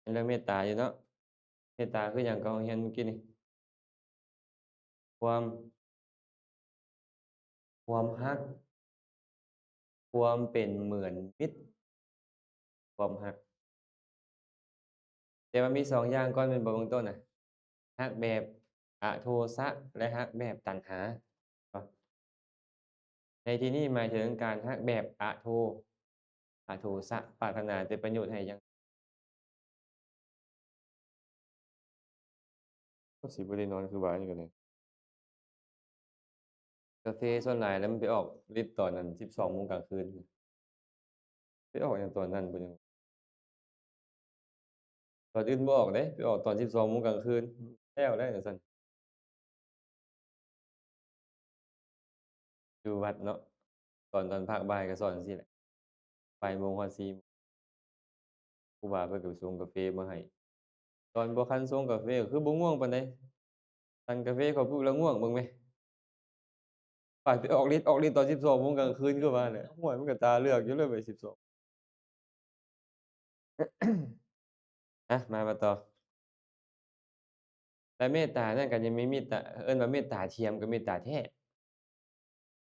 ເລື່ອງເມດຕາຢູ່ເນາະ. ເມດຕາຄືຫຍັງ ກໍຮຽນມື້ກີ້ນີ້? ຄວາມ ຄວາມຮັກ ຄວາມເປັນເໝືອນມິດ ຄວາມຮັກ. ແຕ່ວ່າມີສອງຢ່າງກ່ອນແມ່ນບໍ່ ເບື້ອງຕົ້ນນະ? ຮັກແບບອະໂທສະ ແລະ ຮັກແບບຕັນຫາເນາະ. ໃນທີ່ນີ້ໝາຍເຖິງການຮັກແບບອະໂທ ອະໂທສະ ປາດຖະໜາແຕ່ປະໂຫຍດໃຫ້ຢ່າງ ກໍຊິບໍ່ໄດ້ນອນຄືວ່ານີ້ກໍໄດ້. ກາເຟສ່ວນຫຼາຍແລ້ວມັນໄປອອກລິດຕອນນັ້ນ ສິບສອງໂມງກາງຄືນ. ໄປອອກຫຍັງຕອນນັ້ນ ບໍ່ຫຍັງ ຕອນອື່ນບໍ່ອອກເດ້ ໄປອອກຕອນສິບສອງໂມງກາງຄືນ ແລ້ວແຫຼະຈັ່ງຊັ້ນ. ຢູ່ວັດເນາະ ຕອນ ຕອນພາກບ່າຍກໍສອນຈັ່ງຊີ້ແຫຼະ ບ່າຍໂມງຮອດສີ່ໂມງ ຄູບາເພິ່ນກໍໄປຊົງກາເຟມາໃຫ້. ຕອນບໍ່ທັນຊົງກາເຟກໍຄືບໍ່ງ່ວງປານໃດ ສັນກາເຟເຂົ້າປຶບແລ້ວງ່ວງເບິ່ງແມ. ປາດໄປອອກລິດ ອອກລິດຕອນສິບສອງໂມງກາງຄືນຄືວ່າແຫຼະ. ໂອ້ຍ ມັນກໍຕາເລືອກຢູ່ເລີຍ ໄປສິບສອງ. ອ່ະ ມາ ມາຕໍ່. ແລະ ເມດຕານັ້ນກໍຍັງມີເມດຕາ ເອີ້ນວ່າເມດຕາທຽມກັບເມດຕາແທ້.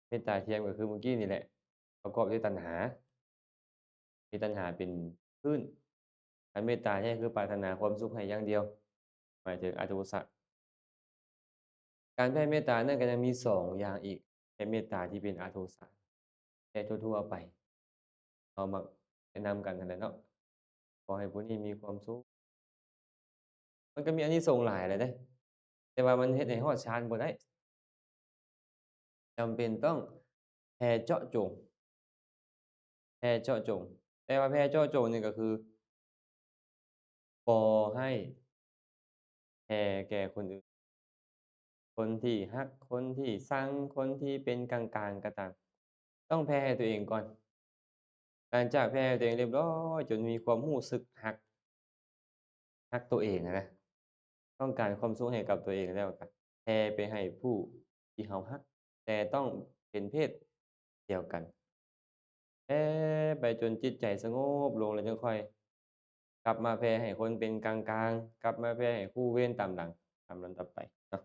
ເມດຕາທຽມກໍຄືມື້ກີ້ນີ້ແຫຼະ ປະກອບດ້ວຍຕັນຫາ ມີຕັນຫາເປັນພື້ນ. ຄັນເມດຕາແທ້ຄືປາດຖະໜາຄວາມສຸກໃຫ້ຢ່າງດຽວ ໝາຍເຖິງອະໂທສະ. ການແຜ່ເມດຕານັ້ນກໍຍັງມີສອງຢ່າງອີກ ແຜ່ເມດຕາທີ່ເປັນອະໂທສະແບບທົ່ວໆໄປ ເຮົາມັກແນະນຳກັນຫັ້ນແຫຼະເນາະ ຂໍໃຫ້ຜູ້ນີ້ມີຄວາມສຸກ. ມັນກໍມີອານິສົງຫຼາຍແຫຼະເດ້ ແຕ່ວ່າມັນເຮັດໃຫ້ຮອດຊານບໍ່ໄດ້. ຈຳເປັນຕ້ອງແຜ່ເຈາະຈົງ ແຜ່ເຈາະຈົງ. ແຕ່ວ່າແຜ່ເຈາະຈົງນີ້ກໍຄື ບໍ່ໃຫ້ແຜ່ແກ່ຄົນອື່ນ ຄົນທີ່ຮັກ ຄົນທີ່ຊັງ ຄົນທີ່ເປັນກາງໆກໍຕາມ ຕ້ອງແຜ່ໃຫ້ຕົວເອງກ່ອນ. ຫຼັງຈາກແຜ່ໃຫ້ຕົວເອງລຽບຮ້ອຍ ຈົນມີຄວາມຮູ້ສຶກຮັກ ຮັກຕົວເອງຫັ້ນນະ ຕ້ອງການຄວາມສຸກໃຫ້ກັບຕົວເອງແລ້ວ ກໍແຜ່ໄປໃຫ້ຜູ້ທີ່ເຮົາຮັກ ແຕ່ຕ້ອງເປັນເພດດຽວກັນ. ແຜ່ໄປຈົນຈິດໃຈສະຫງົບລົງ ແລ້ວຈຶ່ງຄ່ອຍກັບມາແຜ່ໃຫ້ຄົນເປັນກາງໆ ກັບມາແຜ່ໃຫ້ຄູ່ເວນຕາມຫຼັງ ຕາມລຳດັບໄປເນາະ.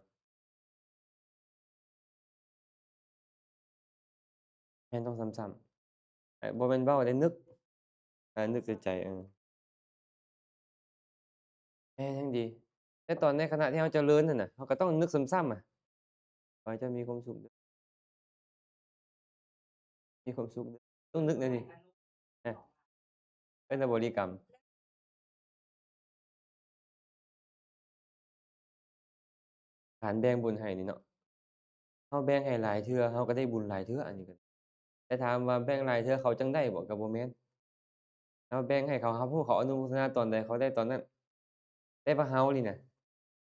ແມ່ນຕ້ອງຊ້ຳໆ ເອີ ບໍ່ແມ່ນເວົ້າເດ້ ນຶກ ເອີ ນຶກໃນໃຈ ເອີ ແມ່ນແຮງດີ. ແຕ່ຕອນໃນຂະນະທີ່ເຮົາຈະເລີນຫັ້ນນະ ເຮົາກໍຕ້ອງນຶກຊ້ຳໆ ອະ ຂໍໃຫ້ເຈົ້າມີຄວາມສຸກເດີ ມີຄວາມສຸກເດີ ຕ້ອງນຶກແນວນີ້ ເອີ ເອີ້ນວ່າບໍລິກຳ. ການແບ່ງບຸນໃຫ້ນີ້ເນາະ ເຮົາແບ່ງໃຫ້ຫຼາຍເທື່ອ ເຮົາກໍໄດ້ບຸນຫຼາຍເທື່ອ ອັນນີ້ກໍ ແຕ່ຖາມວ່າແບ່ງຫຼາຍເທື່ອເຂົາຈັ່ງໄດ້ບໍ່? ກໍບໍ່ແມ່ນ. ເຮົາແບ່ງໃຫ້ເຂົາຮັບຮູ້ ເຂົາອະນຸໂມທະນາຕອນໃດ ເຂົາໄດ້ຕອນນັ້ນ. ແຕ່ວ່າເຮົານີ້ນະ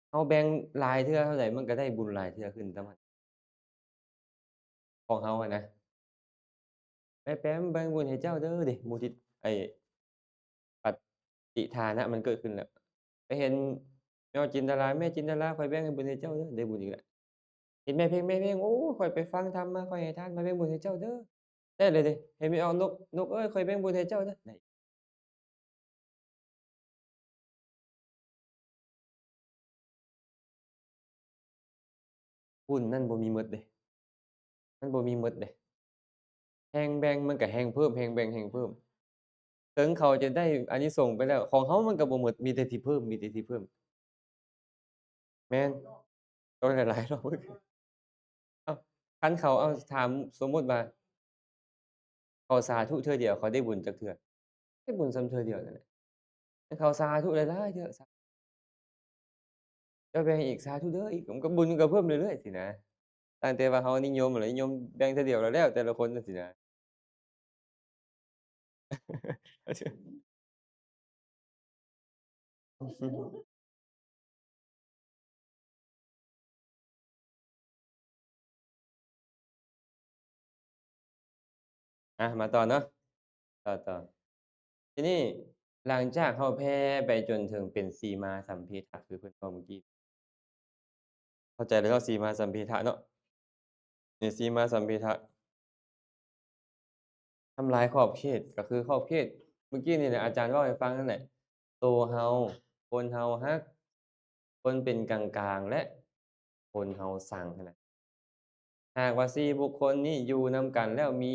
ເຮົາແບ່ງຫຼາຍເທື່ອເທົ່າໃດ ມັນກໍໄດ້ບຸນຫຼາຍເທື່ອຂຶ້ນຕາມຫັ້ນ ຂອງເຮົາຫັ້ນນະ. ແປມ ແປມ ແບ່ງບຸນໃຫ້ເຈົ້າເດີ ເດ ມຸທິ ໄອ້ ປະຕິທານະມັນເກີດຂຶ້ນແລ້ວ. ໄປເຫັນແມ່ຈິນດາລາ ແມ່ຈິນດາລາ ຂ້ອຍແບ່ງໃຫ້ບຸນໃຫ້ເຈົ້າເດີ ໄດ້ບຸນອີກແລ້ວ. ເຫັນແມ່ເພັງ ແມ່ເພັງ ໂອ້ ຂ້ອຍໄປຟັງທຳມາ ຂ້ອຍໃຫ້ທານ ມາແບ່ງບຸນໃຫ້ເຈົ້າເດີ ໄດ້ເລີຍເດ. ເຫັນແມ່ອອກນົກ ນົກເອີຍ ຂ້ອຍແບ່ງບຸນໃຫ້ເຈົ້າເດີ ໄດ້. ບຸນນັ້ນບໍ່ມີໝົດເດ້ ມັນບໍ່ມີໝົດເດ້. ແຮງແບ່ງມັນກໍແຮງເພີ່ມ ແຮງແບ່ງແຮງເພີ່ມ. ເຖິງເຂົາຈະໄດ້ອານິສົງໄປແລ້ວ ຂອງເຮົາມັນກໍບໍ່ໝົດ ມີແຕ່ທີ່ເພີ່ມ ມີແຕ່ທີ່ເພີ່ມ. ແມ່ນ ຕ້ອງຫຼາຍໆ ເນາະ. ເອົ້າ ຄັນເຂົາ ເອົາ ຖາມ ສົມມຸດວ່າ ເຂົາສາທຸເທື່ອດຽວ ເຂົາໄດ້ບຸນຈັກເທື່ອ? ໄດ້ບຸນສ່ຳເທື່ອດຽວນັ້ນແຫຼະ. ແຕ່ເຂົາສາທຸຫຼາຍໆເທື່ອ ເຈົ້າແບ່ງອີກ ສາທຸເດີ ອີກ ມັນກໍບຸນມັນກໍເພີ່ມເລື້ອຍໆ ຊີ້ນະ. ຕັ້ງແຕ່ວ່າເຮົານິຍົມ ແລ້ວນິຍົມແບ່ງເທື່ອດຽວແລ້ວ ແລ້ວແຕ່ລະຄົນ ຈັ່ງຊີ້ນະ. ອ່ະ ມາຕໍ່ເນາະ ຕໍ່ ຕໍ່. ທີນີ້ຫຼັງຈາກເຮົາແຜ່ໄປຈົນເຖິງເປັນສີມາສຳເພທະ ຄືເພິ່ນເວົ້າມື້ກີ້ ເຂົ້າໃຈແລ້ວເນາະ ສີມາສຳເພທະເນາະ. ນີ້ ສີມາສຳເພທະ ທຳລາຍຂອບເຂດ ກໍຄືຂອບເຂດ ມື້ກີ້ນີ້ແຫຼະ ອາຈານເວົ້າໃຫ້ຟັງນັ້ນແຫຼະ. ໂຕເຮົາ, ຄົນເຮົາຮັກ, ຄົນເປັນກາງໆ ແລະ ຄົນເຮົາຊັງຫັ້ນນະ. ຫາກວ່າສີ່ບຸກຄົນນີ້ຢູ່ນຳກັນແລ້ວມີ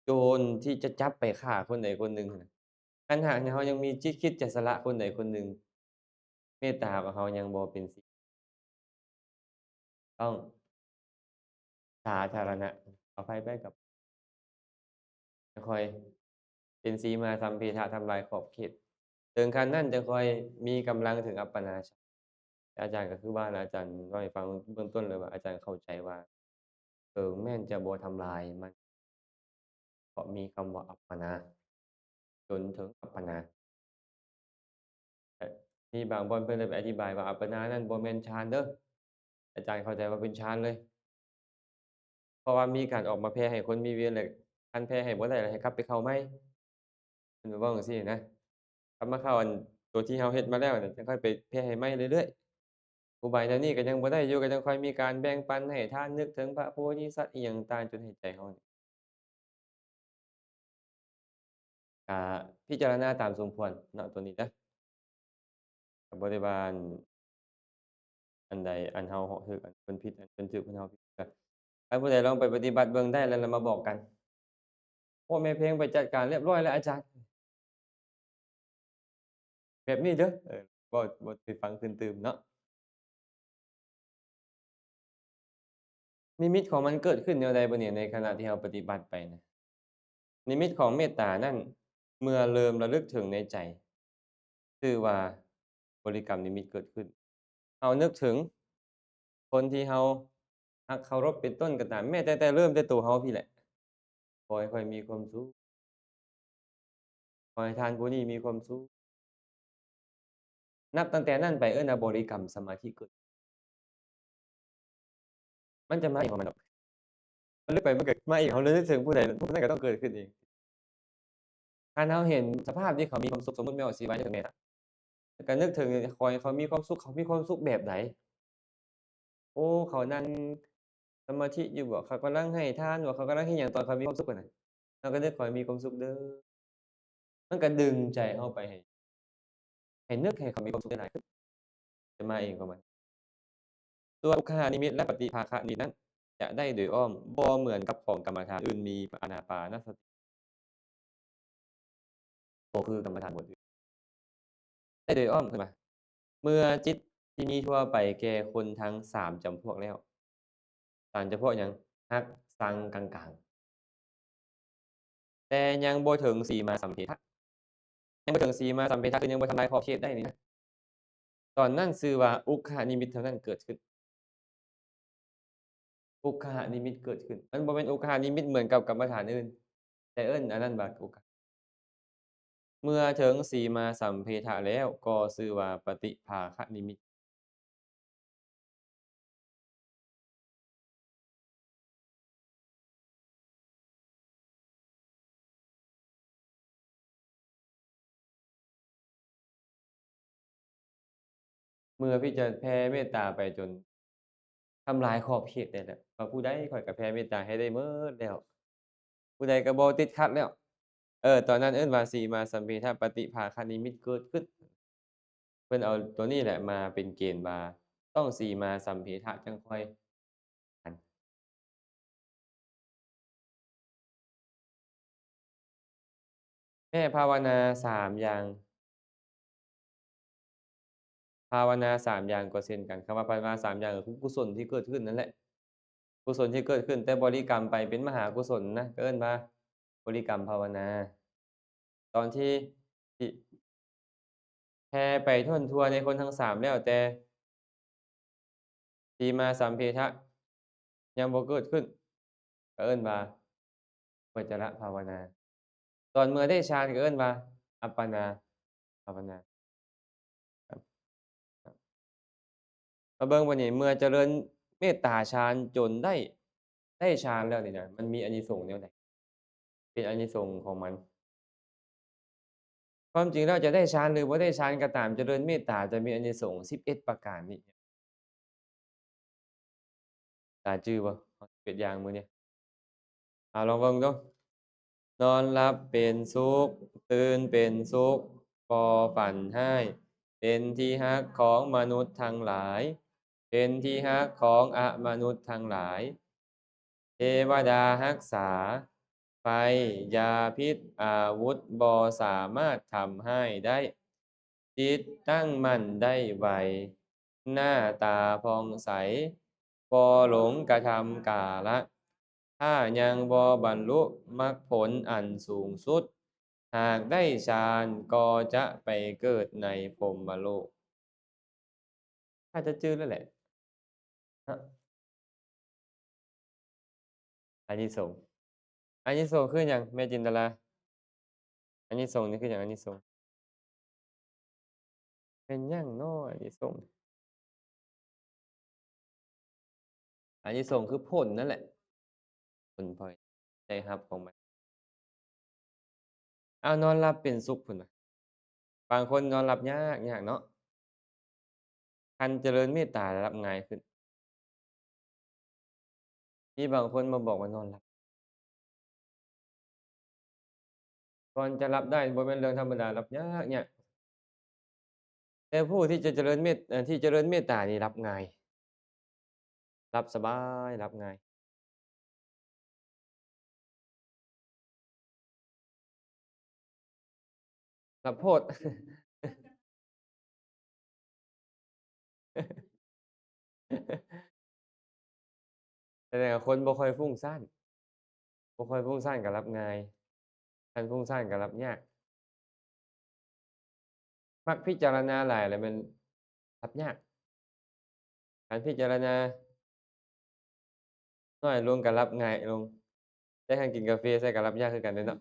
ໂຈນທີ່ຈະຈັບໄປຂ້າຄົນໃດຄົນໜຶ່ງຫັ້ນນະ, ຄັນຫາກເຮົາຍັງມີຈິດຄິດຈະສະຫຼະຄົນໃດຄົນໜຶ່ງ, ເມດຕາຂອງເຮົາຍັງບໍ່ເປັນສີ ຕ້ອງສາທາລະນະ, ເອົາໄປໄປກັບ ຈະຄ່ອຍເປັນສີມາສຳເພທະ ທຳລາຍຂອບເຂດ, ເຖິງຂັ້ນນັ້ນຈະຄ່ອຍມີກຳລັງເຖິງອັບປະນາ. ອາຈານກໍຄືວ່າ ອາຈານເວົ້າໃຫ້ຟັງເບື້ອງຕົ້ນເລີຍວ່າ ອາຈານເຂົ້າໃຈວ່າ ເຖິງແມ່ນຈະບໍ່ທຳລາຍ ມັນກໍມີຄຳວ່າອັບປະນາ ຈົນເຖິງອັບປະນາ. ແຕ່ມີບາງບ່ອນເພິ່ນໄດ້ໄປອະທິບາຍວ່າ ອັບປະນານັ້ນບໍ່ແມ່ນຊານເດີ້, ອາຈານເຂົ້າໃຈວ່າເປັນຊານເລີຍ. ເພາະວ່າມີການອອກມາແຜ່ໃຫ້ຄົນມີເວນ ແລະ ຄັນແຜ່ໃຫ້ບໍ່ໄດ້ ແລ້ວໃຫ້ກັບໄປເຂົ້າໃໝ່. ເພິ່ນເວົ້າຈັ່ງຊີ້ນະ, ກັບມາເຂົ້າອັນໂຕທີ່ເຮົາເຮັດມາແລ້ວນະ ຈັ່ງຄ່ອຍໄປແຜ່ໃຫ້ໃໝ່ເລື້ອຍໆ. ອຸບາຍແນວນີ້ກໍຍັງບໍ່ໄດ້ຢູ່, ກໍຍັງຄ່ອຍມີການແບ່ງປັນໃຫ້ທານ, ນຶກເຖິງພະໂພທິສັດອີ່ຫຍັງຕ່າງໆ ຈົນໃຫ້ໃຈເຮົານີ້ ກະພິຈາລະນາຕາມສົມຄວນເນາະ ໂຕນີ້ເດີ. ກໍບໍ່ໄດ້ວ່າອັນ ອັນໃດອັນເຮົາເຮົາຖືກ ອັນເພິ່ນຜິດ ອັນເພິ່ນຖືກ ເພິ່ນເຮົາຜິດ ກໍໃຫ້ຜູ້ໃດລອງໄປປະຕິບັດເບິ່ງໄດ້ ແລ້ວ ແລ້ວມາບອກກັນ. ໂອ້ ແມ່ເພັງໄປຈັດການລຽບຮ້ອຍແລ້ວອາຈານ ແບບນີ້ເດີ. ເອີ ເວົ້າ ເວົ້າໃຫ້ຟັງຄືນຕື່ມເນາະ. ນິມິດຂອງມັນເກີດຂຶ້ນແນວໃດບາດນີ້ ໃນຂະນະທີ່ເຮົາປະຕິບັດໄປນະ? ນິມິດຂອງເມດຕານັ້ນ ເມື່ອເລີ່ມລະລຶກເຖິງໃນໃຈ ຊື່ວ່າບໍລິກຳນິມິດເກີດຂຶ້ນ. ເຮົານຶກເຖິງຄົນທີ່ເຮົາຮັກເຄົາລົບເປັນຕົ້ນກໍຕາມ, ແມ້ແຕ່ ແຕ່ເລີ່ມແຕ່ໂຕເຮົາພີ້ແຫຼະ, ຂໍໃຫ້ຂ້ອຍມີຄວາມສຸກ, ຂໍໃຫ້ທ່ານຜູ້ນີ້ມີຄວາມສຸກ. ນັບຕັ້ງແຕ່ນັ້ນໄປເອີ້ນວ່າບໍລິກຳສະມາທິເກີດ. ມັນຈະມາເອງຂອງມັນດອກ. ມັນເລີກໄປມັນກໍມາເອງ, ເຮົາເລີກນຶກເຖິງຜູ້ໃດ ຜູ້ນັ້ນກໍຕ້ອງເກີດຂຶ້ນເອງ. ຄັນເຮົາເຫັນສະພາບທີ່ເຂົາມີຄວາມສຸກ, ສົມມຸດແມ່ອອກຊິວ່າຈັ່ງໃດນະ, ກໍນຶກເຖິງ ຂໍໃຫ້ເຂົາມີຄວາມສຸກ, ເຂົາມີຄວາມສຸກແບບໃດ? ໂອ້ ເຂົານັ່ງສະມາທິຢູ່ບໍ? ເຂົາກຳລັງໃຫ້ທານບໍ? ເຂົາກຳລັງເຮັດຫຍັງຕອນເຂົາມີຄວາມສຸກຫັ້ນນະ? ເຮົາກໍນຶກ ຂໍໃຫ້ມີຄວາມສຸກເດີ. ມັນກໍດຶງໃຈເຮົາໄປໃຫ້ ໃຫ້ນຶກໃຫ້ເຂົາມີຄວາມສຸກຫຼາຍໆຂຶ້ນ, ຈະມາເອງຂອງມັນ. ສ່ວນອຸກຄະຫະນິມິດ ແລະ ປະຕິພາຄະນິມິດນັ້ນ ຈະໄດ້ໂດຍອ້ອມ, ບໍ່ເໝືອນກັບຂອງກຳມະຖານອື່ນ ມີອານາປານະສະຕິ, ບໍ່ຄືກຳມະຖານບົດອື່ນ. ໄດ້ໂດຍອ້ອມ ເຫັນບໍ່? ເມື່ອຈິດທີ່ມີທົ່ວໄປແກ່ຄົນທັງສາມຈຳພວກແລ້ວ. ສາມຈຳພວກຫຍັງ? ຮັກ, ຊັງ, ກາງໆ. ແຕ່ຍັງບໍ່ເຖິງສີມາສຳເພທະ. ຍັງບໍ່ເຖິງສີມາສຳເພທະ ຄືຍັງບໍ່ທຳລາຍຂອບເຂດໄດ້ນີ້ນະ. ຕອນນັ້ນຊື່ວ່າອຸກຄະຫະນິມິດເທົ່ານັ້ນເກີດຂຶ້ນ. ອຸກຄະຫະນິມິດເກີດຂຶ້ນ. ມັນບໍ່ແມ່ນອຸກຄະຫະນິມິດເໝືອນກັບກຳມະຖານອື່ນ, ແຕ່ເອີ້ນອັນນັ້ນວ່າອຸກຄະ. ເມື່ອເຖິງສີມາສຳເພທະແລ້ວ ກໍຊື່ວ່າປະຕິພາຄະນິມິດ. ເມື່ອພິຈາລະນາແຜ່ເມດຕາໄປຈົນທຳລາຍຂອບເຂດໄດ້ແລ້ວ ວ່າຜູ້ໃດຂ້ອຍກໍແຜ່ເມດຕາໃຫ້ໄດ້ໝົດແລ້ວ, ຜູ້ໃດກໍບໍ່ຕິດຂັດແລ້ວ. ເອີ ຕອນນັ້ນເອີ້ນວ່າສີມາສຳເພທະປະຕິພາຄະນິມິດເກີດຂຶ້ນ. ເພິ່ນເອົາຕົວນີ້ແຫຼະມາເປັນເກນວ່າຕ້ອງສີມາສຳເພທະຈັ່ງຄ່ອຍ ແມ່ພາວະນາສາມຢ່າງ, ພາວະນາສາມຢ່າງກໍເຊັ່ນກັນ. ຄຳວ່າພາວະນາສາມຢ່າງກໍຄືກຸສົນທີ່ເກີດຂຶ້ນນັ້ນແຫຼະ, ກຸສົນທີ່ເກີດຂຶ້ນ ແຕ່ບໍລິກຳໄປເປັນມະຫາກຸສົນນະ, ກໍເອີ້ນວ່າບໍລິກຳພາວະນາ. ຕອນທີ່ ທີ່ແຜ່ໄປທົ່ວໃນຄົນທັງສາມແລ້ວ ແຕ່ສີມາສຳເພທະຍັງບໍ່ເກີດຂຶ້ນ ກໍເອີ້ນວ່າອຸປະຈາລະພາວະນາ. ຕອນເມື່ອໄດ້ฌານກໍເອີ້ນວ່າອັບປະນາພາວະນາ. ມາເບິ່ງບາດນີ້ ເມື່ອຈະເລີນເມດຕາຊານຈົນໄດ້ ໄດ້ຊານແລ້ວນີ້ນະ ມັນມີອານິສົງແນວໃດ? ເປັນອານິສົງຂອງມັນ. ຄວາມຈິງແລ້ວຈະໄດ້ຊານ ຫຼື ບໍ່ໄດ້ຊານກໍຕາມ, ຈະເລີນເມດຕາຈະມີອານິສົງສິບເອັດປະການນີ້. ຕາຈື່ບໍ່? ເຮັດຢ່າງມື້ນີ້ ເອົາ ລອງເບິ່ງດູ. ນອນຫຼັບເປັນສຸກ, ຕື່ນເປັນສຸກ, ເວົ້າ ບໍ່ຝັນຮ້າຍ ເປັນທີ່ຮັກຂອງມະນຸດທັງຫຼາຍ ເປັນທີ່ຮັກຂອງອະມະນຸດທັງຫຼາຍ ເທວະດາຮັກສາໄພ ຢາພິດອາວຸດບໍ່ສາມາດທຳຮ້າຍໄດ້ ຈິດຕັ້ງໝັ້ນໄດ້ໄວ ໜ້າຕາຜ່ອງໃສ ບໍ່ຫຼົງກະທຳກາລະ ຖ້າຍັງບໍ່ບັນລຸມັກຜົນອັນສູງສຸດ ຫາກໄດ້ຊານກໍຈະໄປເກີດໃນພົມມະໂລກ. ໜ້າຈະຈື່ແລ້ວແຫຼະເນາະ ອານິສົງ. ອານິສົງຄືຫຍັງແມ່ຈິນດາລາ? ອານິສົງນີ້ຄືຫຍັງ? ອານິສົງ ແມ່ນຫຍັງເນາະອານິສົງ? ອານິສົງຄືຜົນນັ້ນແຫຼະ ຜົນພອຍໄດ້ຮັບຂອງມັນ. ອ້າວ ນອນຫຼັບເປັນສຸກພຸ້ນນະ. ບາງຄົນນອນຫຼັບຍາກ ຍາກເນາະ. ຄັນຈະເລີນເມດຕາແລ້ວຫຼັບງ່າຍຂຶ້ນ. ມີບາງຄົນມາບອກວ່ານອນຫຼັບ ກ່ອນຈະຫຼັບໄດ້ບໍ່ແມ່ນເລື່ອງທຳມະດາ ຫຼັບຍາກ ຍາກ. ແຕ່ຜູ້ທີ່ຈະຈະເລີນເມດ ເອີ ທີ່ຈະເລີນເມດຕານີ້ຫຼັບງ່າຍ ຫຼັບສະບາຍ ຫຼັບງ່າຍ. ລະໂພດ ແສດງວ່າຄົນບໍ່ຄ່ອຍຟຸ້ງສ້ານ ບໍ່ຄ່ອຍຟຸ້ງສ້ານກໍຫຼັບງ່າຍ ຄັນຟຸ້ງສ້ານກໍຫຼັບຍາກ. ມັກພິຈາລະນາຫຼາຍແລ້ວແມ່ນຫຼັບຍາກ. ຄັນພິຈາລະນານ້ອຍລົງກໍຫຼັບງ່າຍລົງ ແຕ່ຄັນກິນກາເຟໃສ່ກໍຫຼັບຍາກຄືກັນເດ້ເນາະ.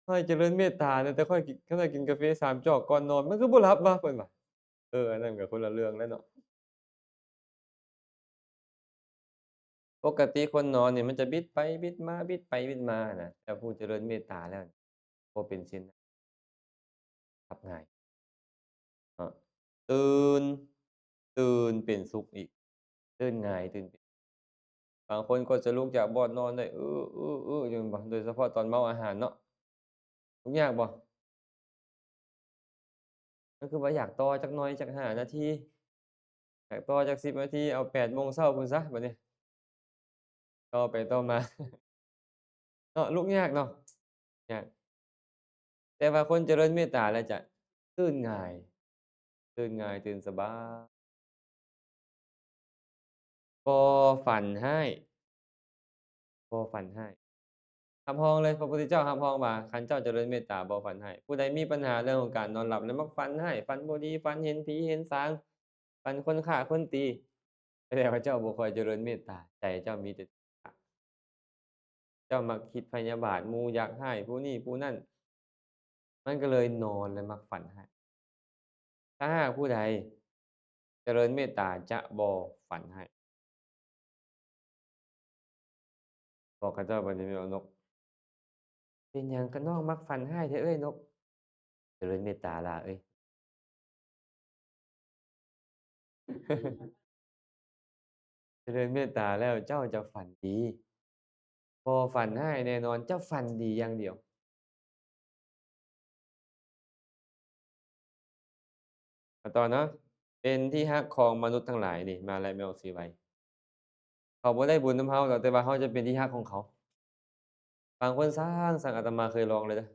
ຂ້ອຍຈະເລີນເມດຕານະ ແຕ່ຂ້ອຍກິນ ຄັນຂ້ອຍກິນກາເຟສາມຈອກກ່ອນນອນ ມັນຄືບໍ່ຫຼັບວະ ເພິ່ນວ່າ. ເອີ ອັນນັ້ນກໍຄົນລະເລື່ອງແລ້ວເນາະ. ປົກກະຕິຄົນນອນນີ້ມັນຈະບິດໄປບິດມາ ບິດໄປບິດມານະ ແຕ່ຜູ້ຈະເລີນເມດຕາແລ້ວບໍ່ເປັນເຊັ່ນນັ້ນ ຫຼັບງ່າຍເນາະ. ຕື່ນ ຕື່ນເປັນສຸກອີກ ຕື່ນງ່າຍ ຕື່ນເປັນ ບາງຄົນກໍຈະລຸກຈາກບ່ອນນອນໄດ້ ອືໆໆ ຢູ່ແມ່ນບໍ່? ໂດຍສະເພາະຕອນເມົາອາຫານເນາະ ທຸກຍາກບໍ່? ກໍຄືວ່າຢາກຕໍ່ຈັກໜ່ອຍ ຈັກຫ້ານາທີ ຢາກຕໍ່ຈັກສິບນາທີ ເອົາແປດໂມງເຊົ້າພຸ້ນຊະບັດນີ້ ຕໍ່ໄປຕໍ່ມາເນາະ. ລຸກຍາກເນາະ ຍາກ ແຕ່ວ່າຄົນຈະເລີນເມດຕາແລ້ວຈະຕື່ນງ່າຍ ຕື່ນງ່າຍ ຕື່ນສະບາຍ. ບໍ່ຝັນຮ້າຍ ບໍ່ຝັນຮ້າຍ ຮັບຮອງເລີຍ ພະພຸດທະເຈົ້າຮັບຮອງວ່າ ຄັນເຈົ້າຈະເລີນເມດຕາບໍ່ຝັນຮ້າຍ. ຜູ້ໃດມີບັນຫາເລື່ອງຂອງການນອນຫຼັບ ແລະ ມັກຝັນຮ້າຍ ຝັນບໍ່ດີ ຝັນເຫັນຜີເຫັນສາງ ຝັນຄົນຂ້າຄົນຕີ ແສດງວ່າເຈົ້າບໍ່ຄ່ອຍຈະເລີນເມດຕາ ໃຈເຈົ້າມີແຕ່ ເຈົ້າມັກຄິດພະຍາບາດ ໝູ່ຢາກຮ້າຍ ຜູ້ນີ້ຜູ້ນັ້ນ ມັນກໍເລີຍນອນແລ້ວມັກຝັນຮ້າຍ. ຖ້າຫາກຜູ້ໃດຈະເລີນເມດຕາຈະບໍ່ຝັນຮ້າຍ. ບອກເຂົາເຈົ້າບັດນີ້ແມ່ນບໍ່ນົກ ເປັນຫຍັງກະນ້ອງມັກຝັນຮ້າຍແທ້ເອື້ອຍນົກ? ຈະເລີນເມດຕາຫຼ້າເອີຍ. ຈະເລີນເມດຕາແລ້ວເຈົ້າຈະຝັນດີ ບໍ່ຝັນຮ້າຍແນ່ນອນ ເຈົ້າຝັນດີຢ່າງດຽວ. ມາຕໍ່ເນາະ ເປັນທີ່ຮັກຂອງມະນຸດທັງຫຼາຍ ນີ້ມາແລ້ວ ແມ່ອອກສີໄວ. ເຂົາບໍ່ໄດ້ບຸນນຳເຮົາດອກ ແຕ່ວ່າເຮົາຈະເປັນທີ່ຮັກຂອງເຂົາ. ບາງຄົນຊ່າງ ຊ່າງ ອາດຕະມາເຄີຍລອງແລ້ວເດີ້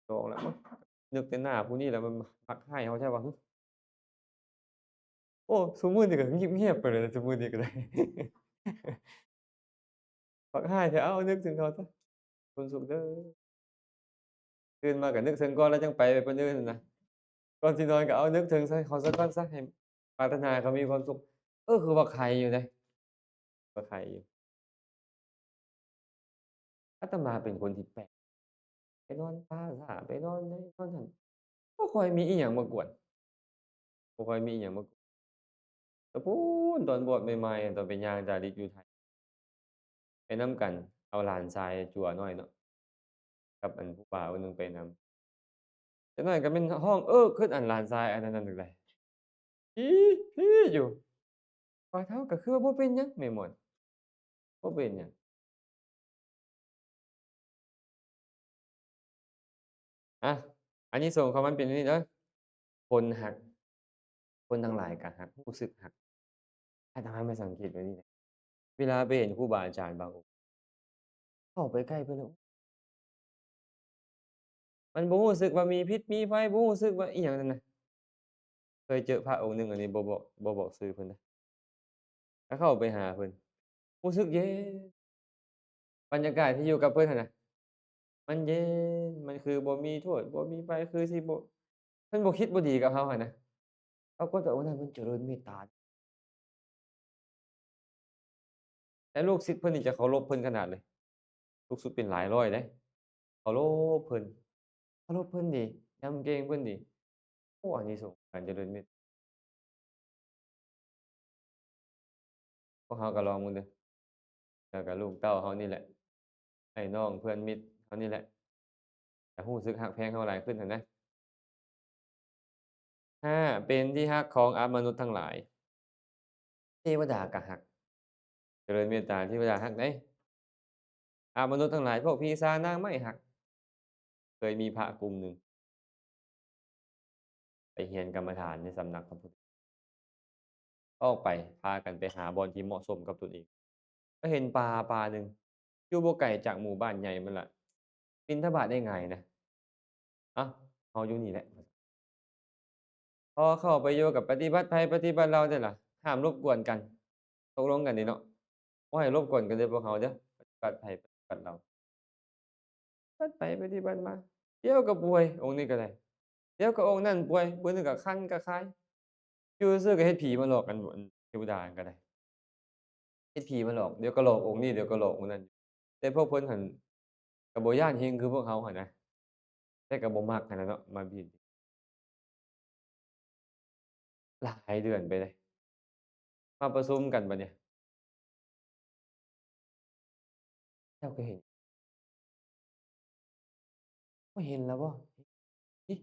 ລອງແລ້ວ ໂອ້ຍ ນຶກແຕ່ໜ້າຜູ້ນີ້ແລ້ວ ມັນມັກຮ້າຍເຮົາແທ້ຫວາ. ໂອ້ ຊຸມື້ນີ້ກໍງຽບໆໄປເລີຍນະ ຊຸມື້ນີ້ກໍໄດ້ ມັກຮ້າຍແທ້. ເອົາ ນຶກເຖິງເຂົາຊະ ຄວາມສຸກເດີ້. ຕື່ນມາກໍນຶກເຖິງກ່ອນ ແລ້ວຈັ່ງໄປ ໄປປະເນີນນະ. ກ່ອນຊິນອນກໍເອົານຶກເຖິງໃສ່ເຂົາຊະກ່ອນຊະ ໃຫ້ປາດຖະໜາເຂົາມີຄວາມສຸກ. ເອີ ຄືວ່າໄຄຢູ່ເດ້ ວ່າໄຄຢູ່. ອາດຕະມາເປັນຄົນທີ່ແປກ ໄປນອນປ່າຊ້າ ໄປນອນໃນນອນຫັ້ນ ບໍ່ຄ່ອຍມີອີ່ຫຍັງມາກວນ ບໍ່ຄ່ອຍມີອີ່ຫຍັງມາກວນ. ແຕ່ພຸ້ນຕອນບວດໃໝ່ໆ ຕອນໄປຍ່າງຈາລິກຢູ່ໄທ ໄປນຳກັນ ເອົາຫຼານຊາຍຈົວນ້ອຍເນາະ ກັບອັນຜູ້ບ່າວຜູ້ໜຶ່ງໄປນຳ. ຈັກໜ້ອຍກໍແມ່ນຮ້ອງເອິກຂຶ້ນ ອັນຫຼານຊາຍອັນນັ້ນນັ້ນໄດ໋ ພີ້ ພີ້ຢູ່. ບ່າວເຖົ້າກໍຄືວ່າບໍ່ເປັນຫຍັງ ແມ່ໝວນ ບໍ່ເປັນຫຍັງ. ອາ ອານິສົງຂອງມັນເປັນແນວນີ້ເດີ ຄົນຮັກ ຄົນທັງຫຼາຍກໍຮັກ ຮູ້ສຶກຮັກ. ອາດຕະມາມາສັງເກດແບບນີ້ເດ ເວລາໄປເຫັນຄູບາອາຈານບາງອົງ ເຂົ້າໄປໃກ້ເພິ່ນແລ້ວ ມັນບໍ່ຮູ້ສຶກວ່າມີພິດມີໄພ ບໍ່ຮູ້ສຶກວ່າອີ່ຫຍັງນັ້ນນະ. ເຄີຍເຈີພະອົງໜຶ່ງ ອັນນີ້ບໍ່ບອກ ບໍ່ບອກຊື່ເພິ່ນນະ ກໍເຂົ້າໄປຫາເພິ່ນ ຮູ້ສຶກເຢັນ. ບັນຍາກາດທີ່ຢູ່ກັບເພິ່ນຫັ້ນນະ ມັນເຢັນ ມັນຄືບໍ່ມີໂທດ ບໍ່ມີໄພ ຄືຊິບໍ່ ເພິ່ນບໍ່ຄິດບໍ່ດີກັບເຮົາຫັ້ນນະ. ປາກົດວ່າອົງນັ້ນເພິ່ນຈະເລີນເມດຕາ ແລະ ລູກສິດເພິ່ນນີ້ຈະເຄົາລົບເພິ່ນຂະໜາດເລີຍ ລູກສິດເປັນຫຼາຍຮ້ອຍເດ້ ເຄົາລົບເພິ່ນ ເຄົາລົບເພິ່ນດີ ຍຳເກງເພິ່ນດີ. ໂອ້ ອານິສົງຂອງການຈະເລີນເມດ ພວກເຮົາກໍລອງເບິ່ງເດີ ແລ້ວກໍລູກເຕົ້າເຮົານີ້ແຫຼະ ອ້າຍນ້ອງເພື່ອນມິດເຮົານີ້ແຫຼະ ຈະຮູ້ສຶກຮັກແພງເຮົາຫຼາຍຂຶ້ນຫັ້ນນະ. ຫ້າ ເປັນທີ່ຮັກຂອງອະມະນຸດທັງຫຼາຍ ເທວະດາກໍຮັກ ຈະເລີນເມດຕາ ເທວະດາຮັກເດ້ ອະມະນຸດທັງຫຼາຍ ພວກຜີສານາງໄມ້ຮັກ. ເຄີຍມີພະກຸ່ມໜຶ່ງ ໄປຮຽນກຳມະຖານໃນສຳນັກພະພຸດ ອອກໄປ ພາກັນໄປຫາບ່ອນທີ່ເໝາະສົມກັບຕົນເອງ ໄປເຫັນປ່າປ່າໜຶ່ງ ຢູ່ບໍ່ໄກຈາກໝູ່ບ້ານໃຫຍ່ມັນລະ ບິນທະບາດໄດ້ງ່າຍນະ. ເອົ້າ ເຮົາຢູ່ນີ້ແຫຼະ ພໍເຂົ້າໄປຢູ່ກໍປະຕິບັດໃຜປະຕິບັດລາວເດ້ລະ ຫ້າມລົບກວນກັນ ຕົກລົງກັນເດ້ເນາະ ບໍ່ໃຫ້ລົບກວນກັນເດີພວກເຮົາເດີ ປະຕິບັດໃຜປະຕິບັດລາວ. ປະຕິບັດໄປປະຕິບັດມາ ດຽວກໍປ່ວຍ ອົງນີ້ກໍໄດ້ ດຽວກໍອົງນັ້ນປ່ວຍ ມື້ໜຶ່ງກໍຄັນກໍຄາຍ ຢູ່ຊື່ໆກໍເຮັດຜີມາຫຼອກ ອັນ ອັນເທວະດານັ້ນກໍໄດ້ ເຮັດຜີມາຫຼອກ ດຽວກໍຫຼອກອົງນີ້ ດຽວກໍຫຼອກອົງນັ້ນ. ແຕ່ພວກເພິ່ນຫັ້ນກໍບໍ່ຢ້ານເຮງຄືພວກເຮົາຫັ້ນນະ ແຕ່ກໍບໍ່ມັກຫັ້ນນະເນາະ ມາບີດ ຫຼາຍເດືອນໄປເດ້ ມາປະຊຸມກັນບັດນີ້ ເຈົ້າກໍເຫັນ ບໍ່ເຫັນລະບໍ່? ເອີ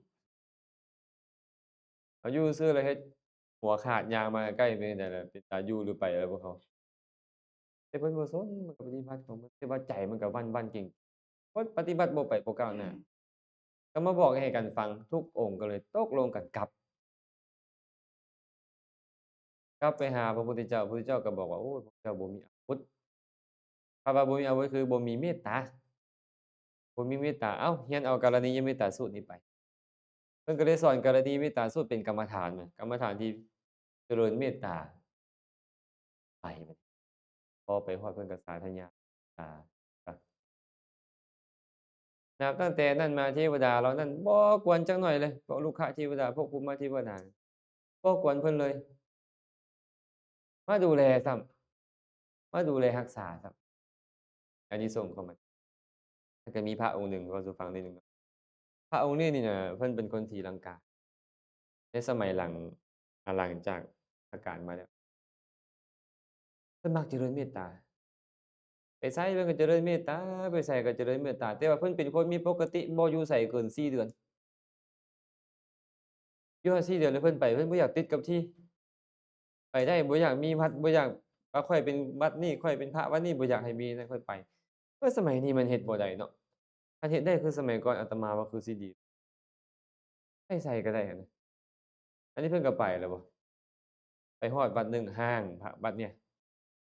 ເອົາຢູ່ຊື່ລະເຮັດຫົວຂາດ ຍ່າງມາໃກ້ເປັນຈັ່ງໃດລະ ເປັນຕາຢູ່ຫຼືໄປລະພວກເຮົາ? ແຕ່ເພິ່ນບໍ່ສົນ ມັນກໍປະຕິບັດຂອງມັນ ແຕ່ວ່າໃຈມັນກໍວັ່ນໆເກັ່ງ ເພິ່ນປະຕິບັດບໍ່ໄປບໍ່ກ້າວໜ້າ ກໍມາບອກໃຫ້ກັນຟັງ ທຸກອົງກໍເລີຍຕົກລົງກັນກັບ ກັບໄປຫາພະພຸດທະເຈົ້າ ພະພຸດທະເຈົ້າກໍບອກວ່າ ໂອ້ຍ ພວກເຈົ້າບໍ່ມີອາວຸດ ຄຳວ່າບໍ່ມີອາວຸດຄືບໍ່ມີເມດຕາ ບໍ່ມີເມດຕາ ເອົ້າ ຮຽນເອົາກາລະນີຍະເມດຕາສູດນີ້ໄປ ເພິ່ນກໍເລີຍສອນກາລະນີຍະເມດຕາສູດເປັນກຳມະຖານ ກຳມະຖານທີ່ຈະເລີນເມດຕາໄປ ພໍໄປຮອດເພິ່ນກໍສາທະຍາຍ ອ່າ ນັບຕັ້ງແຕ່ນັ້ນມາ ເທວະດາເຫຼົ່ານັ້ນບໍ່ກວນຈັກໜ້ອຍເລີຍ ພວກລຸກຂະເທວະດາ ພວກພູມມະເທວະດາ ບໍ່ກວນເພິ່ນເລີຍ ມາດູແລຊ້ຳ ມາດູແລຮັກສາຊ້ຳ ອານິສົງຂອງມັນ. ແລ້ວກໍມີພະອົງໜຶ່ງ ເວົ້າສູ່ຟັງໜ້ອຍໜຶ່ງເນາະ ພະອົງນີ້ນີ້ນະ ເພິ່ນເປັນຄົນສີລັງກາ ໃນສະໄໝຫຼັງ ອາ ຫຼັງຈາກອາການມາແລ້ວ ເພິ່ນມັກຈະເລີນເມດຕາ ໄປໃສເພິ່ນກໍຈະເລີນເມດຕາ ໄປໃສກໍຈະເລີນເມດຕາ ແຕ່ວ່າເພິ່ນເປັນຄົນມີປົກກະຕິ ບໍ່ຢູ່ໃສເກີນສີ່ເດືອນ ຢູ່ຮອດສີ່ເດືອນແລ້ວເພິ່ນໄປ ເພິ່ນບໍ່ຢາກຕິດກັບທີ່ ໄປໄດ້ ບໍ່ຢາກມີວັດ ບໍ່ຢາກວ່າຂ້ອຍເປັນວັດນີ້ ຂ້ອຍເປັນພະວັດນີ້ ບໍ່ຢາກໃຫ້ມີນະ ຂ້ອຍໄປ. ເອີ ສະໄໝນີ້ມັນເຮັດບໍ່ໄດ້ເນາະ ຄັນເຮັດໄດ້ຄືສະໄໝກ່ອນອາດຕະມາວ່າຄືຊິດີ ໄປໃສກໍໄດ້ຫັ້ນນະ ອັນນີ້ເພິ່ນກໍໄປແລ້ວບໍ ໄປຮອດວັດໜຶ່ງຮ້າງ ພະວັດເນີ້ຍ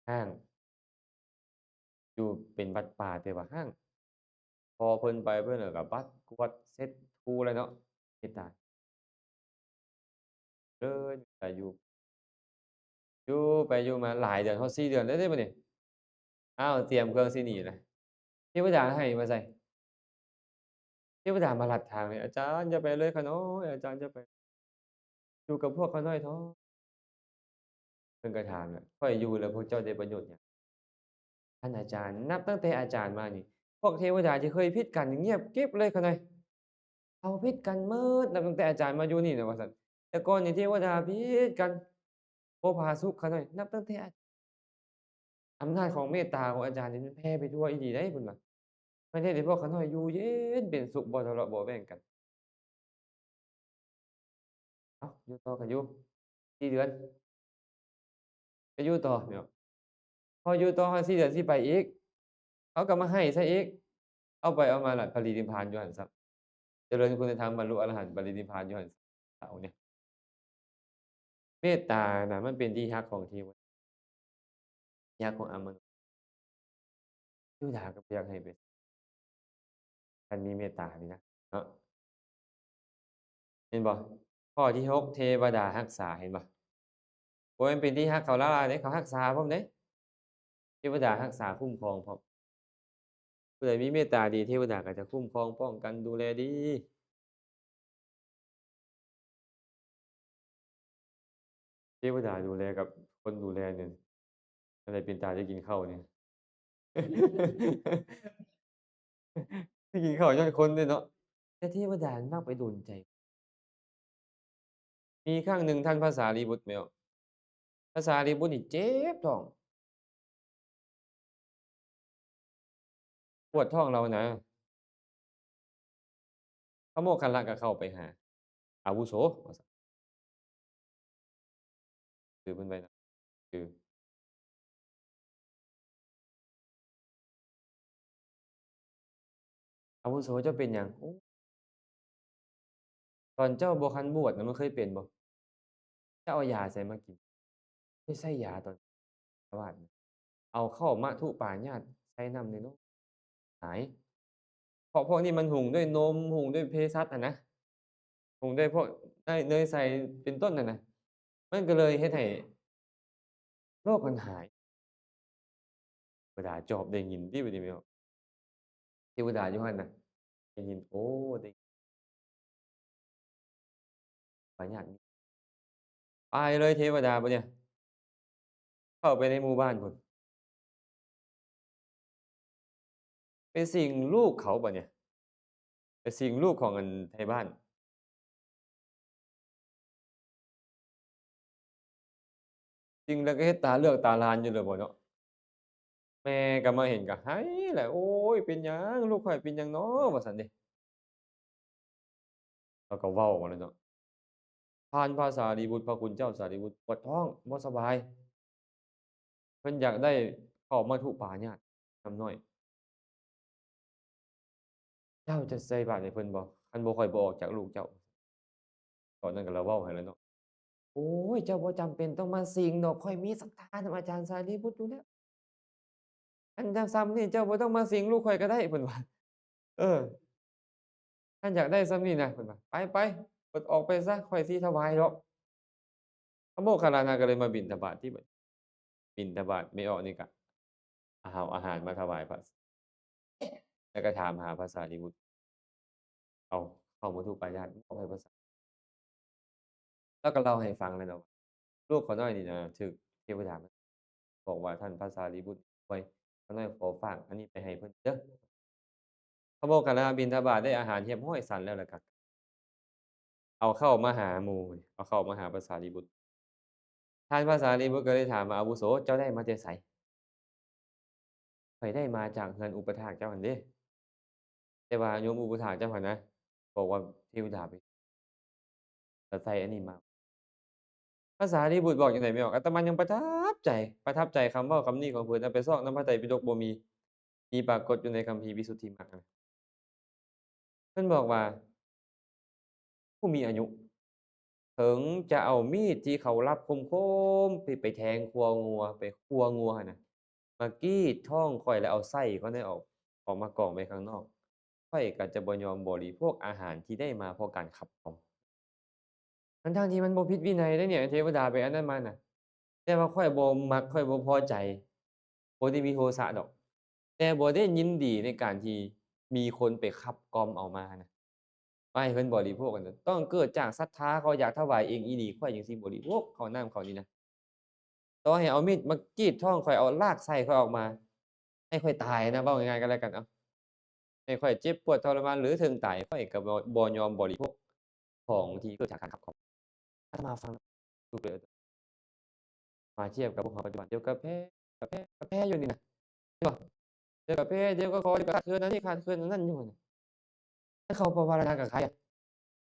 ຮ້າງ ຢູ່ເປັນວັດປ່າແຕ່ວ່າຮ້າງ ພໍເພິ່ນໄປເພິ່ນກໍບັດກວດເຊັດຖູແລ້ວເນາະ ເຮັດຕາ ເດີນໄປຢູ່ ຢູ່ໄປຢູ່ມາຫຼາຍເດືອນ ຮອດສີ່ເດືອນແລ້ວເດ້ບັດນີ້ ອ້າວ ຕຽມເຄື່ອງຊິໜີແລ້ວ ເທວະດາໃຫ້ມາໃສ່ ເທວະດາມາລັດທາງເລີຍ ອາຈານຢ່າໄປເລີຍຂ້ານ້ອຍ ອາຈານຢ່າໄປ ຢູ່ກັບພວກຂ້ານ້ອຍເຖາະ. ເພິ່ນກໍຖາມແຫຼະ ຂ້ອຍຢູ່ແລ້ວພວກເຈົ້າໄດ້ປະໂຫຍດຫຍັງ? ທ່ານອາຈານ ນັບຕັ້ງແຕ່ອາຈານມານີ້ ພວກເທວະດາທີ່ເຄີຍຜິດກັນງຽບກິບເລີຍຂ້ານ້ອຍ ເຂົາຜິດກັນໝົດ ນັບຕັ້ງແຕ່ອາຈານມາຢູ່ນີ້ນະວ່າຊັ້ນ ແຕ່ກ່ອນນີ້ເທວະດາຜິດກັນ ບໍ່ຜາສຸກຂ້ານ້ອຍ ນັບຕັ້ງແຕ່ອາ ອຳນາດຂອງເມດຕາຂອງອາຈານນີ້ມັນແຜ່ໄປທົ່ວອີ່ຫຼີໃດເພິ່ນວ່າ ມັນເຮັດໃຫ້ພວກຂ້ານ້ອຍຢູ່ເຢັນເປັນສຸກ ບໍ່ທະເລາະເບາະແວ້ງກັນ. ເອົ້າ ຢູ່ຕໍ່ກໍຢູ່ ສີ່ເດືອນ ກໍຢູ່ຕໍ່ເນາະ ພໍຢູ່ຕໍ່ຮອດສີ່ເດືອນຊິໄປອີກ ເຂົາກໍມາໃຫ້ໃສ່ອີກ ເອົາໄປເອົາມາລະປະລິນິບພານຢູ່ຫັ້ນຊ້ຳ. ເທ ຈະເລີນຄຸນນະທຳ ບັນລຸອະລະຫັນ ປະລິນິບພານຢູ່ຫັ້ນ ເອົາເນຍ ເມດຕານະ ມັນເປັນທີ່ຮັກຂອງເທວະ ທີ່ຮັກຂອງອາມະນຸດ ເທວະດາກໍບໍ່ຢາກໃຫ້ໄປ ຄັນມີເມດຕານີ້ນະ ເນາະ ເຫັນບໍ່? ຂໍ້ທີຫົກ ເທວະດາຮັກສາ ເຫັນບໍ່? ບໍ່ແມ່ນເປັນທີ່ຮັກເຂົາຫຼາຍໆເດ້ ເຂົາຮັກສາພ້ອມເດ້ ເທວະດາຮັກສາຄຸ້ມຄອງພ້ອມ ຜູ້ໃດມີເມດຕາດີ ເທວະດາກໍຈະຄຸ້ມຄອງ ປ້ອງກັນ ດູແລດີ. ເທວະດາດູແລກັບຄົນດູແລນີ້ ອັນໃດເປັນຕາໄດ້ກິນເຂົ້ານີ້ ໄດ້ກິນເຂົ້າຍ້ອນຄົນເດ້ເນາະ ແຕ່ເທວະດາມັກໄປດົນໃຈ. ມີຄັ້ງໜຶ່ງທ່ານພະສາລີບຸດແມ່ນບໍ່ ພະສາລີບຸດນີ້ເຈັບທ້ອງ ປວດທ້ອງລາວນະ ພະໂມກຄັນລະກໍເຂົ້າໄປຫາ ອາວຸໂສ ວ່າຊັ້ນ ຊື່ເພິ່ນໄວ້ນະ ຊື່ ອາວຸໂສ ເຈົ້າເປັນຫຍັງ? ໂອ້ ຕອນເຈົ້າບໍ່ທັນບວດນະ ມັນເຄີຍເປັນບໍ່? ເຈົ້າເອົາຢາໃສມາກິນ? ໄດ້ໃຊ້ຢາຕອນອາລາວາດນະ ເອົາເຂົ້າມະທຸປາຍາດໃສ່ນ້ຳໃນໂລງ ຫາຍ ເພາະພວກນີ້ມັນຫຸງດ້ວຍນົມ ຫຸງດ້ວຍເພສັດຫັ້ນນະ ຫຸງດ້ວຍພວກເນີຍໃສເປັນຕົ້ນຫັ້ນນະ ມັນກໍເລີຍເຮັດໃຫ້ໂລກມັນຫາຍ. ເທວະດາຈອບໄດ້ຍິນຕິບາດນີ້ແມ່ນບໍ່? ເທວະດາຢູ່ຫັ້ນນະໄດ້ຍິນ ໂອ້ ໄດ້ ປາຍາດ ໄປເລີຍເທວະດາບາດນີ້ ເຂົ້າໄປໃນໝູ່ບ້ານພຸ້ນ ໄປສິງລູກເຂົາບາດນີ້ ໄປສິງລູກຂອງອັນໄທບ້ານ ສິງແລ້ວກໍເຮັດຕາເລືອກຕາຫຼານຢູ່ເລີຍບໍ່ເນາະ ແມ່ກໍມາເຫັນກໍໄຫ້ແຫຼະ ໂອ້ຍ ເປັນຫຍັງລູກຂ້ອຍ ເປັນຫຍັງນໍ ວ່າຊັ້ນເດ້. ລາວກໍເວົ້າມາເລີຍເນາະ ທ່ານພະສາລີບຸດ ພະຄຸນເຈົ້າສາລີບຸດ ປວດທ້ອງ ບໍ່ສະບາຍ ເພິ່ນຢາກໄດ້ເຂົ້າມະທຸປາຍາດນ້ຳນ້ອຍ ເຈົ້າຈະໃສ່ບາດໃຫ້ເພິ່ນບໍ່? ຄັນບໍ່ ຂ້ອຍບໍ່ອອກຈາກລູກເຈົ້າ. ຕອນນັ້ນກໍລາວເວົ້າໃຫ້ແລ້ວເນາະ ໂອ້ຍ ເຈົ້າບໍ່ຈຳເປັນຕ້ອງມາສິງດອກ ຂ້ອຍມີສັດທານຳອາຈານສາລີບຸດຢູ່ແລ້ວ ອັນຈຳສ່ຳນີ້ເຈົ້າບໍ່ຕ້ອງມາສິງລູກຂ້ອຍກໍໄດ້ ເພິ່ນວ່າ ເອີ ຄັນຢາກໄດ້ສ່ຳນີ້ນະ ເພິ່ນວ່າ ໄປໆ ເພິ່ນອອກໄປຊະ ຂ້ອຍຊິຖວາຍດອກ. ພະໂມກຄັນລານະກໍເລີຍມາບິນທະບາດທີ່ ບິນທະບາດ ແມ່ອອກນີ້ກະເອົາອາຫານມາຖວາຍພະ ແລ້ວກໍຖາມຫາພະສາລີບຸດ ເອົາເຂົ້າມະທຸປາຍາດມອບໃຫ້ພະສາ ແລ້ວກໍເລົ່າໃຫ້ຟັງແລ້ວເນາະ ລູກຂ້ານ້ອຍນີ້ນະ ຖືກເທວະດາມາບອກວ່າ ທ່ານພະສາລີບຸດ ໂອ້ຍ ຂ້ານ້ອຍຂໍຝາກອັນນີ້ໄປໃຫ້ເພິ່ນເດີ. ພະໂມກຄັນລານະບິນທະບາດໄດ້ອາຫານຮຽບຮ້ອຍສັນແລ້ວ ແລ້ວກໍເອົາເຂົ້າມາຫາໝູ່ ເອົາເຂົ້າມາຫາພະສາລີບຸດ. ທ່ານພະສາລີບຸດກໍເລີຍຖາມວ່າ ອາວຸໂສ ເຈົ້າໄດ້ມາແຕ່ໃສ? ຂ້ອຍໄດ້ມາຈາກເຮືອນອຸປະຖາກເຈົ້າຫັ້ນເດ້ ແຕ່ວ່າໂຍມອຸປະຖາກເຈົ້າຫັ້ນນະ ບອກວ່າເທວະດາໄປ ລະໃສ່ອັນນີ້ມາ. ພະສາລີບຸດບອກຈັ່ງໃດແມ່ນບໍ່? ອາດຕະມາຍັງປະທັບໃຈ ປະທັບໃຈຄຳເວົ້າຄຳນີ້ຂອງເພິ່ນ ເອົາໄປຊອກນຳພະໄຕປິດົກບໍ່ມີ ມີປາກົດຢູ່ໃນຄຳພີວິສຸດທິມັກນະ. ເພິ່ນບອກວ່າ ຜູ້ມີອາຍຸ ເຖິງຈະເອົາມີດທີ່ເຂົາລັບຄົມໆ ໄປ ໄປແທງຂົວງົວ ໄປຂົວງົວຫັ້ນນະ ມາກຣີດທ້ອງຂ້ອຍ ແລ້ວເອົາໄສ້ຂ້ອຍນັ້ນອອກ ອອກມາກອງໄວ້ຂ້າງນອກ ຂ້ອຍກໍຈະບໍ່ຍອມບໍລິໂພກອາຫານທີ່ໄດ້ມາເພາະການຂັບກອມ. ທັງໆທີ່ມັນບໍ່ຜິດວິໄນເດ້ນີ້ ເທວະດາໄປອັນນັ້ນມານະ ແຕ່ວ່າຂ້ອຍບໍ່ມັກ ຂ້ອຍບໍ່ພໍໃຈ ບໍ່ໄດ້ມີໂທສະດອກ ແຕ່ບໍ່ໄດ້ຍິນດີໃນການທີ່ມີຄົນໄປຂັບກອມເອົາມານະ ມາໃຫ້ເພິ່ນບໍລິໂພກຫັ້ນນະ ຕ້ອງເກີດຈາກສັດທາ ເຂົາຢາກຖວາຍເອງອີ່ຫຼີ ຂ້ອຍຈຶ່ງຊິບໍລິໂພກເຂົ້ານ້ຳເຂົານີ້ນະ. ຕໍ່ໃຫ້ເອົາມີດມາກຣີດທ້ອງຂ້ອຍ ເອົາລາກໄສ້ຂ້ອຍອອກມາ ໃຫ້ຂ້ອຍຕາຍນະ ເວົ້າງ່າຍໆກໍແລ້ວກັນ ເອົາ ໃຫ້ຂ້ອຍເຈັບປວດທໍລະມານ ຫຼື ເຖິງຕາຍ ຂ້ອຍກໍບໍ່ ບໍ່ຍອມບໍລິໂພກຂອງທີ່ເກີດຈາກການຂັບກອມ. ອາດຕະມາຟັງແລ້ວລຸກເລີຍ ມາທຽບກັບພວກເຮົາປັດຈຸບັນ ດຽວກະແພ ກະແພ ກະແພຢູ່ນີ້ນະ ເຫັນບໍ່? ດຽວກະແພ ດຽວກະຂໍ ດຽວກະຂາດເຂີນອັນນີ້ ຂາດເຂີນອັນນັ້ນຢູ່ຫັ້ນນະ. ເຂົາປະວາລະນາກະຂາຍ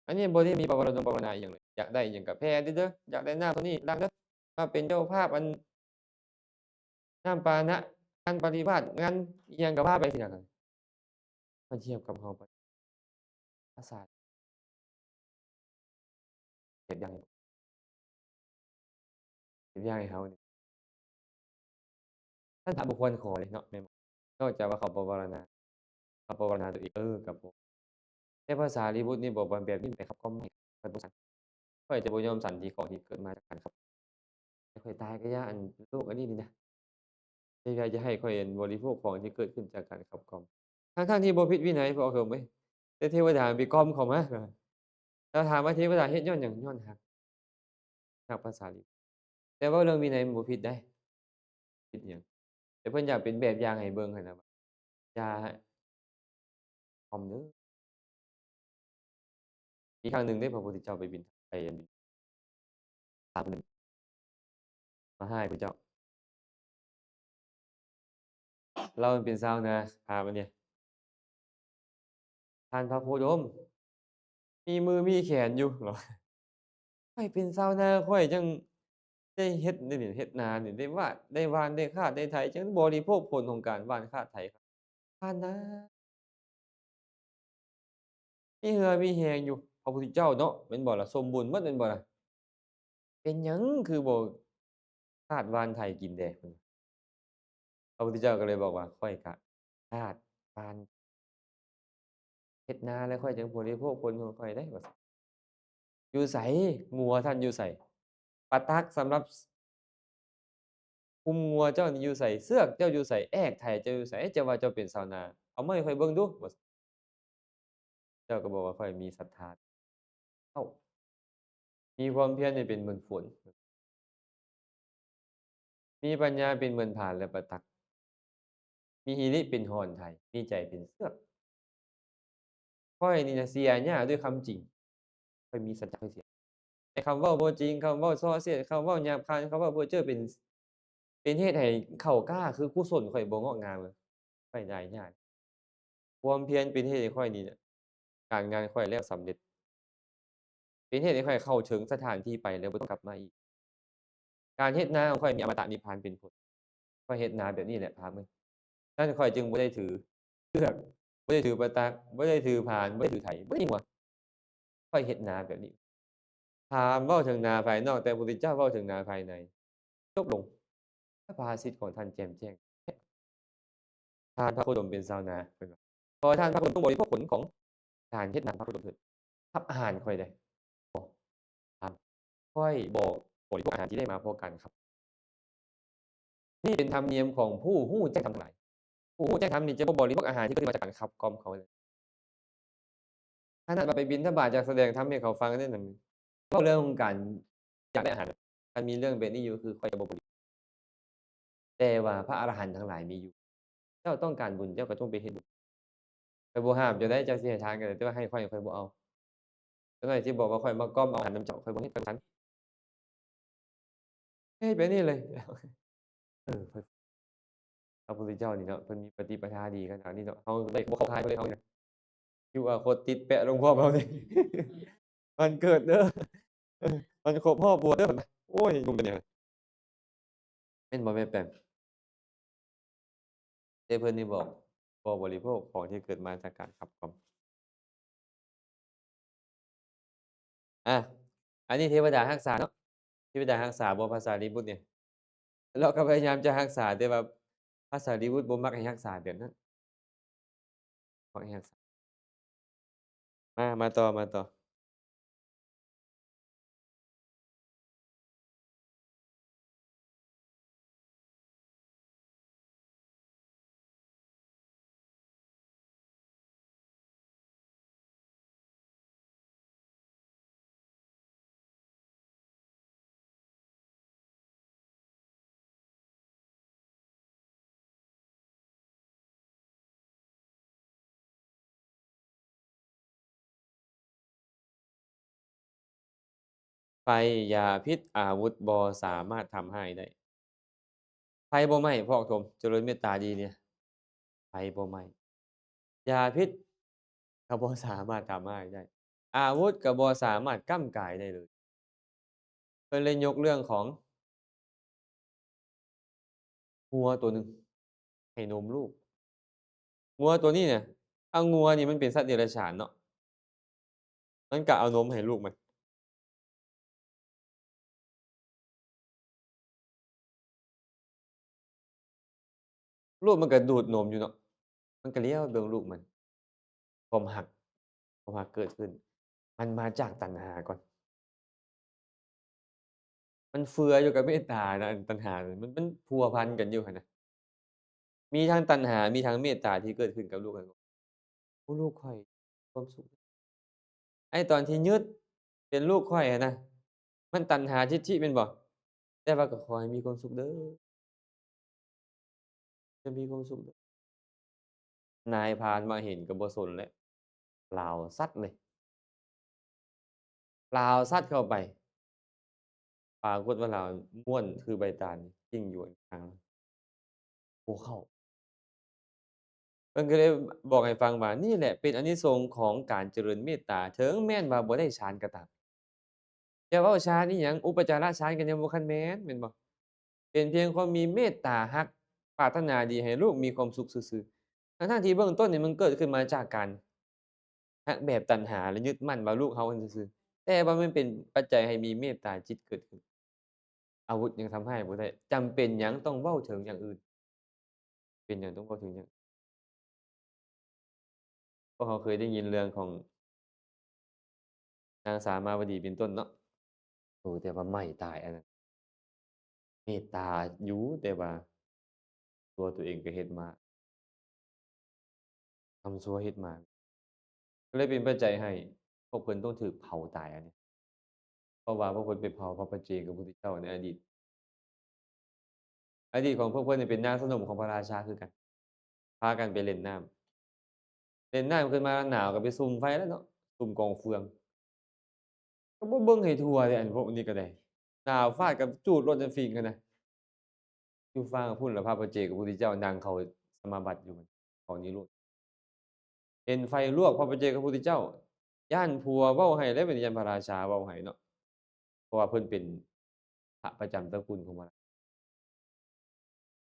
ອັນນີ້ບໍ່ໄດ້ມີປະວາລະດົງປະວາລະນາອີ່ຫຍັງເລີຍ ຢາກໄດ້ອີ່ຫຍັງກະແພເດີ້ ຢາກໄດ້ນ້ຳໂຕນີ້ລ້າງເດີ້ ມາເປັນເຈົ້າພາບອັນ ນ້ຳປານະ ງານປະລິວາດ ງານອີ່ຫຍັງກະວ່າໄປຊີ້ນະ. ມາທຽບກັບເຮົາ ອາດຕະ ສາ ແບບຢ່າງ ແບບຢ່າງໃຫ້ເຮົານີ້ ທ່ານພະບໍ່ຄວນຂໍເດ້ເນາະ ແມ່ນບໍ່? ນອກຈາກວ່າເຂົາປະວາລະນາ ເຂົາປະວາລະນາຕົວເອງ ເອີ ກໍບໍ່ ແຕ່ພະສາລີບຸດນີ້ບອກວ່າ ແບບນີ້ໄປຂັບກ່ອມໃໝ່ ຂ້ອຍບໍ່ສັນ ຂ້ອຍຈະບໍ່ຍອມສັນທີ່ຂອງທີ່ເກີດມາຈາກການຂັບ ແຕ່ຂ້ອຍຕາຍກໍຢ່າ ອັນໂລກອັນນີ້ນີ້ນະ ຢ່າ ຢ່າໃຫ້ຂ້ອຍ ອັນ ບໍລິໂພກຂອງທີ່ເກີດຂຶ້ນຈາກການຂັບກ່ອມ ທັງໆທີ່ບໍ່ຜິດວິໄນ ພວກເຂົາເອີຍ ແຕ່ເທວະດາໄປກ່ອມເຂົາມາ. ແລ້ວຖາມວ່າເທວະດາເຮັດຍ້ອນຫຍັງ? ຍ້ອນຮັກ ຮັກພະສາລີ ແຕ່ເວົ້າເລື່ອງວິໄນມັນບໍ່ຜິດໃດ ຜິດຫຍັງ? ແຕ່ເພິ່ນຢາກເປັນແບບຢ່າງໃຫ້ເບິ່ງຫັ້ນນະ ວ່າຢ່າ ຄອມເດີ. ມີຄັ້ງໜຶ່ງເດ້ ພະພຸດທະເຈົ້າໄປບິນ ໄປອັນ ຖາມເພິ່ນ ມາຫາພະເຈົ້າ ລາວເປັນຊາວນາ ຖາມອັນນີ້ ທ່ານພະໂຄດົມ ມີມືມີແຂນຢູ່ ຂ້ອຍເປັນຊາວນາ ຂ້ອຍຈັ່ງໄດ້ເຮັດນີ້ ເຮັດນານີ້ ໄດ້ຫວ່ານ ໄດ້ຫວ່ານ ໄດ້ຄາດ ໄດ້ໄຖ ຈັ່ງບໍລິໂພກຜົນຂອງການຫວ່ານຄາດໄຖ ທ່ານນາ ມີເຫື່ອມີແຮງຢູ່ ພະພຸດທະເຈົ້າເນາະ ແມ່ນບໍ່ລະ? ສົມບູນໝົດແມ່ນບໍ່ລະ? ເປັນຫຍັງຄືບໍ່ຄາດຫວ່ານໄຖກິນແດ່? ພະພຸດທະເຈົ້າກໍເລີຍບອກວ່າ ຂ້ອຍກະຄາດຫວ່ານ ເຮັດນາແລ້ວຂ້ອຍຈຶ່ງບໍລິໂພກຜົນຂອງຂ້ອຍໄດ້ ວ່າຊັ້ນ. ຢູ່ໃສ? ງົວທ່ານຢູ່ໃສ? ປະຕັກສຳລັບຄຸມງົວເຈົ້ານີ້ຢູ່ໃສ? ເຊືອກເຈົ້າຢູ່ໃສ? ແອກໄຖເຈົ້າຢູ່ໃສ? ເຈົ້າວ່າເຈົ້າເປັນຊາວນາ ເອົາມາໃຫ້ຂ້ອຍເບິ່ງດູ ວ່າຊັ້ນ. ເຈົ້າກໍບອກວ່າ ຂ້ອຍມີສັດທາ ເອົ້າ ມີຄວາມພຽນນີ້ເປັນເໝືອນຝົນ ມີປັນຍາເປັນເໝືອນຜານ ແລະ ປະຕັກ ມີຫິລິເປັນຫອນໄຖ ມີໃຈເປັນເຊືອກ. ຂ້ອຍນີ້ນະເສຍຫຍ້າດ້ວຍຄຳຈິງ ຂ້ອຍມີສັດຈະ ຂ້ອຍເສຍ ແຕ່ຄຳເວົ້າບໍ່ຈິງ ຄຳເວົ້າສໍ້ເສຍດ ຄຳເວົ້າຫຍາບຄາຍ ຄຳເວົ້າເພ້ອເຈີ້ເປັນ ເປັນເຫດໃຫ້ເຂົ້າກ້າ ຄືກຸສົນຂ້ອຍບໍ່ເງາະງາມ ຂ້ອຍໄດ້ຍາກ. ຄວາມພຽນເປັນເຫດໃຫ້ຂ້ອຍນີ້ນະ ການງານຂ້ອຍແລ້ວສຳເລັດ ເປັນເຫດໃຫ້ຂ້ອຍເຂົ້າເຖິງສະຖານທີ່ໄປແລ້ວບໍ່ຕ້ອງກັບມາອີກ. ການເຮັດນາຂອງຂ້ອຍມີອະມະຕະນິບພານເປັນຜົນ. ຂ້ອຍເຮັດນາແບບນີ້ແຫຼະພາບເອີຍ. ນັ້ນຂ້ອຍຈຶ່ງບໍ່ໄດ້ຖືເຊືອກ ບໍ່ໄດ້ຖືປະຕັກ ບໍ່ໄດ້ຖືຜານ ບໍ່ໄດ້ຖືໄຖ ບໍ່ໄດ້ມີງົວ. ຂ້ອຍເຮັດນາແບບນີ້. ພາມເວົ້າເຖິງນາພາຍນອກ ແຕ່ພະພຸດທະເຈົ້າເວົ້າເຖິງນາພາຍໃນ. ຈົບລົງ. ພະພາສິດຂອງທ່ານແຈ່ມແຈ້ງ. ທ່ານພະໂຄດົມເປັນຊາວນາ ເພິ່ນວ່າ ຂໍໃຫ້ທ່ານພະໂຄດົມຈົ່ງບໍລິໂພກຜົນຂອງການເຮັດນາຂອງພະໂຄດົມເຖີດ. ຮັບອາຫານຂ້ອຍແດ່. ບໍ່. ທ່ານ ຂ້ອຍບໍ່ບໍລິໂພກອາຫານທີ່ໄດ້ມາເພາະການຂັບ. ນີ້ເປັນທຳນຽມຂອງຜູ້ຮູ້ແຈ້ງທຳທັງຫຼາຍ. ຜູ້ຮູ້ແຈ້ງທຳນີ້ຈະບໍ່ບໍລິໂພກອາຫານທີ່ເກີດຂຶ້ນມາຈາກການຂັບກ່ອມເຂົາເລີຍ. ຂະໜາດວ່າໄປບິນທະບາດ ຢາກສະແດງທຳໃຫ້ເຂົາຟັງນັ້ນນະ ເວົ້າເລື່ອງຂອງການຢາກໄດ້ອາຫານ ຄັນມີເລື່ອງແບບນີ້ຢູ່ ຄືຂ້ອຍຈະບໍ່ບໍລິ. ແຕ່ວ່າພະອະລະຫັນທັງຫຼາຍມີຢູ່. ເຈົ້າຕ້ອງການບຸນ ເຈົ້າກໍຈົ່ງໄປເຮັດບຸນ. ຂ້ອຍບໍ່ຫ້າມເຈົ້າໃດ ເຈົ້າຊິໃຫ້ທານກໍໄດ້ ແຕ່ວ່າໃຫ້ຂ້ອຍ ຂ້ອຍບໍ່ເອົາ. ຈັກໜ້ອຍຊິບອກວ່າຂ້ອຍມາກ້ອມເອົາອາຫານນຳເຈົ້າ ຂ້ອຍບໍ່ເຮັດ ຂ້ອຍບໍ່ສັນ. ເຮັດແບບນີ້ເລີຍ. ເອີ ພະພຸດທະເຈົ້ານີ້ເນາະ ເພິ່ນມີປະຕິປະທາດີຂະໜາດນີ້ເນາະ ເຮົາເລີຍບໍ່ເຂົ້າຂ່າຍເພິ່ນເລີຍ ເຮົານີ້ນະ. ຄິວອາໂຄດຕິດແປະລົງພ້ອມເຮົານີ້ ວັນເກີດເດີ ເອີ ວັນຄົບຮອບບວດເດີ. ໂອ້ຍ ໜຸ່ມເປັນຫຍັງ ແມ່ນບໍ່ແມ່ແປມ? ແຕ່ເພິ່ນນີ້ບອກ ບໍ່ບໍລິໂພກຂອງທີ່ເກີດມາຈາກການຂັບກ່ອມ. ອາ ອັນນີ້ເທວະດາຮັກສາເນາະ ເທວະດາຮັກສາບໍ່ ພະສາລີບຸດນີ້ ລາວກໍພະຍາຍາມຈະຮັກສາ ແຕ່ວ່າພະສາລີບຸດບໍ່ມັກໃຫ້ຮັກສາແບບນັ້ນ ມັກໃຫ້ຮັກສາ. ມາ ມາຕໍ່ ມາຕໍ່. ໄຟ ຢາພິດ ອາວຸດ ບໍ່ສາມາດທຳຮ້າຍໄດ້. ໄຟບໍ່ໄໝ້ ພອກຖົມ ຈະເລີນເມດຕາດີນີ້ ໄຟບໍ່ໄໝ້. ຢາພິດກໍບໍ່ສາມາດທຳຮ້າຍໄດ້ ອາວຸດກໍບໍ່ສາມາດກ້ຳກາຍໄດ້ເລີຍ. ເພິ່ນເລີຍຍົກເລື່ອງຂອງງົວໂຕໜຶ່ງໃຫ້ນົມລູກ. ງົວໂຕນີ້ນະ ອາ ງົວນີ້ມັນເປັນສັດເດຍລະສານເນາະ. ມັນກໍເອົານົມໃຫ້ລູກມັນ. ລູກມັນກໍດູດນົມຢູ່ເນາະ, ມັນກໍຫຼຽວເບິ່ງລູກມັນ. ຄວາມຮັກ, ຄວາມຮັກເກີດຂຶ້ນ, ມັນມາຈາກຕັນຫາກ່ອນ. ມັນເຟືອຢູ່ກັບເມດຕານະ, ອັນຕັນຫາມັນ, ມັນພົວພັນກັນຢູ່ຫັ້ນນະ. ມີທັງຕັນຫາ, ມີທັງເມດຕາທີ່ເກີດຂຶ້ນກັບລູກຫັ້ນ. ໂອ້ ລູກຂ້ອຍມີຄວາມສຸກ. ໄອ້ຕອນທີ່ຍຶດເປັນລູກຂ້ອຍຫັ້ນນະ, ມັນຕັນຫາທິດຖິແມ່ນບໍ່? ແຕ່ວ່າກໍຂໍໃຫ້ມີຄວາມສຸກເດີ້, ຈະມີຄວາມສຸກເດີ້. ນາຍພານມາເຫັນກໍບໍ່ສົນແລ້ວ, ລາວຊັດເລີຍ. ລາວຊັດເຂົ້າໄປ, ປາກົດວ່າລາວມ້ວນຄືໃບຕານ, ຈິ້ງຢູ່ຂ້າງ ບໍ່ເຂົ້າ. ເພິ່ນກໍເລີຍບອກໃຫ້ຟັງວ່າ ນີ້ແຫຼະເປັນອານິສົງຂອງການຈະເລີນເມດຕາ, ເຖິງແມ່ນວ່າບໍ່ໄດ້ฌານກໍຕາມ. ຈະເວົ້າฌານອີ່ຫຍັງ, ອຸປະຈາລະฌານກໍຍັງບໍ່ທັນແມ່ນ, ແມ່ນບໍ່? ເປັນພຽງຄວາມມີເມດຕາຮັກ, ປາດຖະໜາດີໃຫ້ລູກມີຄວາມສຸກຊື່ໆ, ທັງໆທີ່ເບື້ອງຕົ້ນນີ້ມັນເກີດຂຶ້ນມາຈາກການ ຮັກແບບຕັນຫາ ແລະ ຍຶດໝັ້ນວ່າລູກເຮົາຫັ້ນຊື່ໆ, ແຕ່ວ່າມັນເປັນປັດໄຈໃຫ້ມີເມດຕາຈິດເກີດຂຶ້ນ. ອາວຸດຍັງທຳຮ້າຍບໍ່ໄດ້, ຈຳເປັນຫຍັງຕ້ອງເວົ້າເຖິງຢ່າງອື່ນ? ເປັນຫຍັງຕ້ອງເວົ້າເຖິງຢ່າງ ພວກເຮົາເຄີຍໄດ້ຍິນເລື່ອງຂອງນາງສາມາວະດີເປັນຕົ້ນເນາະ. ໂອ້ ແຕ່ວ່າໄໝ້ຕາຍອັນນັ້ນ. ເມດຕາຢູ່, ແຕ່ວ່າຕົວຕົວເອງກໍເຮັດມາ, ກຳຊົ່ວເຮັດມາ, ກໍເລີຍເປັນປັດໄຈໃຫ້ພວກເພິ່ນຕ້ອງຖືກເຜົາຕາຍອັນນີ້. ເພາະວ່າພວກເພິ່ນໄປເຜົາພະປັດເຈກະພຸດທະເຈົ້າໃນອະດີດ. ອະດີດຂອງພວກເພິ່ນນີ້ເປັນນາງສະໜົມຂອງພະລາຊາຄືກັນ, ພາກັນໄປຫຼິ້ນນ້ຳ. ຫຼິ້ນນ້ຳຂຶ້ນມາໜາວກໍໄປສຸມໄຟແລ້ວເນາະ, ສຸມກອງເຟືອງ. ກໍບໍ່ເບິ່ງໃຫ້ທົ່ວເດ ອັນພວກນີ້ກໍໄດ້. ໜາວຟາດກັບຈູດລົດອັນຝິງຫັ້ນນະ. ຢູ່ຝັ່ງພຸ້ນລະ ພະປັດເຈກະພຸດທະເຈົ້ານັ່ງເຂົ້າສະມາບັດຢູ່, ເຂົ້ານິໂຣດ. ເຫັນໄຟລວກພະປັດເຈກະພຸດທະເຈົ້າ, ຢ້ານຜົວເວົ້າໃຫ້ແລ້ວ, ເປັນຢ້ານພະລາຊາເວົ້າໃຫ້ເນາະ, ເພາະວ່າເພິ່ນເປັນພະປະຈຳຕະກຸນຂອງພະລາຊາ.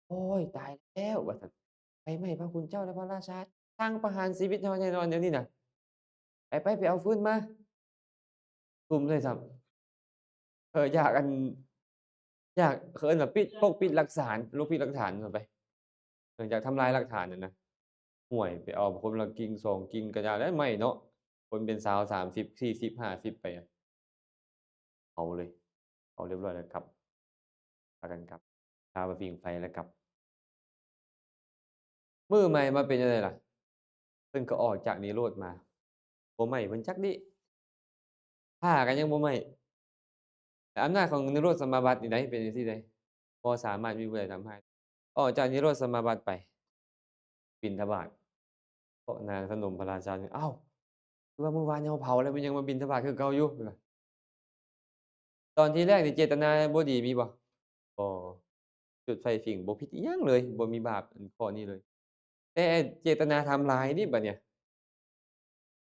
ໂອ້ຍ ຕາຍແລ້ວ ວ່າຊັ້ນ, ໄຟໄໝ້ພະຄຸນເຈົ້າ ແລະ ພະລາຊາ, ສັ່ງປະຫານຊີວິດເຮົາແນ່ນອນດຽວນີ້ນະ. ໄປໆ ໄປເອົາຟືນມາ. ທຸ່ມເລີຍຊ້ຳ. ເອີ ຢາກອັນ ຢາກ ເຂົາເອີ້ນວ່າປິດ ປົກປິດຫຼັກຖານ, ປົກປິດຫຼັກຖານເຂົ້າໄປ. ເອີ ຢາກທຳລາຍຫຼັກຖານຫັ້ນນະ. ໂອ້ຍ ໄປເອົາຄົນລະກິ່ງສອງກິ່ງກໍຢ່າແລ້ວ ໄໝ້ເນາະ. ຄົນເປັນຊາວ ສາມສິບ ສີ່ສິບ ຫ້າສິບໄປ. ເຜົາເລີຍ, ເຜົາລຽບຮ້ອຍແລ້ວກັບ ພາກັນກັບ, ພາໄປຜິງໄຟແລ້ວກັບ. ມື້ໃໝ່ມາເປັນຈັ່ງໃດລະ? ເພິ່ນກໍອອກຈາກນິໂຣດມາ, ບໍ່ໄໝ້ເພິ່ນຈັກດີ້, ຜ້າກໍຍັງບໍ່ໄໝ້. ແລະ ອຳນາດຂອງນິໂຣດສະມາບັດນີ້ໃດ ເປັນຈັ່ງຊີ້ໃດ, ບໍ່ສາມາດມີຜູ້ໃດທຳຮ້າຍ. ອອກຈາກນິໂຣດສະມາບັດໄປ ບິນທະບາດ. ພວກນາງສະໜົມພະລາຊານີ້, ອ້າວ ຄືວ່າມື້ວານນີ້ເຮົາເຜົາແລ້ວ ມັນຍັງມາບິນທະບາດຄືເກົ່າຢູ່. ຕອນທີແລກນີ້ເຈດຕະນາບໍ່ດີມີບໍ່? ບໍ່. ຈຸດໄຟຜິງບໍ່ຜິດອີ່ຫຍັງເລີຍ, ບໍ່ມີບາບອັນຂໍ້ນີ້ເລີຍ. ແຕ່ເຈດຕະນາທຳລາຍນີ້ບັດເນີ້ຍ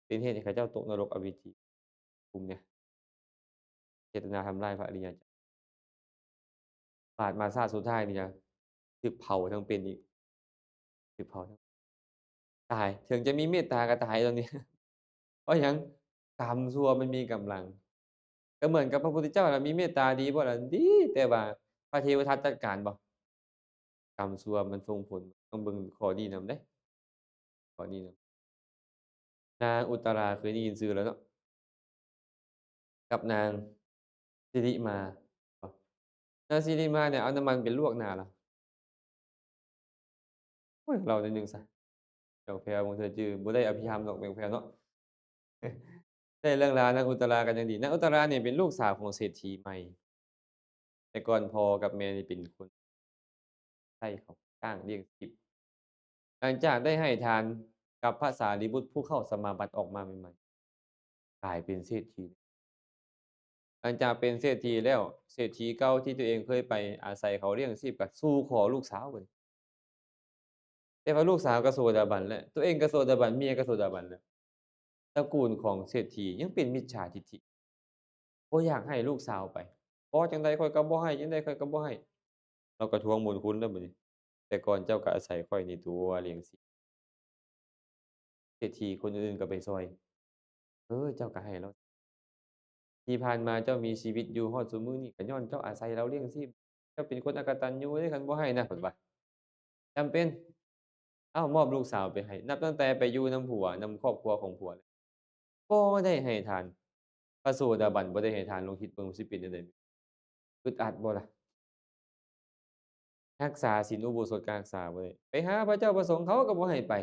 ເປັນເຫດໃຫ້ເຂົາເຈົ້າຕົກນະລົກອະເວຈີ. ກຸ່ມເນີ້ຍ ເຈດຕະນາທຳລາຍພະອະລິຍະເຈົ້າ. ບາດມາຊາດສຸດທ້າຍນີ້ນະ ຖືກເຜົາທັງເປັນອີກ, ຖືກເຜົາທັງ ຕາຍ, ເຖິງຈະມີເມດຕາກໍຕາຍຕອນນີ້. ເພາະຫຍັງ? ກຳຊົ່ວມັນມີກຳລັງ. ກໍເໝືອນກັບພະພຸດທະເຈົ້າລະ ມີເມດຕາດີບໍ່ລະ? ດີ, ແຕ່ວ່າພະເທວະທັດຈັດການບໍ່? ກຳຊົ່ວມັນສົ່ງຜົນ, ຕ້ອງເບິ່ງຂໍ້ນີ້ນຳເດ້, ຂໍ້ນີ້ນຳ. ນາງອຸດຕະລາ ເຄີຍໄດ້ຍິນຊື່ແລ້ວເນາະ, ກັບນາງສິລິມາ. ນາງສິລິມານີ້ເອົານ້ຳມັນໄປລວກໜ້າລະ. ໂອ້ຍ ເລົ່າໜ້ອຍໜຶ່ງຊະ, ແມ່ນແພວ ບາງເທື່ອຈື່ບໍ່ໄດ້ອະພິທຳດອກ ແມ່ນແພວເນາະ. ໄດ້ເລື່ອງລາວນາງອຸດຕະລາກັນຢ່າງດີ. ນາງອຸດຕະລານີ້ເປັນລູກສາວຂອງເສດຖີໃໝ່. ແຕ່ກ່ອນພໍ່ກັບແມ່ນີ້ເປັນຄົນໃຊ້ເຂົາຈ້າງລ້ຽງຊີບ. ຫຼັງຈາກໄດ້ໃຫ້ທານກັບພະສາລີບຸດຜູ້ເຂົ້າສະມາບັດອອກມາໃໝ່ໆ ກາຍເປັນເສດຖີ. ຫຼັງຈາກເປັນເສດຖີແລ້ວ, ເສດຖີເກົ່າທີ່ຕົວເອງເຄີຍໄປອາໄສເຂົາລ້ຽງຊີບກໍສູ່ຂໍລູກສາວບັດນີ້. ແຕ່ວ່າລູກສາວກໍໂສດາບັນແລ້ວ, ຕົວເອງກໍໂສດາບັນ, ເມຍກໍໂສດາບັນແລ້ວ. ຕະກູນຂອງເສດຖີຍັງເປັນມິດສາທິດຖິ, ບໍ່ຢາກໃຫ້ລູກສາວໄປ. ຂໍຈັ່ງໃດຂ້ອຍກໍບໍ່ໃຫ້, ຈັ່ງໃດຂ້ອຍກໍບໍ່ໃຫ້. ລາວກໍທວງບຸນຄຸນແລ້ວບັດນີ້. ແຕ່ກ່ອນເຈົ້າກໍອາໄສຂ້ອຍນີ້ຕົວະລ້ຽງຊີບ. ເສດຖີຄົນອື່ນກໍໄປຊ່ອຍ. ເອີ ເຈົ້າກໍໃຫ້ລາວ ທີ່ຜ່ານມາເຈົ້າມີຊີວິດຢູ່ຮອດຊຸມື້ນີ້ ກໍຍ້ອນເຈົ້າອາໄສເຮົາລ້ຽງຊີບ. ເຈົ້າເປັນຄົນອະກະຕັນຍູເດ້ ຄັນບໍ່ໃຫ້ນະ ເພິ່ນວ່າ. ຈຳເປັນ. ເອົາ ມອບລູກສາວໄປໃຫ້. ນັບຕັ້ງແຕ່ໄປຢູ່ນຳຜົວ, ນຳຄອບຄົວຂອງຜົວ, ບໍ່ໄດ້ໃຫ້ທານ. ພະໂສດາບັນບໍ່ໄດ້ໃຫ້ທານ, ລອງຄິດເບິ່ງ ມັນຊິເປັນຈັ່ງໃດ? ອຶດອັດບໍ່ລະ? ຮັກສາສິນອຸໂບສົດກໍຮັກສາບໍ່ໄດ້, ໄປຫາພະເຈົ້າພະສົງເຂົາກໍບໍ່ໃຫ້ໄປ.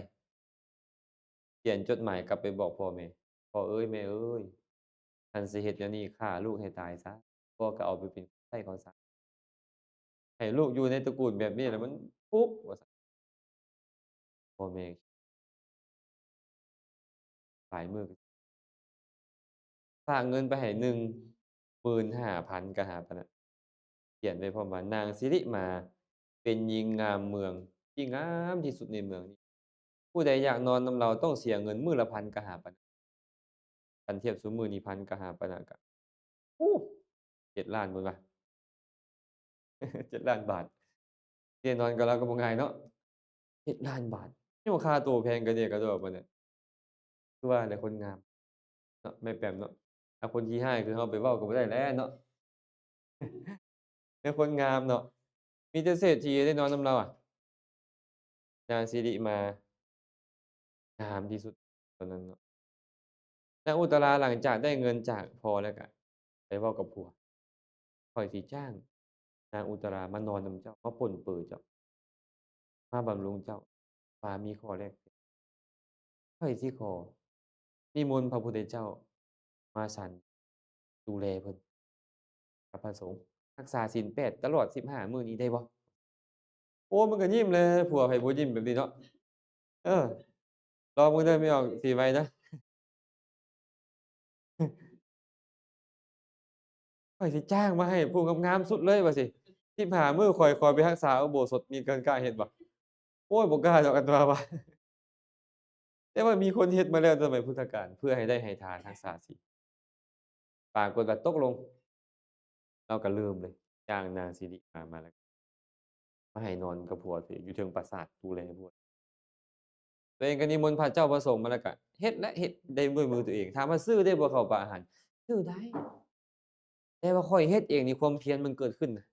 ຂຽນຈົດໝາຍກັບໄປບອກພໍ່ແມ່, ພໍ່ເອີຍ ແມ່ເອີຍ, ຄັນຊິເຮັດແນວນີ້ ຂ້າລູກໃຫ້ຕາຍຊະ, ບໍ່ກໍເອົາໄປເປັນໃຊ້ເຂົາຊະ. ໃຫ້ລູກຢູ່ໃນຕະກູນແບບນີ້ລະມັນທຸກ ວ່າຊັ້ນ. ພໍ່ແມ່ ຫຼາຍມື້ ຝາກເງິນໄປໃຫ້ ໜຶ່ງໝື່ນຫ້າພັນ ກະຫາປານນັ້ນ. ຂຽນໄວ້ພ້ອມວ່າ ນາງສິລິມາເປັນຍິງງາມເມືອງທີ່ງາມທີ່ສຸດໃນເມືອງນີ້, ຜູ້ໃດຢາກນອນນຳລາວຕ້ອງເສຍເງິນມື້ລະພັນ ກະຫາປານນັ້ນ. ຄັນທຽບຊຸມື້ນີ້ ພັນ ກະຫາປານນັ້ນກະ ໂອ້ ເຈັດລ້ານພຸ້ນວ່າ. ເຈັດລ້ານບາດ. ແນ່ນອນກັບລາວກໍບໍ່ງ່າຍເນາະ ເຈັດລ້ານບາດ. ຍ້ອນຄ່າໂຕແພງກະເດກະດອກປານນັ້ນ. ຄືວ່າແຫຼະ ຄົນງາມເນາະ ແມ່ແປມເນາະ. ຖ້າຄົນຂີ້ຮ້າຍຄືເຮົາໄປເວົ້າກໍບໍ່ໄດ້ແຫຼະເນາະ. ແຕ່ຄົນງາມເນາະ ມີແຕ່ເສດຖີໄດ້ນອນນຳລາວອະ. ນາງສິລິມາງາມທີ່ສຸດຕອນນັ້ນເນາະ. ນາງອຸດຕະລາ ຫຼັງຈາກໄດ້ເງິນຈາກພໍ່ແລ້ວກະໄປເວົ້າກັບຜົວ, ຂ້ອຍຊິຈ້າງນາງອຸດຕະລາມານອນນຳເຈົ້າ, ມາປົນເປີເຈົ້າ, ມາບຳລຸງເຈົ້າ, ວ່າມີຂໍ້ແລກປ່ຽນ. ຂ້ອຍຊິຂໍນິມົນພະພຸດທະເຈົ້າມາສັນດູແລເພິ່ນກັບພະສົງ, ຮັກສາສິນແປດຕະຫຼອດສິບຫ້າມື້ນີ້ໄດ້ບໍ່? ໂອ້ ມັນກໍຍິ້ມແຫຼະ ຜົວໃຜບໍ່ຍິ້ມແບບນີ້ເນາະ. ເອີ ລອງເບິ່ງເດີ ແມ່ອອກສີໄວເດີ. ຂ້ອຍຊິຈ້າງມາໃຫ້ຜູ້ງາມໆສຸດເລີຍວ່າຊີ້, ສິບຫ້າມື້ຂ້ອຍຂໍໄປຮັກສາອຸໂບສົດ, ມີເກີນກ້າເຮັດບໍ່? ໂອ້ຍ ບໍ່ກ້າດອກ ອັນວ່າວ່າ. ແຕ່ວ່າມີຄົນເຮັດມາແລ້ວສະໄໝພຸດທະການ ເພື່ອໃຫ້ໄດ້ໃຫ້ທານຮັກສາສິນ. ປາກົດວ່າຕົກລົງ, ລາວກໍເລີ່ມເລີຍ ຈ້າງນາງສິລິມາ ມາແລ້ວ ມາໃຫ້ນອນກັບຜົວຕົວເອງຢູ່ເທິງປາສາດ ດູແລຜົວ. ຕົວເອງກໍນິມົນພະເຈົ້າພະສົງມາ ແລ້ວກໍເຮັດແຫຼະ ເຮັດໄດ້ດ້ວຍມືຕົວເອງ. ຖາມວ່າຊື້ໄດ້ບໍ່ເຂົ້າປາອາຫານ? ຊື້ໄດ້. ແຕ່ວ່າຂ້ອຍເຮັດເອງນີ້ ຄວາມພຽນມັນເກີດຂຶ້ນນະ,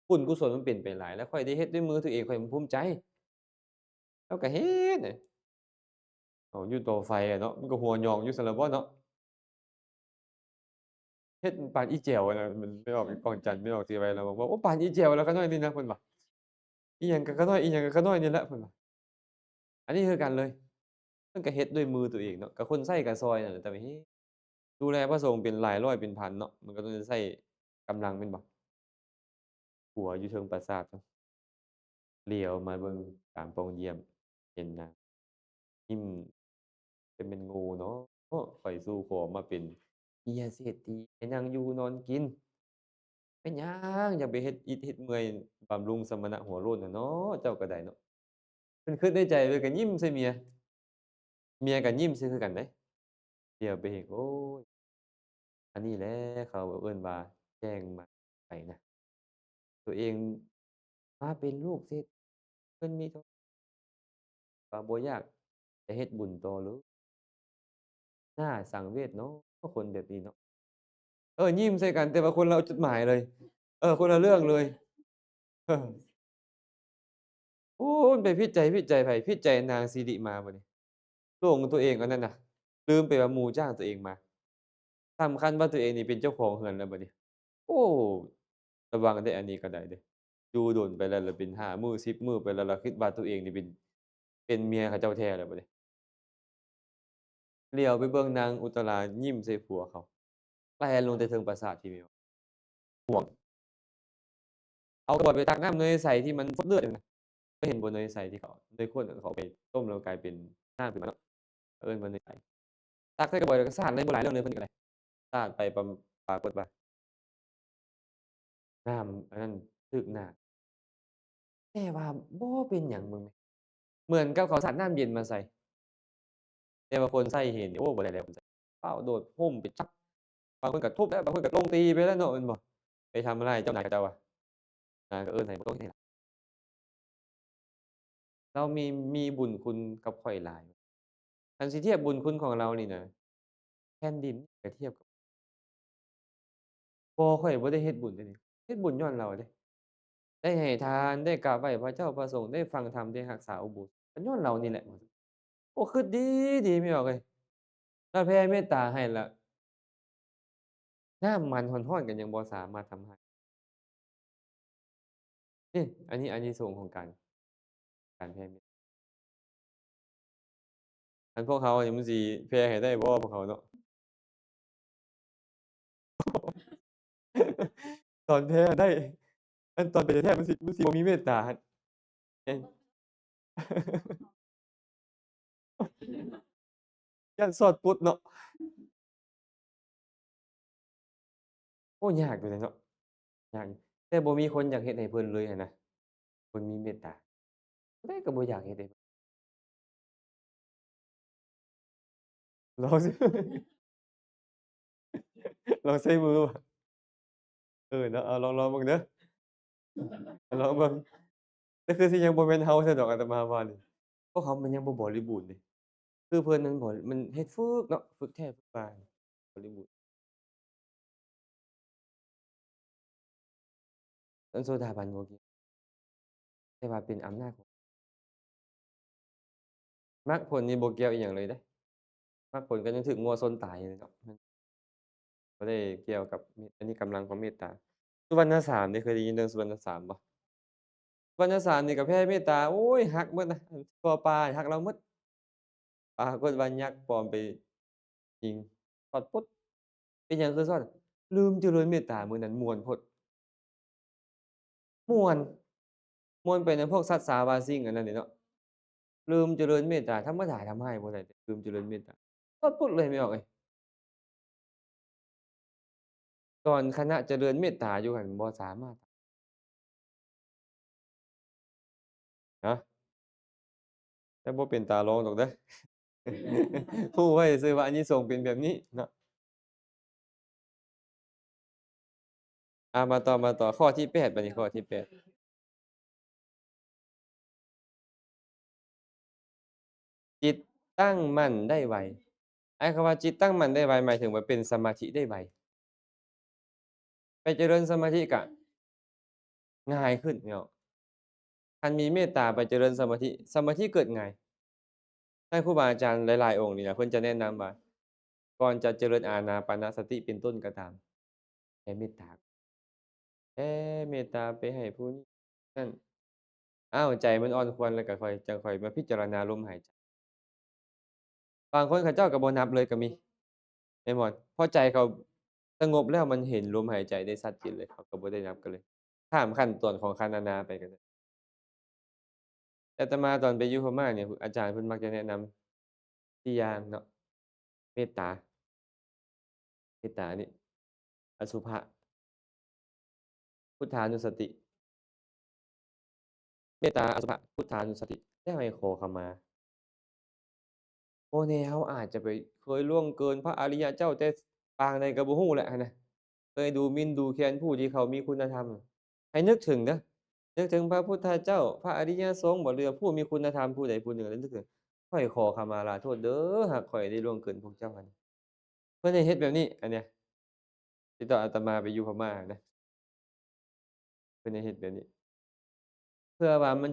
ບຸນກຸສົນມັນເປັນໄປຫຼາຍ ແລ້ວຂ້ອຍໄດ້ເຮັດດ້ວຍມືຕົວເອງ ຂ້ອຍມັນພູມໃຈ. ລາວກໍເຮັດ ເອົາຢູ່ຕໍ່ໄຟອະເນາະ, ມັນກໍຫົວຫຍອງຢູ່ຊັ້ນລະບໍ່ເນາະ. ເຮັດປານອີແຈ່ວນະ, ແມ່ອອກກອງຈັນ ແມ່ອອກສີໄວ ລາວບອກວ່າ ໂອ້ ປານອີແຈ່ວລະຂະນ້ອຍນີ້ນະ ເພິ່ນວ່າ. ອີຫຍັງກໍຂະນ້ອຍ ອີຫຍັງກໍຂະນ້ອຍນີ້ແຫຼະ ເພິ່ນວ່າ. ອັນນີ້ຄືກັນເລີຍ, ເພິ່ນກໍເຮັດດ້ວຍມືຕົວເອງເນາະ, ກໍຄົນໃຊ້ກໍຊ່ອຍນັ້ນແຫຼະ ແຕ່ວ່າເຮັດ ດູແລພະສົງເປັນຫຼາຍຮ້ອຍເປັນພັນເນາະ, ມັນກໍຕ້ອງໄດ້ໃຊ້ກຳລັງແມ່ນບໍ່? ຜົວຢູ່ເທິງປາສາດ ຫຼຽວມາເບິ່ງຕາມປ່ອງຢ້ຽມ ເຫັນນາງຍິ້ມ ຈະແມ່ນໂງ່ເນາະ, ຂ້ອຍສູ່ຂໍມາເປັນເມຍເສດຖີ ໃຫ້ນັ່ງຢູ່ນອນກິນ. ເປັນຫຍັງ ຢາກໄປເຮັດອິດເຮັດເມື່ອຍບຳລຸງສະມະນະຫົວໂລ້ນຫັ້ນເນາະ, ເຈົ້າກໍໄດ້ເນາະ. ເພິ່ນຄິດໃນໃຈ ເພິ່ນກໍຍິ້ມໃສ່ເມຍ, ເມຍກໍຍິ້ມໃສ່ຄືກັນເດ້. ຫຼຽວໄປເຫັນ ໂອ້ຍ ອັນນີ້ແຫຼະເຂົາເອີ້ນວ່າແຈ້ງມາໄປນະ. ຕົວເອງມາເປັນລູກເສດ ເງິນມີເທົ່າ ກໍບໍ່ຢາກຈະເຮັດບຸນຕໍ່ເລີຍ. ໜ້າສັງເວດເນາະ ຄົນແບບນີ້ເນາະ. ເອີ ຍິ້ມໃສ່ກັນ ແຕ່ວ່າຄົນລະຈົດໝາຍເລີຍ, ເອີ ຄົນລະເລື່ອງເລີຍ. ໂອ້ ມັນໄປຜິດໃຈ ຜິດໃຈໃຜ? ຜິດໃຈນາງສິລິມາບັດນີ້. ຫຼົງຕົວເອງອັນນັ້ນນະ, ລືມໄປວ່າໝູ່ຈ້າງຕົວເອງມາ. ສຳຄັນວ່າຕົວເອງນີ້ເປັນເຈົ້າຂອງເຮືອນແລ້ວບັດນີ້. ໂອ້ ລະວັງເດ້ ອັນນີ້ກໍໄດ້ເດ້. ຢູ່ດົນໄປແລ້ວ ລະເປັນຫ້າມື້ສິບມື້ໄປແລ້ວ ລະຄິດວ່າຕົວເອງນີ້ເປັນ ເປັນເມຍເຂົາເຈົ້າແທ້ແລ້ວບັດນີ້. ຫຼຽວໄປເບິ່ງນາງອຸດຕະລາຍິ້ມໃສ່ຜົວເຂົາ, ແລ່ນລົງແຕ່ເທິງປາສາດທີ່ມີຫວງ. ເອົາກະບວຍໄປຕັກນ້ຳໜ່ວຍໃສທີ່ມັນສົດເລືອດນະ. ເຄີຍເຫັນບໍ່ໜ່ວຍໃສທີ່ເຂົາ ໜ່ວຍຂວດເຂົາເອົາໄປຕົ້ມແລ້ວກາຍເປັນນ້ຳຂຶ້ນມາເນາະ? ເອີ້ນວ່າໜ່ວຍໃສ. ຕັກໃສ່ກະບວຍແລ້ວກໍສາດເລີຍ ບໍ່ຫຼາຍເລື່ອງເລີຍ ເພິ່ນກໍໄດ້. ສາດໄປປະ ປາກົດວ່າ ນ້ຳອັນນັ້ນຖືກໜ້າ ແຕ່ວ່າບໍ່ເປັນຫຍັງເບິ່ງແມ. ເໝືອນກັບເຂົາສາດນ້ຳເຢັນມາໃສ່. ແຕ່ວ່າຄົນໃຊ້ເຫັນ ໂອ້ ບໍ່ໄດ້ແລ້ວ ຄົນໃຊ້ ຟ້າວໂດດໂຮມໄປຈັບ. ບາງຄົນກໍທຸບແລ້ວ ບາງຄົນກໍລົງຕີໄປແລ້ວເນາະ ແມ່ນບໍ່? ໄປທຳຮ້າຍເຈົ້ານາຍເຂົາເຈົ້າວ່າ. ນາງກໍເອີ້ນໃຫ້ບໍ່ຕົກໃຫ້ຫຼາຍ. ລາວມີ ມີບຸນຄຸນກັບຂ້ອຍຫຼາຍ. ຄັນຊິທຽບບຸນຄຸນຂອງລາວນີ້ນະ ແຜ່ນດິນກໍທຽບກັບ ບໍ່ ຂ້ອຍບໍ່ໄດ້ເຮັດບຸນເດ້ນີ້ ເຮັດບຸນຍ້ອນລາວເດ້ ໄດ້ໃຫ້ທານ ໄດ້ກາບໄຫວ້ພະເຈົ້າພະສົງ ໄດ້ຟັງທຳ ໄດ້ຮັກສາອຸໂບສົດ ກໍຍ້ອນລາວນີ້ແຫຼະ. ໂອ້ ຄິດດີໆ ແມ່ອອກເອີຍ ລາວແຜ່ເມດຕາໃຫ້ລະ ນ້ຳມັນຮ້ອນໆ ກໍຍັງບໍ່ສາມາດທຳຮ້າຍ. ນີ້ ອັນນີ້ອານິສົງຂອງການ ການແຜ່ເມດ ອັນພວກເຮົານີ້ມັນຊິແຜ່ໃຫ້ໄດ້ບໍ່ ພວກເຮົາເນາະ? ຕອນແຜ່ໄດ້ ອັນຕອນເປັນແທ້ໆ ມັນຊິ ມັນຊິບໍ່ມີເມດຕາຫັ້ນ ຢ້ານຊອດປຸດເນາະ. ໂອ້ ຍາກຢູ່ເດເນາະ ຍາກຢູ່ ແຕ່ບໍ່ມີຄົນຢາກເຮັດໃຫ້ເພິ່ນເລີຍຫັ້ນນະ ຄົນມີເມດຕາ ຜູ້ໃດກໍບໍ່ຢາກເຮັດໃຫ້ ລອງ ລອງໃຊ້ມື ເອີເນາະ ເອົາ ລອງ ລອງເບິ່ງເດີ ລອງເບິ່ງ ແຕ່ຄືຊິຍັງບໍ່ແມ່ນເຮົາຊະດອກ ອາດຕະມາວ່ານີ້ ພວກເຮົາມັນຍັງບໍ່ບໍລິບູນເດ້ ຄືເພິ່ນນັ້ນບໍ ມັນເຮັດຝຶກເນາະ ຝຶກແທ້ຝຶກວ່າ ບໍລິບູນ ເປັນໂສດາບັນບໍ່ກ່ຽວ ແຕ່ວ່າເປັນອຳນາດຂອງ ມັກຜົນນີ້ບໍ່ກ່ຽວອີ່ຫຍັງເລີຍເດ້ ມັກຜົນກໍຍັງຖືກມົ້ວຊົນຕາຍຢູ່ເນາະ ບໍ່ໄດ້ກ່ຽວກັບ ອັນນີ້ກຳລັງຂອງເມດຕາ. ສຸວັນນະສາມເດ້ ເຄີຍໄດ້ຍິນເລື່ອງສຸວັນນະສາມບໍ່? ສຸວັນນະສາມນີ້ກໍແຜ່ເມດຕາ ໂອ້ຍ ຮັກໝົດນະ ທົ່ວປ່າຮັກລາວໝົດ ປາກົດວ່າຍັກປອມໄປຍິງ ຊອດປຸດ ເປັນຫຍັງຄືຊອດ? ລືມຈະເລີນເມດຕາ ມື້ນັ້ນມ່ວນໂພດ ມ່ວນ ມ່ວນໄປນຳພວກສັດສາວາສິ່ງອັນນັ້ນເດເນາະ ລືມຈະເລີນເມດຕາ ທຳມະດາທຳຮ້າຍບໍ່ໄດ້ເດ ລືມຈະເລີນເມດຕາ ຊອດປຸດເລີຍ ແມ່ອອກເອີຍ. ຕອນຂະນະຈະເລີນເມດຕາຢູ່ຫັ້ນ ບໍ່ສາມາດ ນະ ແຕ່ບໍ່ເປັນຕາລອງດອກເດີ ຮູ້ໄວ້ຊື່ວ່າອານິສົງເປັນແບບນີ້ເນາະ. ອ່າ ມາຕໍ່ ມາຕໍ່ ຂໍ້ທີແປດ ບາດນີ້ ຂໍ້ທີແປດ ຈິດຕັ້ງໝັ້ນໄດ້ໄວ. ອ້າຍ ຄຳວ່າຈິດຕັ້ງໝັ້ນໄດ້ໄວ ໝາຍເຖິງວ່າເປັນສະມາທິໄດ້ໄວ. ໄປຈະເລີນສະມາທິກະງ່າຍຂຶ້ນເນາະ. ຄັນມີເມດຕາໄປຈະເລີນສະມາທິ ສະມາທິເກີດງ່າຍ. ທ່ານຄູບາອາຈານຫຼາຍໆອົງນີ້ນະ ເພິ່ນຈະແນະນຳວ່າ ກ່ອນຈະຈະເລີນອານາປານະສະຕິເປັນຕົ້ນກໍຕາມ ແຜ່ເມດຕາ ແຜ່ເມດຕາໄປໃຫ້ຜູ້ນີ້ນັ້ນ ອ້າວ ໃຈມັນອ່ອນຄວນແລ້ວກໍຄ່ອຍ ຈັ່ງຄ່ອຍມາພິຈາລະນາລົມຫາຍໃຈ. ບາງຄົນເຂົາເຈົ້າກໍບໍ່ນັບເລີຍກໍມີ ແມ່ນບໍ່? ພໍໃຈເຂົາສະຫງົບແລ້ວ ມັນເຫັນລົມຫາຍໃຈໄດ້ຊັດເຈນເລີຍ ເຂົາກໍບໍ່ໄດ້ນັບກັນເລີຍ ຂ້າມຂັ້ນຕອນຂອງຂັນອານາໄປກໍໄດ້. ແຕ່ອາດຕະມາຕອນໄປຢູ່ພະມ້ານີ້ ອາຈານເພິ່ນມັກຈະແນະນຳສີ່ຢ່າງເນາະ ເມດຕາ ເມດຕານີ້ ອະສຸພະ ພຸດທານຸສະຕິ ເມດຕາ ອະສຸພະ ພຸດທານຸສະຕິ ແລ້ວໃຫ້ຂໍຂະມາ. ບໍ່ແນ່ເຮົາອາດຈະໄປເຄີຍລ່ວງເກີນພະອະລິຍະເຈົ້າແຕ່ປາງໃດກໍບໍ່ຮູ້ແຫຼະຫັ້ນນະ ເຄີຍດູໝິ່ນດູແຄນຜູ້ທີ່ເຂົາມີຄຸນນະທຳ. ໃຫ້ນຶກເຖິງເດີ ນຶກເຖິງພະພຸດທະເຈົ້າ ພະອະລິຍະສົງບໍ ຫຼືວ່າຜູ້ມີຄຸນນະທຳຜູ້ໃດຜູ້ໜຶ່ງ ແລ້ວນຶກເຖິງ ຂ້ອຍຂໍຂະມາລາໂທດເດີ ຫາກຂ້ອຍໄດ້ລ່ວງເກີນພວກເຈົ້າຫັ້ນ. ເພິ່ນໃຫ້ເຮັດແບບນີ້ ອັນເນີ້ຍ ທີ່ຕອນອາດຕະມາໄປຢູ່ພະມ້ານະ ເພິ່ນໃຫ້ເຮັດແບບນີ້ ເພື່ອວ່າມັນ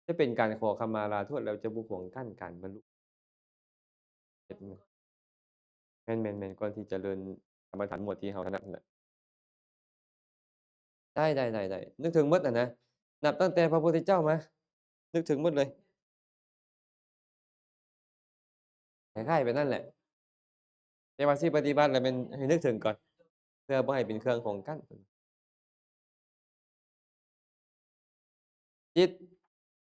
ຈະເປັນການຂໍຂະມາລາໂທດ ແລ້ວຈະບໍ່ຂວາງກັ້ນການບັນລຸ. ເຮັດ ແມ່ນໆໆ ກ່ອນທີ່ຈະເລີນກຳມະຖານໝວດທີ່ເຮົາຖະໜັດຫັ້ນແຫຼະ. ໄດ້ໆໆໆ ນຶກເຖິງໝົດຫັ້ນນະ ນັບຕັ້ງແຕ່ພະພຸດທະເຈົ້າມາ ນຶກເຖິງໝົດເລີຍ. ຄ້າຍໆ ແບບນັ້ນແຫຼະ ແຕ່ວ່າຊິປະຕິບັດລະແມ່ນໃຫ້ນຶກເຖິງກ່ອນ ເພື່ອບໍ່ໃຫ້ເປັນເຄື່ອງຂວາງກັ້ນ. ຈິດ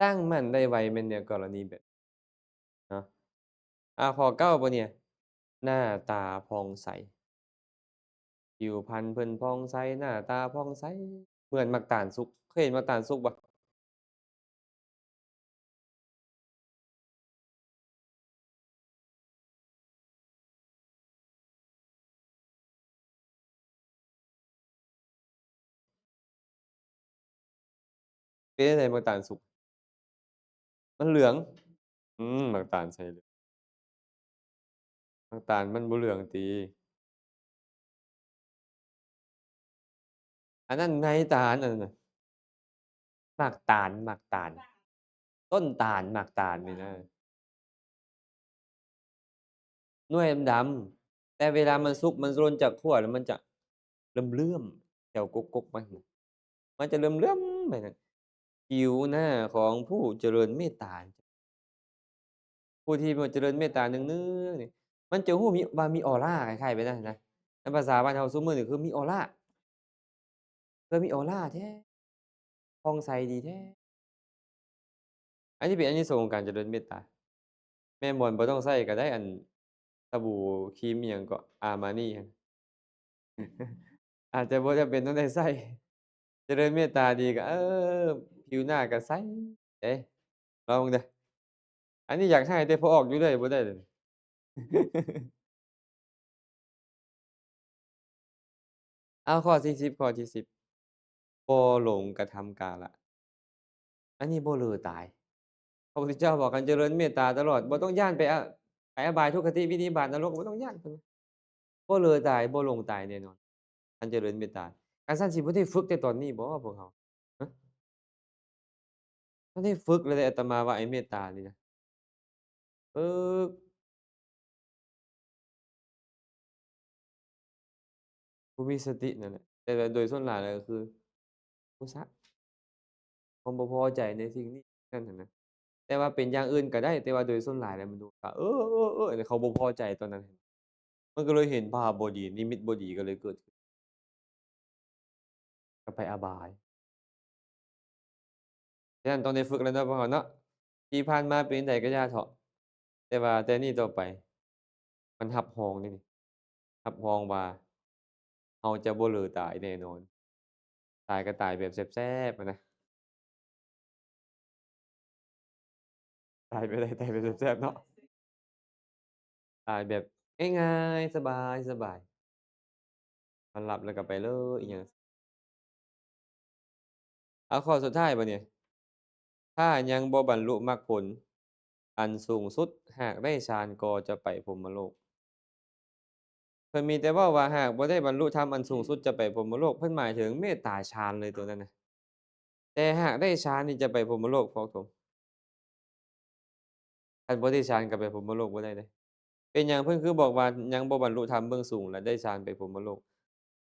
ຕັ້ງໝັ້ນໄດ້ໄວ ແມ່ນແນວກໍລະນີແບບ ເນາະ ອາ ຂໍ້ເກົ້າບໍ່ນີ້ ໜ້າຕາຜ່ອງໃສ ຜິວພັນເພິ່ນຜ່ອງໃສ ໜ້າຕາຜ່ອງໃສ ເໝືອນໝາກຕານສຸກ. ເຄີຍເຫັນໝາກຕານສຸກບໍ່? ເປັນຈັ່ງໃດໝາກຕານສຸກ? ມັນເຫຼືອງ. ອືມ ໝາກຕານໃສ່ເຫຼືອງ. ໝາກຕານມັນບໍ່ເຫຼືອງຕິ? ອັນນັ້ນໃນຕານ ອັນນັ້ນນະ ໝາກຕານ ໝາກຕານ ຕົ້ນຕານ ໝາກຕານນີ້ນະ ໜ່ວຍດຳໆ ແຕ່ເວລາມັນສຸກ ມັນຫຼົ່ນຈາກຂົ້ວແລ້ວ ມັນຈະເຫຼື້ອມໆ ແຖວກົກໆ ມັນ ມັນຈະເຫຼື້ອມໆ ໄປນັ້ນ ຜິວໜ້າຂອງຜູ້ຈະເລີນເມດຕາ. ຜູ້ທີ່ຈະເລີນເມດຕາເນືອງໆ ນີ້ ມັນຈະຮູ້ມີ ວ່າມີອອລາ ຄ້າຍໆ ແບບນັ້ນນະ. ໃນພາສາບ້ານເຮົາຊຸມື້ນີ້ຄືມີອອລາ ຄືມີອອລາແທ້ ຜ່ອງໃສດີແທ້. ອັນນີ້ເປັນອານິສົງຂອງການຈະເລີນເມດຕາ. ແມ່ໝອນບໍ່ຕ້ອງໃຊ້ກໍໄດ້ ອັນ ສະບູຄຣີມອີ່ຫຍັງເກາະ ອາມານີຫັ້ນ ອາດຈະບໍ່ຈຳເປັນຕ້ອງໄດ້ໃຊ້ ຈະເລີນເມດຕາດີກໍ ເອີ ຜິວໜ້າກໍໃສເດ້ ລອງເບິ່ງເດີ້. ອັນນີ້ຢາກຮ້າຍ ແຕ່ພໍອອກຢູ່ເລື້ອຍບໍ່ໄດ້ເລີຍ. ເອົາ ຂໍ້ທີສິບ ຂໍ້ທີສິບ ບໍ່ຫຼົງກະທຳກາລະ ອັນນີ້ບໍ່ເລີຕາຍ. ພະພຸດທະເຈົ້າບອກ ຄັນຈະເລີນເມດຕາຕະຫຼອດ ບໍ່ຕ້ອງຢ້ານໄປອະ ໄປອະບາຍ ທຸກຄະຕິ ວິນິບາດ ນະລົກ ບໍ່ຕ້ອງຢ້ານ ເພິ່ນວ່າ ບໍ່ເລີຕາຍ ບໍ່ຫຼົງຕາຍແນ່ນອນ ຄັນຈະເລີນເມດຕາ. ຄັນຊັ້ນຊິບໍ່ໄດ້ຝຶກແຕ່ຕອນນີ້ບໍພວກເຮົາ? ຮະ? ຕ້ອງໄດ້ຝຶກແລ້ວເດ ອາດຕະມາວ່າ ໄອ້ເມດຕານີ້ນະ ຝຶກ ຜູ້ມີສະຕິນັ້ນແຫຼະ. ແຕ່ໂດຍສ່ວນຫຼາຍແລ້ວກໍຄືໂທສະ ຄວາມບໍ່ພໍໃຈໃນສິ່ງນີ້ນັ້ນຫັ້ນນະ. ແຕ່ວ່າເປັນຢ່າງອື່ນກໍໄດ້ ແຕ່ວ່າໂດຍສ່ວນຫຼາຍແລ້ວມັນໂທສະ ເອີ ເອີ ເອີ ເຂົາບໍ່ພໍໃຈຕອນນັ້ນ ມັນກໍເລີຍເຫັນພາບບໍ່ດີ ນິມິດບໍ່ດີກໍເລີຍເກີດຂຶ້ນ ກໍໄປອະບາຍ. ສະນັ້ນຕ້ອງໄດ້ຝຶກແລ້ວເນາະພວກເຮົາເນາະ. ທີ່ຜ່ານມາເປັນໃດກໍຢ່າເຖາະ ແຕ່ວ່າແຕ່ນີ້ຕໍ່ໄປ ມັນຮັບຮອງເດ້ນີ້ ຮັບຮອງວ່າເຮົາຈະບໍ່ເລີຕາຍແນ່ນອນ. ຕາຍກໍຕາຍແບບແຊບໆ ຫັ້ນນະ. ຕາຍແບບໃດ? ຕາຍແບບແຊບໆ ເນາະ. ຕາຍແບບງ່າຍໆ ສະບາຍໆ ນອນຫຼັບແລ້ວກໍໄປເລີຍ ອີ່ຫຍັງ. ເອົາ ຂໍ້ສຸດທ້າຍບາດນີ້ ຖ້າຍັງບໍ່ບັນລຸມັກຜົນອັນສູງສຸດ ຫາກໄດ້ฌານກໍຈະໄປພົມມະໂລກ. ເພິ່ນມີແຕ່ເວົ້າວ່າ ຫາກບໍ່ໄດ້ບັນລຸທຳອັນສູງສຸດຈະໄປພົມມະໂລກ ເພິ່ນໝາຍເຖິງເມດຕາຊານເລີຍໂຕນັ້ນນະ. ແຕ່ຫາກໄດ້ຊານນີ້ຈະໄປພົມມະໂລກ ພວກໂຕ ຄັນບໍ່ໄດ້ຊານກໍໄປພົມມະໂລກບໍ່ໄດ້ເດ້. ເປັນຫຍັງເພິ່ນຄືບອກວ່າ ຍັງບໍ່ບັນລຸທຳເບື້ອງສູງ ແລະ ໄດ້ຊານໄປພົມມະໂລກ?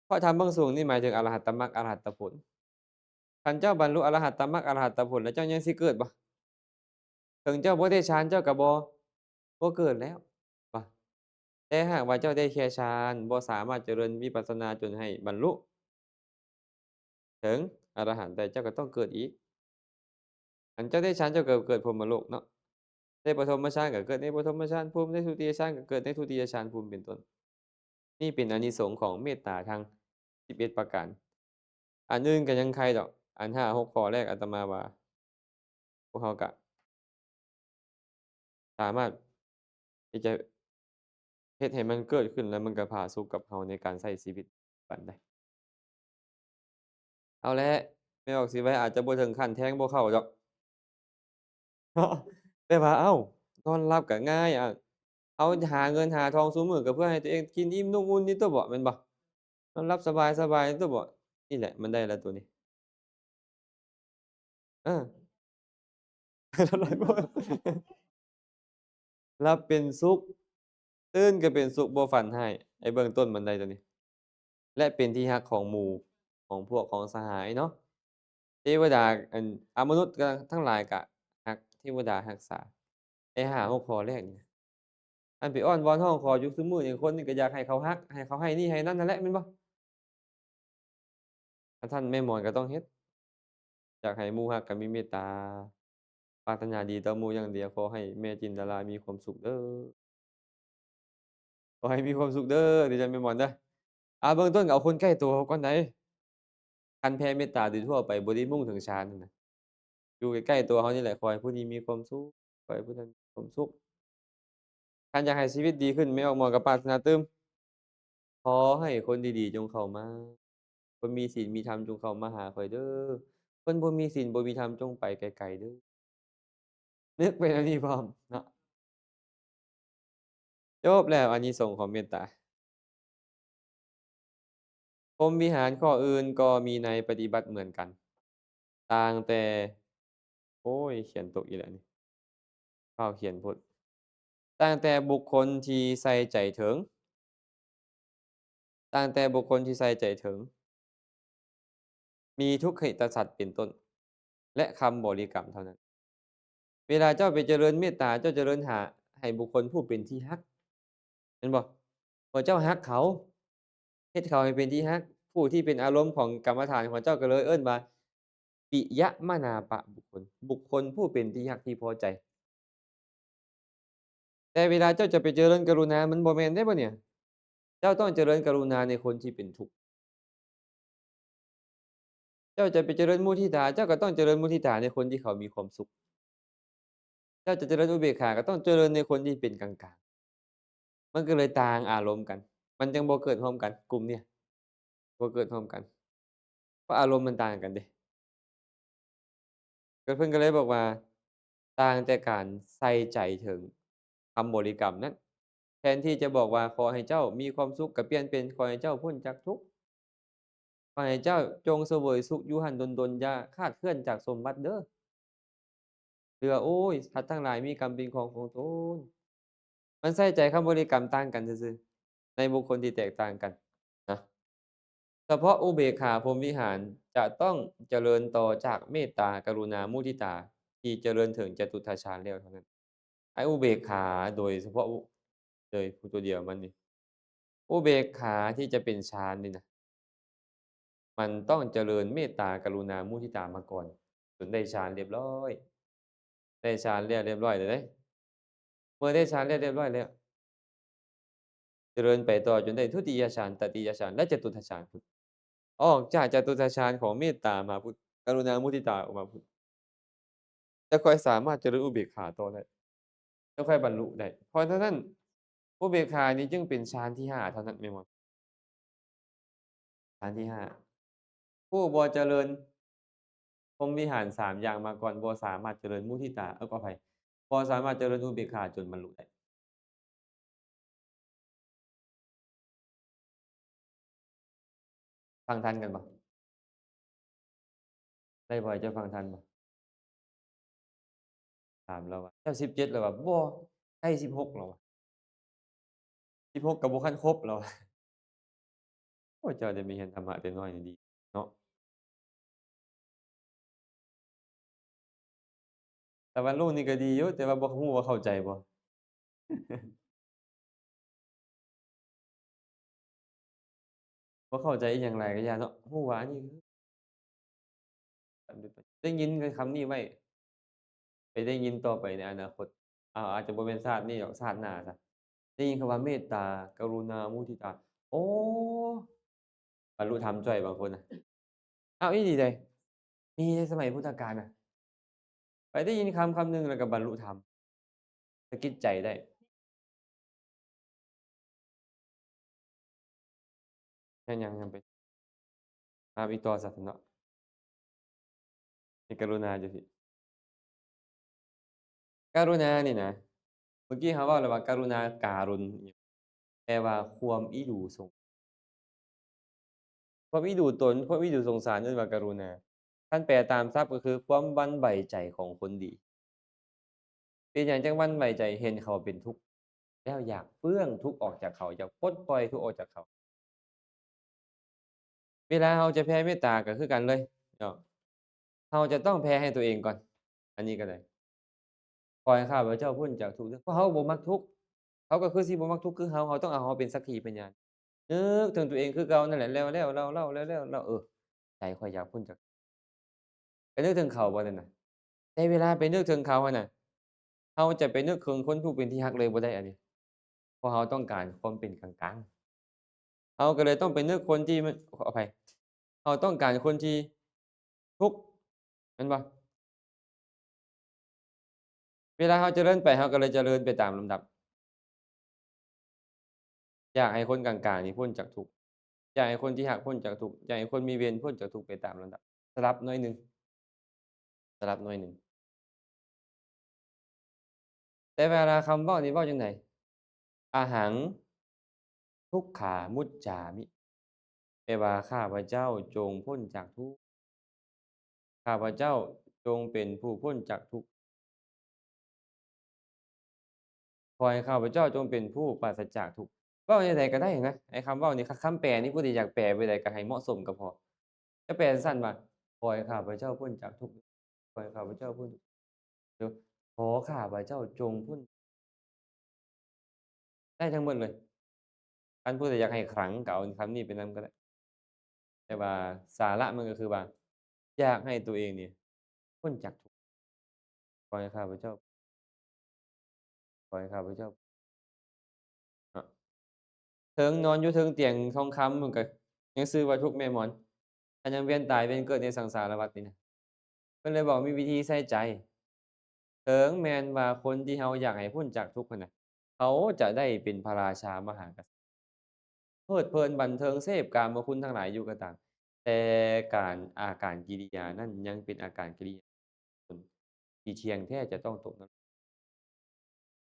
ເພາະທຳເບື້ອງສູງນີ້ໝາຍເຖິງອະລະຫັດຕະມັກ ອະລະຫັດຕະຜົນ. ຄັນເຈົ້າບັນລຸອະລະຫັດຕະມັກ ອະລະຫັດຕະຜົນ ແລ້ວເຈົ້າຍັງຊິເກີດບໍ່? ເຖິງເຈົ້າບໍ່ໄດ້ຊານ ເຈົ້າກໍບໍ່ ບໍ່ເກີດແລ້ວ ບໍ່? ແຕ່ຫາກວ່າເຈົ້າໄດ້ແຄ່ຊານ ບໍ່ສາມາດຈະເລີນວິປັດສະນາຈົນໃຫ້ບັນລຸເຖິງອະລະຫັນໄດ້ ເຈົ້າກໍຕ້ອງເກີດອີກ. ຄັນເຈົ້າໄດ້ຊານ ເຈົ້າກໍເກີດພົມມະໂລກເນາະ. ໄດ້ປະຖົມມະຊານ ກໍເກີດໃນປະຖົມມະຊານພູມ, ໄດ້ທຸຕິຍະຊານ ກໍເກີດໃນທຸຕິຍະຊານພູມ ເປັນຕົ້ນ. ນີ້ເປັນອານິສົງຂອງເມດຕາທັງສິບເອັດປະການ. ອັນອື່ນກໍຍັງໄຄດອກ ອັນຫ້າຫົກຂໍ້ແລກອາດຕະມາວ່າ ພວກເຮົາກະສາມາດທີ່ຈະເຮັດໃຫ້ມັນເກີດຂຶ້ນ ແລ້ວມັນກໍຜາສຸກກັບເຮົາໃນການໃຊ້ຊີວິດປັນໄດ້. ເອົາແຫຼະ ແມ່ອອກສີໄວອາດຈະບໍ່ເຖິງຂັ້ນແທງບໍ່ເຂົ້າດອກ ເນາະ ແຕ່ວ່າ ເອົ້າ ນອນຫຼັບກໍງ່າຍ ອະ ເຮົາຫາເງິນຫາທອງຊຸມື້ກໍເພື່ອໃຫ້ຕົວເອງກິນອີ່ມນຸ່ງອຸ່ນນີ້ຕົວະບໍ່ ແມ່ນບໍ່? ນອນຫຼັບສະບາຍໆ ຕົວະບໍ່? ນີ້ແຫຼະ ມັນໄດ້ແລ້ວຕົວນີ້ ເອີ ຫຼັບເປັນສຸກ ຕື່ນກໍເປັນສຸກ ບໍ່ຝັນຮ້າຍ ໄອ້ເບື້ອງຕົ້ນມັນໄດ້ຕົວນີ້ ແລະ ເປັນທີ່ຮັກຂອງໝູ່ ຂອງພວກ ຂອງສະຫາຍເນາະ. ເທວະດາ ອັນ ອະມະນຸດກໍທັງຫຼາຍກໍຮັກ ເທວະດາຮັກສາ. ໄອ້ຫ້າຫົກຂໍ້ແລກນີ້ ອັນໄປອ້ອນວອນຮ້ອງຂໍຢູ່ຊຸມື້ນີ້ ຄົນນີ້ກໍຢາກໃຫ້ເຂົາຮັກ ໃຫ້ເຂົາໃຫ້ນີ້ໃຫ້ນັ້ນຫັ້ນແຫຼະ ແມ່ນບໍ່? ຄັນຊັ້ນແມ່ໝອນກໍຕ້ອງເຮັດ ຢາກໃຫ້ໝູ່ຮັກກໍມີເມດຕາ ປາດຖະໜາດີຕໍ່ໝູ່ຢ່າງດຽວ. ຂໍໃຫ້ແມ່ຈິນດາລາມີຄວາມສຸກເດີ້ ຂໍໃຫ້ມີຄວາມສຸກເດີ້ ດີຈັງແມ່ໝອນເດີ້. ອາ ເບື້ອງຕົ້ນກໍເອົາຄົນໃກ້ຕົວເຮົາກ່ອນໄດ໋. ຄັນແຜ່ເມດຕາໂດຍທົ່ວໄປ ບໍ່ໄດ້ມຸ່ງເຖິງຊານຫັ້ນນະ ຢູ່ໃກ້ໆຕົວເຮົານີ້ແຫຼະ ຂໍໃຫ້ຜູ້ນີ້ມີຄວາມສຸກ ຂໍໃຫ້ຜູ້ນັ້ນມີຄວາມສຸກ. ຄັນຢາກໃຫ້ຊີວິດດີຂຶ້ນ ແມ່ອອກໝໍກໍປາດຖະໜາຕື່ມ ຂໍໃຫ້ຄົນດີໆຈົ່ງເຂົ້າມາ ຄົນມີສິນມີທຳຈົ່ງເຂົ້າມາຫາຂ້ອຍເດີ້ ຄົນບໍ່ມີສິນບໍ່ມີທຳຈົ່ງໄປໄກໆເດີ້. ນຶກໄປແນວນີ້ພ້ອມເນາະ. ຈົບແລ້ວອານິສົງຂອງເມດຕາ. ພົມວິຫານຂໍ້ອື່ນກໍມີໃນປະຕິບັດເໝືອນກັນ, ຕ່າງແຕ່ ໂອ້ຍ ຂຽນຕົກອີກແລ້ວນີ້, ຟ້າວຂຽນໂພດ. ຕ່າງແຕ່ບຸກຄົນທີ່ໃສ່ໃຈເຖິງ, ຕ່າງແຕ່ບຸກຄົນທີ່ໃສ່ໃຈເຖິງ, ມີທຸກຂະລິດຕະສັດເປັນຕົ້ນ ແລະ ຄຳບໍລິກຳເທົ່ານັ້ນ. ເວລາເຈົ້າໄປຈະເລີນເມດຕາ, ເຈົ້າຈະເລີນຫາໃຫ້ບຸກຄົນຜູ້ເປັນທີ່ຮັກ, ແມ່ນບໍ່? ເມື່ອເຈົ້າຮັກເຂົາ, ເຮັດເຂົາໃຫ້ເປັນທີ່ຮັກ, ຜູ້ທີ່ເປັນອາລົມຂອງກຳມະຖານຂອງເຈົ້າກໍເລີຍເອີ້ນວ່າ ປິຍະມະນາປະບຸກຄົນ, ບຸກຄົນຜູ້ເປັນທີ່ຮັກທີ່ພໍໃຈ. ແຕ່ເວລາເຈົ້າຈະໄປຈະເລີນກະລຸນາ, ມັນບໍ່ແມ່ນເດ້ບັດນີ້. ເຈົ້າຕ້ອງຈະເລີນກະລຸນາໃນຄົນທີ່ເປັນທຸກ. ເຈົ້າຈະໄປຈະເລີນມຸທິຕາ, ເຈົ້າກໍຕ້ອງຈະເລີນມຸທິຕາໃນຄົນທີ່ເຂົາມີຄວາມສຸກ. ເຈົ້າຈະຈະເລີນອຸເບກຂາ, ກໍຕ້ອງຈະເລີນໃນຄົນທີ່ເປັນກາງໆ. ມັນກໍເລີຍຕ່າງອາລົມກັນ, ມັນຈຶ່ງບໍ່ເກີດຮ່ວມກັນ, ກຸ່ມນີ້ບໍ່ເກີດຮ່ວມກັນ, ເພາະອາລົມມັນຕ່າງກັນເດ້. ກໍເພິ່ນກໍເລີຍບອກວ່າ ຕ່າງແຕ່ການໃສ່ໃຈເຖິງຄຳບໍລິກຳນັ້ນ, ແທນທີ່ຈະບອກວ່າ ຂໍໃຫ້ເຈົ້າມີຄວາມສຸກ, ກໍປ່ຽນເປັນ ຂໍໃຫ້ເຈົ້າພົ້ນຈາກທຸກ, ຂໍໃຫ້ເຈົ້າຈົ່ງສະເຫວີຍສຸກຢູ່ຫັ້ນດົນໆ, ຢ່າຂາດເຄື່ອນຈາກສົມບັດເດີ້. ຫຼືວ່າ ໂອ້ຍ ສັດທັງຫຼາຍມີກຳເປັນຂອງຂອງຕົນ. ມັນໃສ່ໃຈຄຳບໍລິກຳຕ່າງກັນຊື່ໆ ໃນບຸກຄົນທີ່ແຕກຕ່າງກັນນະ. ສະເພາະອຸເບກຂາພົມວິຫານຈະຕ້ອງຈະເລີນຕໍ່ຈາກເມດຕາ, ກະລຸນາ, ມຸທິຕາ ທີ່ຈະເລີນເຖິງຈະຕຸດຖະຊານແລ້ວເທົ່ານັ້ນ. ໃຫ້ອຸເບກຂາໂດຍສະເພາະ ໂດຍຜູ້ຕົວດຽວມັນນີ້. ອຸເບກຂາທີ່ຈະເປັນຊານນີ້ນະ ມັນຕ້ອງຈະເລີນເມດຕາ, ກະລຸນາ, ມຸທິຕາມາກ່ອນ ຈົນໄດ້ຊານລຽບລ້ອຍ. ໄດ້ຊານແລ້ວລຽບລ້ອຍແລ້ວເດ້. ເມື່ອໄດ້ຊານແລ້ວລຽບລ້ອຍແລ້ວ ຈະເລີນໄປຕໍ່ຈົນໄດ້ທຸຕິຍະຊານ, ຕະຕິຍະຊານ ແລະ ຈະຕຸດຖະຊານພຸ້ນ. ອອກຈາກຈະຕຸດຖະຊານຂອງເມດຕາມາພຸ້ນ, ກະລຸນາ, ມຸທິຕາອອກມາພຸ້ນ, ຈະຄ່ອຍສາມາດຈະເລີນອຸເບກຂາຕໍ່ໄດ້, ຈະຄ່ອຍບັນລຸໄດ້. ເພາະສະນັ້ນ ອຸເບກຂານີ້ຈຶ່ງເປັນຊານທີຫ້າເທົ່ານັ້ນແມ່ນບໍ່? ອັນທີຫ້າ ຜູ້ບໍ່ຈະເລີນພົມວິຫານສາມຢ່າງມາກ່ອນ ບໍ່ສາມາດຈະເລີນມຸທິຕາ, ເອີ ຂໍອະໄພ, ບໍ່ສາມາດຈະເລີນອຸເບກຂາຈົນບັນລຸໄດ້. ຟັງທັນກັນບໍ່? ໄດ້ບໍ່? ເຈົ້າຟັງທັນບໍ່? ຖາມລາວວ່າ ເຈົ້າສິບເຈັດແລ້ວວ່າ ບໍ່ ໃກ້ສິບຫົກແລ້ວວ່າ ສິບຫົກກໍບໍ່ທັນຄົບແລ້ວວ່າ. ໂອ້ ເຈົ້າໄດ້ມາຮຽນທຳມະແຕ່ນ້ອຍນີ້ດີເນາະ. ແຕ່ວ່າລຸງນີ້ກໍດີຢູ່ ແຕ່ວ່າບໍ່ຮູ້ວ່າເຂົ້າໃຈບໍ່. ບໍ່ເຂົ້າໃຈອີ່ຫຍັງຫຼາຍກໍຢ່າເນາະ, ຮູ້ວ່າອັນນີ້ ໄດ້ຍິນຄຳນີ້ໄວ້ ໄປໄດ້ຍິນຕໍ່ໄປໃນອະນາຄົດ, ອາ ອາດຈະບໍ່ແມ່ນຊາດນີ້ດອກ ຊາດໜ້າຊະ, ໄດ້ຍິນຄຳວ່າເມດຕາ ກະລຸນາ ມຸທິຕາ ໂອ້ ບັນລຸທຳຈ້ອຍບາງຄົນນະ. ເອົາ ອີ່ຫຼີໃດ໋ ມີໃນສະໄໝພຸດທະການນະ ໄປໄດ້ຍິນຄຳຄຳໜຶ່ງແລ້ວກໍບັນລຸທຳ ສະກິດໃຈໄດ້. ແມ່ນຫຍັງ ຫຍັງໄປ ຖາມອີກຕໍ່ຊະເນາະ. ເປັນກະລຸນາຢູ່ພີ້. ກະລຸນານີ້ນະ ເມື່ອກີ້ເຮົາເວົ້າແລ້ວວ່າ ກະລຸນາ ກາລຸນ ແປວ່າຄວາມອີດູສົງ ຄວາມອີດູຕົນ ຄວາມອີດູສົງສານ ເອີ້ນວ່າກະລຸນາ. ຄັນແປຕາມສັບກໍຄືຄວາມຫວັ່ນໄຫວໃຈຂອງຄົນດີ. ເປັນຫຍັງຈັ່ງຫວັ່ນໄຫວໃຈ? ເຫັນເຂົາເປັນທຸກ ແລ້ວຢາກເຟືອງທຸກອອກຈາກເຂົາ, ຢາກປົດປ່ອຍທຸກອອກຈາກເຂົາ. ເວລາເຮົາຈະແຜ່ເມດຕາກໍຄືກັນເລີຍເນາະ, ເຮົາຈະຕ້ອງແຜ່ໃຫ້ຕົວເອງກ່ອນ. ອັນນີ້ກໍໄດ້ ຂໍໃຫ້ຂ້າພະເຈົ້າພົ້ນຈາກທຸກເດີ. ເພາະເຮົາບໍ່ມັກທຸກ, ເຂົາກໍຄືຊິບໍ່ມັກທຸກຄືເຮົາ, ເຮົາຕ້ອງເອົາເຮົາເປັນສັກຂີພະຍານ. ນຶກເຖິງຕົວເອງຄືເກົ່ານັ້ນແຫຼະ, ແລ້ວໆ ເລົ່າໆ ແລ້ວໆ ເລົ່າ, ເອີ ໃຈຂ້ອຍຢາກພົ້ນຈາກ ໄປນຶກເຖິງເຂົາບໍ່ນັ້ນນະ. ແຕ່ເວລາໄປນຶກເຖິງເຂົາຫັ້ນນະ, ເຮົາຈະໄປນຶກເຖິງຄົນຜູ້ເປັນທີ່ຮັກເລີຍບໍ່ໄດ້ອັນນີ້, ເພາະເຮົາຕ້ອງການຄວາມເປັນກາງໆ. ເຮົາກໍເລີຍຕ້ອງໄປນຶກຄົນທີ່ມັນ, ຂໍອະໄພ, ເຮົາຕ້ອງການຄົນທີ່ທຸກ ແມ່ນບໍ່? ເວລາເຮົາຈະເລີນໄປ, ເຮົາກໍເລີຍຈະເລີນໄປຕາມລຳດັບ. ຢາກໃຫ້ຄົນກາງໆນີ້ພົ້ນຈາກທຸກ, ຢາກໃຫ້ຄົນທີ່ຮັກພົ້ນຈາກທຸກ, ຢາກໃຫ້ຄົນມີເວນພົ້ນຈາກທຸກໄປຕາມລຳດັບ. ສະຫຼັບໜ້ອຍໜຶ່ງ, ສະຫຼັບໜ້ອຍໜຶ່ງ. ແຕ່ເວລາຄຳເວົ້ານີ້ເວົ້າຈັ່ງໃດ? ອະຫັງ ທຸກຂາ ມຸດຈາມິ. ແປວ່າ ຂ້າພະເຈົ້າຈົ່ງພົ້ນຈາກທຸກ, ຂ້າພະເຈົ້າຈົ່ງເປັນຜູ້ພົ້ນຈາກທຸກ, ຂໍໃຫ້ຂ້າພະເຈົ້າຈົ່ງເປັນຜູ້ປາສະຈາກທຸກ. ເວົ້າແນວໃດກໍໄດ້ນະ, ໄອ້ຄຳເວົ້ານີ້ ຄຳແປນີ້ ຜູ້ໃດຢາກແປແບບໃດກໍໃຫ້ເໝາະສົມກໍພໍ. ຈະແປສັ້ນໆວ່າ ຂໍໃຫ້ຂ້າພະເຈົ້າພົ້ນຈາກທຸກ, ຂໍໃຫ້ຂ້າພະເຈົ້າພົ້ນທຸກ ຫຼື ຂໍຂ້າພະເຈົ້າຈົ່ງພົ້ນ ໄດ້ທັງໝົດເລີຍ. ຄັນຜູ້ໃດຢາກໃຫ້ຂລັງກໍເອົາຄຳນີ້ໄປນຳກໍໄດ້, ແຕ່ວ່າສາລະມັນກໍຄືວ່າ ຢາກໃຫ້ຕົວເອງນີ້ພົ້ນຈາກທຸກ. ຂໍໃຫ້ຂ້າພະເຈົ້າ ຂໍໃຫ້ຂ້າພະເຈົ້າ ເນາະ ເຖິງນອນຢູ່ເທິງຕຽງທອງຄຳ ມັນກໍຍັງຊື່ວ່າທຸກແມ່ໝອນ, ຄັນຍັງວຽນຕາຍວຽນເກີດໃນສັງສາລະວັດນີ້ນະ. ເພິ່ນເລີຍບອກມີວິທີໃສ່ໃຈ. ເຖິງແມ່ນວ່າຄົນທີ່ເຮົາຢາກໃຫ້ພົ້ນຈາກທຸກຫັ້ນນະ ເຂົາຈະໄດ້ເປັນພະລາຊາມະຫາກະສັດ, ເພີດເພີນບັນເທີງເສບກາມະຄຸນທັງຫຼາຍຢູ່ກໍຕາມ, ແຕ່ການ ອາການກິລິຍານັ້ນຍັງເປັນອາການກິລິຍາຄົນທີ່ທ່ຽງແທ້ຈະຕ້ອງຕົກນະລົກ,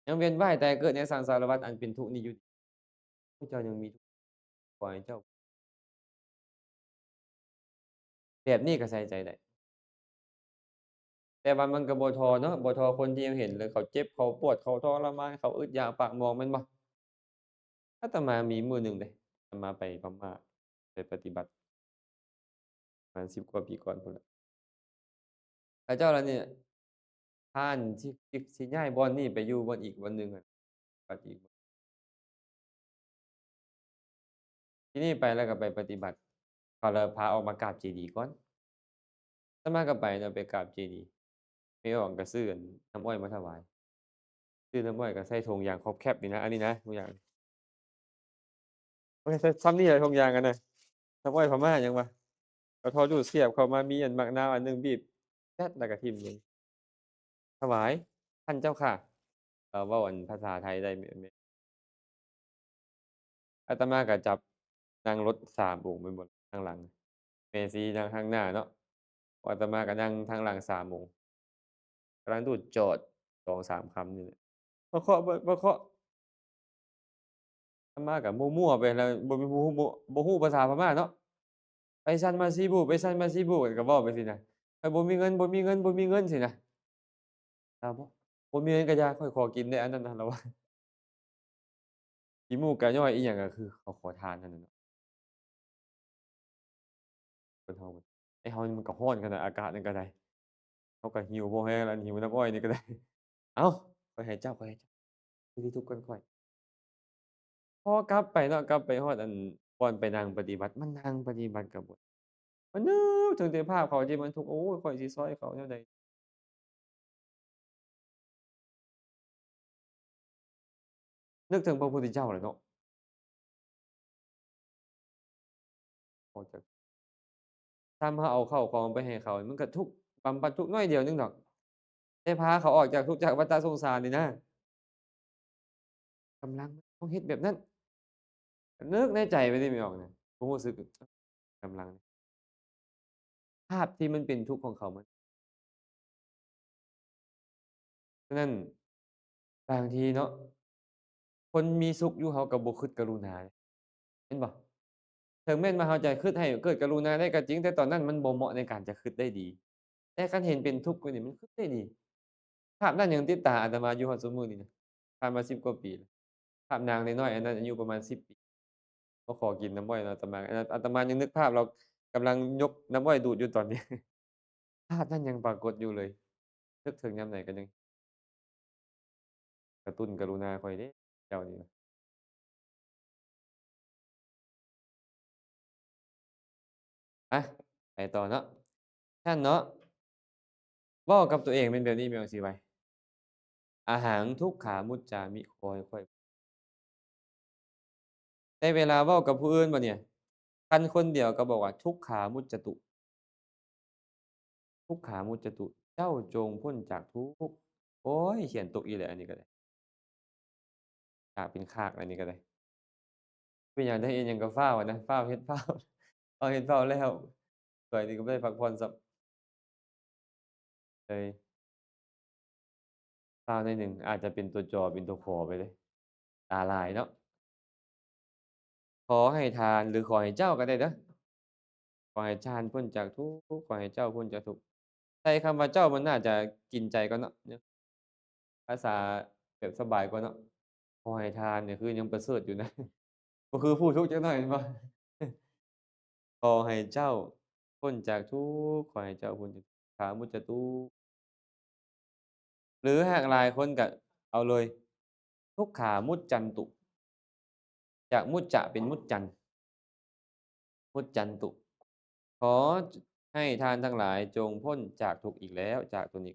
ຍັງວຽນວ່າຍຕາຍເກີດໃນສັງສາລະວັດອັນເປັນທຸກນີ້ຢູ່. ພວກເຈົ້າຍັງມີທຸກ, ຂໍໃຫ້ເຈົ້າ ແບບນີ້ກໍໃສ່ໃຈໄດ້. ແຕ່ວ່າມັນກໍບໍ່ທໍ່ເນາະ, ບໍ່ທໍ່ຄົນທີ່ເຮົາເຫັນແລ້ວເຂົາເຈັບ, ເຂົາປວດ, ເຂົາທໍລະມານ, ເຂົາອຶດຢາກປາກໝອງ, ແມ່ນບໍ່? ອາດຕະມາມີມື້ໜຶ່ງເດ້, ອາດຕະມາໄປພະມ້າ, ໄປປະຕິບັດ ປະມານສິບກວ່າປີກ່ອນພຸ້ນລະ. ເຂົາເຈົ້າລະນີ້ ທ່ານຊິ ຊິ ຊິຍ້າຍບ່ອນນີ້ໄປຢູ່ບ່ອນອີກບ່ອນໜຶ່ງຫັ້ນ, ວັດອີກ ທີນີ້ໄປແລ້ວກໍໄປປະຕິບັດ, ເຂົາລະພາອອກມາກາບເຈດີກ່ອນ. ອາດຕະມາກໍໄປເນາະ, ໄປກາບເຈດີ, ໄປອອກກໍຊື້ອັນນ້ຳອ້ອຍມາຖວາຍ, ຊື້ນ້ຳອ້ອຍກໍໃສ່ຖົງຢາງຂອບແຄບນີ້ນະ, ອັນນີ້ນະ ທຸກຢ່າງ. ໂອ້ຍ ສ່ຳນີ້ແຫຼະ ທົ່ງຢ່າງຫັ້ນນະ, ນ້ຳອ້ອຍພະມ້າຫຍັງວະ, ກະທໍ່ດູດສຽບເຂົ້າມາ, ມີອັນໝາກນາວອັນໜຶ່ງບີບແຊດ ແລ້ວກະຖິ້ມລົງ. ຖວາຍທ່ານເຈົ້າຂ້າ. ລາວເວົ້າອັນພາສາໄທໄດ້ແມ່ນ. ອາດຕະມາກະຈັບນັ່ງລົດສາມອົງແມ່ນບໍ່, ທາງຫຼັງ, ແມ່ຊີນັ່ງທາງໜ້າເນາະ, ອາດຕະມາກະນັ່ງທາງຫຼັງສາມອົງ. ກຳລັງດູດຈອດສອງສາມຄຳນີ້ແຫຼະ, ມາເຄາະ ມາເຄາະ. ອາດຕະມາກໍມົວໆໄປແລ້ວ, ບໍ່ມີ ບໍ່ຮູ້ ບໍ່ ບໍ່ຮູ້ພາສາພະມ້າເນາະ. ໄປຊັ້ນມາຊີບູ, ໄປຊັ້ນມາຊີບູ ກໍເວົ້າໄປຊີ້ນະ. ຂ້ອຍບໍ່ມີເງິນ, ບໍ່ມີເງິນ, ບໍ່ມີເງິນ ຊີ້ນະ. ລາວບອກ ບໍ່ມີເງິນກໍຢ່າ, ຂ້ອຍຂໍກິນໄດ້ອັນນັ້ນນະ, ລາວວ່າ. ຂີ້ມູກກະຍ້ອຍອີ່ຫຍັງກໍຄືເຂົາຂໍທານນັ້ນນະເນາະ. ຄົນເຮົາ ໄອ້ເຮົານີ້ມັນກໍຮ້ອນຂະໜາດ, ອາກາດນັ້ນກໍໄດ້, ເຮົາກໍຫິວພໍແຮງແລ້ວ, ຫິວນ້ຳອ້ອຍນີ້ກໍໄດ້. ເອົ້າ ຂ້ອຍໃຫ້ເຈົ້າ, ຂ້ອຍໃຫ້ເຈົ້າ, ທີ່ທຸກຄົນຂ້ອຍ. ພໍກັບໄປເນາະ, ກັບໄປຮອດອັນບ່ອນໄປນັ່ງປະຕິບັດ, ມານັ່ງປະຕິບັດກັບ ມານຶກເຖິງແຕ່ພາບເຂົາທີ່ມັນທຸກ, ໂອ້ຍ ຂ້ອຍຊິຊ່ອຍເຂົາແນວໃດ? ນຶກເຖິງພະພຸດທະເຈົ້າແຫຼະເນາະ. ອອກຈາກ ຖ້າເຮົາເອົາເຂົ້າຂອງໄປໃຫ້ເຂົາ, ມັນກໍທຸກ, ບຳບັດທຸກໜ້ອຍດຽວໜຶ່ງດອກ, ໄດ້ພາເຂົາອອກຈາກທຸກຈາກວັດຕະສົງສານນີ້ນະ. ກຳລັງຕ້ອງເຮັດແບບນັ້ນ. ນຶກໃນໃຈໄປນີ້ ແມ່ອອກນະ, ບໍ່ຮູ້ສຶກ ກຳລັງ ພາບທີ່ມັນເປັນທຸກຂອງເຂົາ. ມັນ ສະນັ້ນ ບາງທີເນາະ ຄົນມີສຸກຢູ່ ເຮົາກໍບໍ່ຄິດກະລຸນາ ແມ່ນບໍ່? ເຖິງແມ່ນວ່າເຮົາຈະຄິດໃຫ້ເກີດກະລຸນາໄດ້ກໍຈິງ, ແຕ່ຕອນນັ້ນມັນບໍ່ເໝາະໃນການຈະຄິດໄດ້ດີ. ແຕ່ຄັນເຫັນເປັນທຸກຢູ່ນີ້ ມັນຄິດໄດ້ດີ. ພາບນັ້ນຍັງຕິດຕາອາດຕະມາຢູ່ຮອດຊຸມື້ນີ້ນະ, ຜ່ານມາສິບກວ່າປີແລ້ວ. ພາບນາງນ້ອຍໆ ອັນນັ້ນ ອາຍຸປະມານສິບປີ ມາຂໍກິນນ້ຳອ້ອຍນຳອາດຕະມາ. ອາດຕະມາຍັງນຶກພາບລາວກຳລັງຍົກນ້ຳອ້ອຍດູດຢູ່ຕອນນີ້. ພາບນັ້ນຍັງປາກົດຢູ່ເລີຍ, ນຶກເຖິງຍາມໃດກໍຍັງກະຕຸ້ນກະລຸນາຂ້ອຍເດ້ ເຈົ້ານີ້. ອະ ໄປຕໍ່ເນາະ. ຊັ້ນເນາະ ເວົ້າກັບຕົວເອງແມ່ນແບບນີ້ ແມ່ນຈັ່ງຊີ້ໄວ. ອະຫັງ ທຸກຂາ ມຸດຈາມິ ຂໍໃຫ້ຂ້ອຍ ແຕ່ເວລາເວົ້າກັບຜູ້ອື່ນບັດນີ້ ຄັນຄົນດຽວກໍບອກວ່າ ທຸກຂາ ມຸດຈະຕຸ ທຸກຂາ ມຸດຈະຕຸ ເຈົ້າຈົ່ງພົ້ນຈາກທຸກ. ໂອ້ຍ ຂຽນຕົກອີກແລ້ວ ອັນນີ້ກໍໄດ້. ຂາເປັນຂາກ ອັນນີ້ກໍໄດ້. ເປັນຫຍັງໄດ້ເຮັດຫຍັງກໍຟ້າວນະ, ຟ້າວເຮັດຟ້າວ, ຟ້າວເຮັດຟ້າວແລ້ວ. ສວຍນີ້ກໍບໍ່ໄດ້ພັກຜ່ອນຊ້ຳເລີຍ. ຟ້າວໜ້ອຍໜຶ່ງ ອາດຈະເປັນຕົວຈໍ ເປັນຕົວຂໍໄປເລີຍ. ຕາລາຍເນາະ. ຂໍໃຫ້ທ່ານ ຫຼື ຂໍໃຫ້ເຈົ້າກໍໄດ້ເດີ. ຂໍໃຫ້ທ່ານພົ້ນຈາກທຸກ, ຂໍໃຫ້ເຈົ້າພົ້ນຈາກທຸກ. ໃສ່ຄຳວ່າເຈົ້າມັນໜ້າຈະກິນໃຈກວ່າເນາະ, ພາສາແບບສະບາຍກວ່າເນາະ. ຂໍໃຫ້ທ່ານນີ້ຄືຍັງປະເສີດຢູ່ນະ, ບໍ່ຄືຜູ້ທຸກຈັກໜ້ອຍແມ່ນບໍ່? ຂໍໃຫ້ເຈົ້າພົ້ນຈາກທຸກ, ຂໍໃຫ້ເຈົ້າພົ້ນຈາກທຸກ, ຂ້າມຸດຈະຕຸ. ຫຼືຫາກຫຼາຍຄົນກໍເອົາເລີຍ, ທຸກຂາມຸດຈັນຕຸ, ຈາກມຸດຈະເປັນມຸດຈັນ, ມຸດຈັນຕຸ. ຂໍໃຫ້ທ່ານທັງຫຼາຍຈົ່ງພົ້ນຈາກທຸກອີກແລ້ວ, ຈາກຕົວນີ້.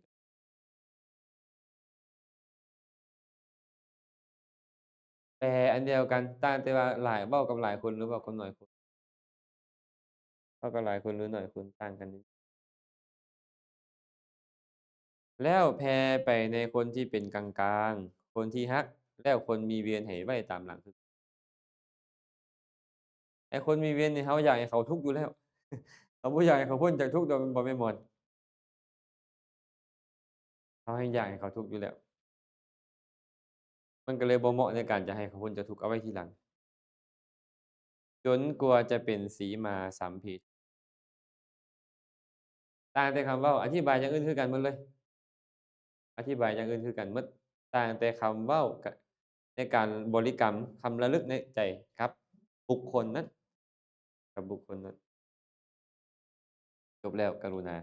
ແປອັນດຽວກັນ, ຕ່າງແຕ່ວ່າຫຼາຍ, ເວົ້າກັບຫຼາຍຄົນ ຫຼື ເວົ້າກັບໜ້ອຍຄົນ. ເວົ້າກັບຫຼາຍຄົນ ຫຼື ໜ້ອຍຄົນ ຕ່າງກັນນີ້. ແລ້ວແຜ່ໄປໃນຄົນທີ່ເປັນກາງໆ, ຄົນທີ່ຮັກ, ແລ້ວຄົນມີວຽນໃຫ້ໄວ້ຕາມຫຼັງ. ແຕ່ຄົນມີວຽນນີ້ ເຮົາຢາກໃຫ້ເຂົາທຸກຢູ່ແລ້ວ, ເຮົາບໍ່ຢາກໃຫ້ເຂົາພົ້ນຈາກທຸກດອກ, ແມ່ນບໍ່ແມ່ໝອນ? ເຮົາແຮ່ງຢາກໃຫ້ເຂົາທຸກຢູ່ແລ້ວ, ມັນກໍເລີຍບໍ່ເໝາະໃນການຈະໃຫ້ເຂົາພົ້ນຈາກທຸກ, ເອົາໄວ້ທີຫຼັງ. ຈົນກວ່າຈະເປັນສີມາສຳເພທາ. ຕ່າງແຕ່ຄຳເວົ້າ, ອະທິບາຍຢ່າງອື່ນຄືກັນໝົດເລີຍ, ອະທິບາຍຢ່າງອື່ນຄືກັນໝົດ, ຕ່າງແຕ່ຄຳເວົ້າ ກະ ໃນການບໍລິກຳຄຳລະລຶກໃນໃຈກັບບຸກຄົນນັ້ນ, ກັບບຸກຄົນນັ້ນ. ຈົບແລ້ວ, ກະລຸນາ.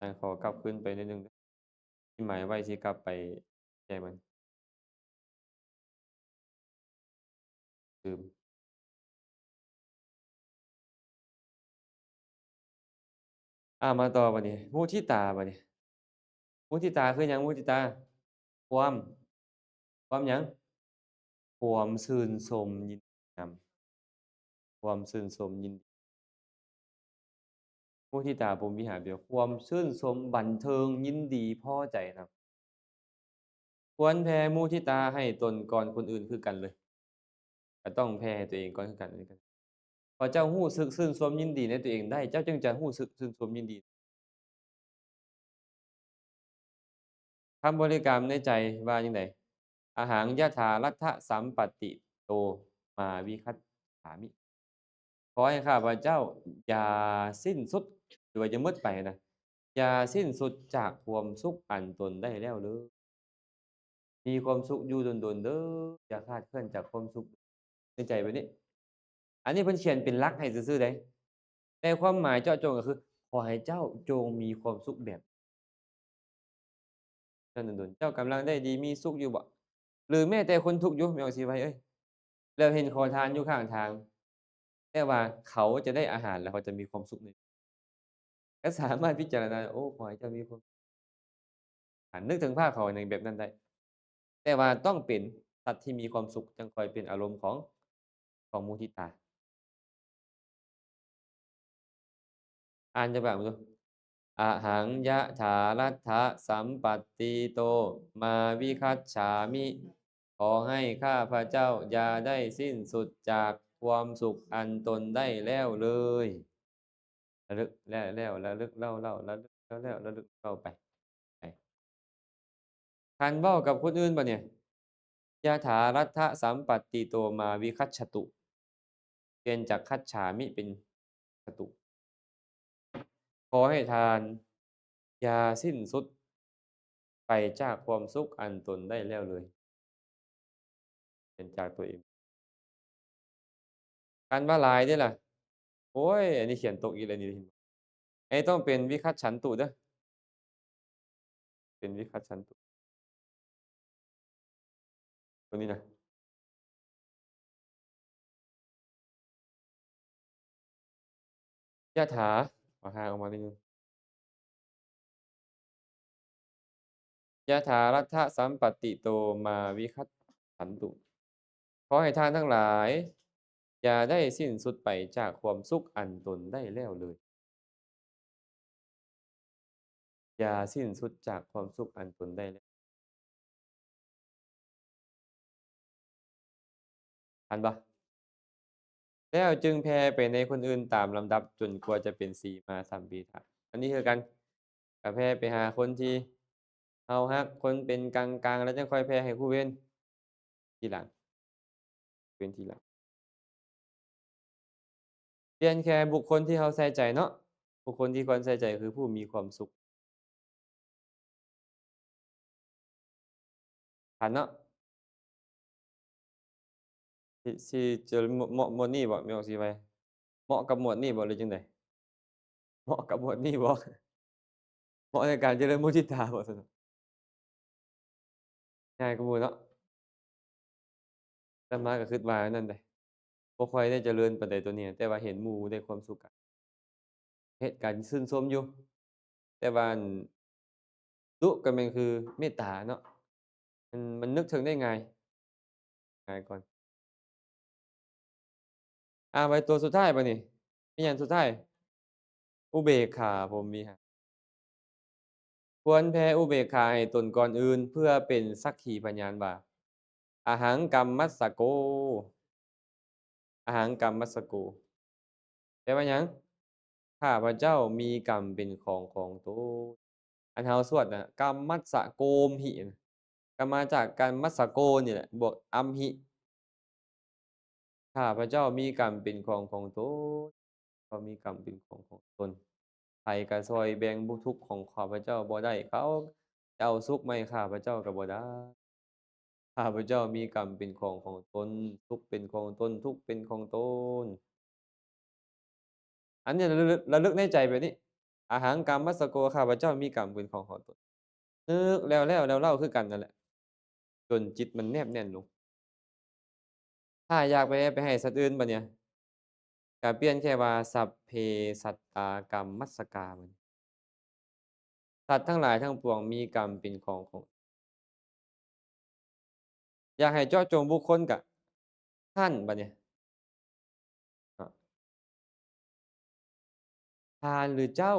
ອ່າ ຂໍກັບຄືນໄປໜ້ອຍໜຶ່ງເດີ, ທີ່ໝາຍໄວ້ຊິກັບໄປແກ້ມັນ, ລືມ. ອ່າ ມາຕໍ່ບາດນີ້, ມຸທິຕາບາດນີ້. ມຸທິຕາຄືຫຍັງ? ມຸທິຕາ ຄວາມ, ຄວາມຫຍັງ? ຄວາມຊື່ນຊົມຍິນດີນຳ, ຄວາມຊື່ນຊົມຍິນດີ. ມຸທິຕາພົມວິຫານ ແປວ່າຄວາມຊື່ນຊົມ, ບັນເທີງ, ຍິນດີ, ພໍໃຈນຳ. ຄວນແຜ່ມຸທິຕາໃຫ້ຕົນກ່ອນຄົນອື່ນຄືກັນເລີຍ, ກໍຕ້ອງແຜ່ໃຫ້ຕົວເອງກ່ອນຄືກັນ. ເພາະເຈົ້າຮູ້ສຶກຊື່ນຊົມຍິນດີໃນຕົວເອງໄດ້, ເຈົ້າຈຶ່ງຈະຮູ້ສຶກຊື່ນຊົມຍິນດີ. ຄຳບໍລິກຳໃນໃຈວ່າຈັ່ງໃດ? ອະຫັງ ຍະຖາລັດຖະສຳປັດຕິໂຕ ມາວິຄັດສາມິ. ຂໍໃຫ້ຂ້າພະເຈົ້າຢ່າສິ້ນສຸດ ຫຼືວ່າຢ່າໝົດໄປນະ, ຢ່າສິ້ນສຸດຈາກຄວາມສຸກອັນຕົນໄດ້ແລ້ວເລີຍ. ມີຄວາມສຸກຢູ່ດົນໆເດີ, ຢ່າຄາດເຄື່ອນຈາກຄວາມສຸກໃນໃຈແບບນີ້. ອັນນີ້ເພິ່ນຂຽນເປັນຫຼັກໃຫ້ຊື່ໆເດ້, ແຕ່ຄວາມໝາຍເຈາະຈົງກໍຄື ຂໍໃຫ້ເຈົ້າຈົ່ງມີຄວາມສຸກແບບ ເຈົ້າກຳລັງໄດ້ດີມີສຸກຢູ່ບໍ່? ຫຼືແມ້ແຕ່ຄົນທຸກຢູ່, ແມ່ອອກສີໄວເອີຍ, ແລ້ວເຫັນຂໍທານຢູ່ຂ້າງທາງ, ແຕ່ວ່າເຂົາຈະໄດ້ອາຫານ ແລ້ວເຂົາຈະມີຄວາມສຸກໃນ ກໍສາມາດພິຈາລະນາ, ໂອ້ ຂໍໃຫ້ເຈົ້າມີຄວາມ ອາ ນຶກເຖິງພາບເຂົາໃນແບບນັ້ນໄດ້, ແຕ່ວ່າຕ້ອງເປັນສັດທີ່ມີຄວາມສຸກ, ຈັ່ງຄ່ອຍເປັນອາລົມຂອງ ຂອງມຸທິຕາ. ອ່ານຈັກບາດເບິ່ງດູ. ອະຫັງ ຍະຖາລັດຖະສຳປັດຕິໂຕ ມາວິຄັດສາມິ. ຂໍໃຫ້ຂ້າພະເຈົ້າຢ່າໄດ້ສິ້ນສຸດຈາກຄວາມສຸກອັນຕົນໄດ້ແລ້ວເລີຍ. ລະລຶກແລ້ວ ລະລຶກເລົ່າໆ ລະລຶກແລ້ວ ລະລຶກເລົ່າໄປ. ຄັນເວົ້າກັບຄົນອື່ນບາດນີ້, ຍະຖາລັດຖະສຳປັດຕິໂຕ ມາວິຄັດສະຕຸ. ປ່ຽນຈາກຄັດສາມິເປັນສະຕຸ. ຂໍໃຫ້ທ່ານຢ່າສິ້ນສຸດໄປຈາກຄວາມສຸກອັນຕົນໄດ້ແລ້ວເລີຍ. ເປັນຈາກຕົວເອງ. ຄັນວ່າຫຼາຍເດ້ລະ, ໂອ້ຍ ອັນນີ້ຂຽນຕົກອີກແລ້ວນີ້, ອັນນີ້ຕ້ອງເປັນວິຄັດສັນຕຸເດີ້, ເປັນວິຄັດສັນຕຸ ຕົວນີ້ນະ. ຍະຖາ ເອົາຫາງອອກມາໜ້ອຍໜຶ່ງ. ຍະຖາລັດຖະສຳປັດຕິໂຕ ມາວິຄັດສັນຕຸ. ຂໍໃຫ້ທ່ານທັງຫຼາຍຢ່າໄດ້ສິ້ນສຸດໄປຈາກຄວາມສຸກອັນຕົນໄດ້ແລ້ວເລີຍ. ຢ່າສິ້ນສຸດຈາກຄວາມສຸກອັນຕົນໄດ້ແລ້ວ. ທັນບໍ່? ແລ້ວຈຶ່ງແຜ່ໄປໃນຄົນອື່ນຕາມລຳດັບ ຈົນກວ່າຈະເປັນສີມາສຳເພທາ. ອັນນີ້ຄືກັນ, ກໍແຜ່ໄປຫາຄົນທີ່ ເຮົາຮັກຄົນເປັນກາງໆ ແລ້ວຈັ່ງຄ່ອຍແຜ່ໃຫ້ຜູ້ອື່ນທີຫຼັງ ເປັນທີຫຼັງ. ປ່ຽນແຄ່ບຸກຄົນທີ່ເຮົາໃສ່ໃຈເນາະ, ບຸກຄົນທີ່ຄວນໃສ່ໃຈຄືຜູ້ມີຄວາມສຸກ. ທັນເນາະ. ຊິ ຊິຈະເໝາະ ໝວດນີ້ບໍ່? ແມ່ນອອກຊິໄວ ເໝາະກັບໝວດນີ້ບໍ່ ຫຼືຈັ່ງໃດ? ເໝາະກັບໝວດນີ້ບໍ່? ເໝາະໃນການຈະເລີນມຸທິຕາບໍ່ຊັ້ນນະ? ງ່າຍກວ່າໝູ່ເນາະ. ອາດຕະມາກໍຄິດວ່າອັນນັ້ນເດ້ ບໍ່ຄ່ອຍໄດ້ຈະເລີນປານໃດໂຕນີ້ ແຕ່ວ່າເຫັນໝູ່ໄດ້ຄວາມສຸກ ກະເຮັດການຊື່ນຊົມຢູ່. ແຕ່ວ່າອັນດຸກໍແມ່ນຄືເມດຕາເນາະ ມັນ ມັນນຶກເຖິງໄດ້ງ່າຍ ງ່າຍກ່ອນ. ອ່າ ໄວ້ຕົວສຸດທ້າຍບາດນີ້ ມີຫຍັງສຸດທ້າຍ? ອຸເບກຂາພົມວິຫານ. ຄວນແຜ່ອຸເບກຂາໃຫ້ຕົນກ່ອນອື່ນ ເພື່ອເປັນສັກຂີພະຍານວ່າ ອະຫັງກຳມັດສະໂກ ອະຫັງກຳມັດສະໂກ ແປວ່າຫຍັງ? ຂ້າພະເຈົ້າມີກຳເປັນຂອງຂອງຕົນ. ອັນເຮົາສວດນະ ກຳມັດສະໂກມຫິນະ ກໍມາຈາກກຳມັດສະໂກນີ້ແຫຼະ ບວກອຳຫິ. ຂ້າພະເຈົ້າມີກຳເປັນຂອງຂອງຕົນ ເຂົາມີກຳເປັນຂອງຂອງຕົນ. ໃຜກະຊ່ອຍແບ່ງບຸກທຸກຂອງຂ້າພະເຈົ້າບໍ່ໄດ້ ເຂົາຈະເອົາສຸກມາໃຫ້ຂ້າພະເຈົ້າກໍບໍ່ໄດ້. ຂ້າພະເຈົ້າມີກຳເປັນຂອງຂອງຕົນ ສຸກເປັນຂອງຕົນ ທຸກເປັນຂອງຕົນ. ອັນນີ້ລະລຶກ ລະລຶກໃນໃຈແບບນີ້ ອະຫັງກຳມັດສະໂກ ຂ້າພະເຈົ້າມີກຳເປັນຂອງຂອງຕົນ. ນຶກແລ້ວແລ້ວເລົ່າຄືກັນນັ້ນແຫຼະ ຈົນຈິດມັນແນບແໜ້ນລົງ. ຖ້າຢາກໄປ ໄປໃຫ້ສັດອື່ນບາດນີ້ ກະປ່ຽນແຄ່ວ່າ ສັບເພສັດຕາກຳມັດສະກາ ບາດນີ້ ສັດທັງຫຼາຍທັງປວງມີກຳເປັນຂອງຂອງ ຢາກໃຫ້ເຈາະຈົງບຸກຄົນກະ ທ່ານ ບາດນີ້ ທ່ານ ຫຼື ເຈົ້າ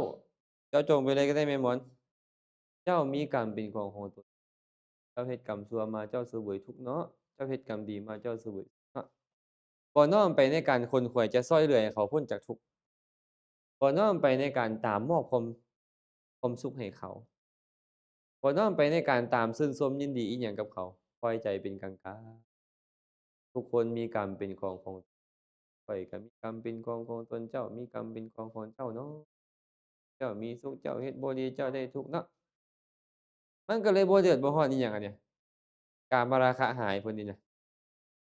ເຈາະຈົງໄປເລີຍກໍໄດ້ແມ່ໝອນ. ເຈົ້າມີກຳເປັນຂອງຂອງຕົນ. ເຈົ້າເຮັດກຳຊົ່ວມາ ເຈົ້າສະເຫວີຍທຸກເນາະ. ເຈົ້າເຮັດກຳດີມາ ເຈົ້າສະເຫວີຍເນາະ. ບໍ່ນ້ອມໄປໃນການຂົນຂວາຍຈະຊ່ອຍເຫຼືອໃຫ້ເຂົາພົ້ນຈາກທຸກ. ບໍ່ນ້ອມໄປໃນການຕາມມອບຄວາມ ຄວາມສຸກໃຫ້ເຂົາ. ບໍ່ນ້ອມໄປໃນການຕາມຊື່ນຊົມຍິນດີອີ່ຫຍັງກັບເຂົາ. ປ່ອຍໃຈເປັນກາງໆ. ທຸກຄົນມີກຳເປັນຂອງຂອງ ຂ້ອຍກໍມີກຳເປັນຂອງຂອງຕົນ, ເຈົ້າມີກຳເປັນຂອງຂອງເຈົ້າເນາະ. ເຈົ້າມີສຸກ ເຈົ້າເຮັດບໍ່ດີ ເຈົ້າໄດ້ທຸກເນາະ. ມັນກໍເລີຍບໍ່ເດືອດບໍ່ຮ້ອນອີ່ຫຍັງອັນນີ້. ກາມະລາຄະຫາຍເພິ່ນນີ້ນະ.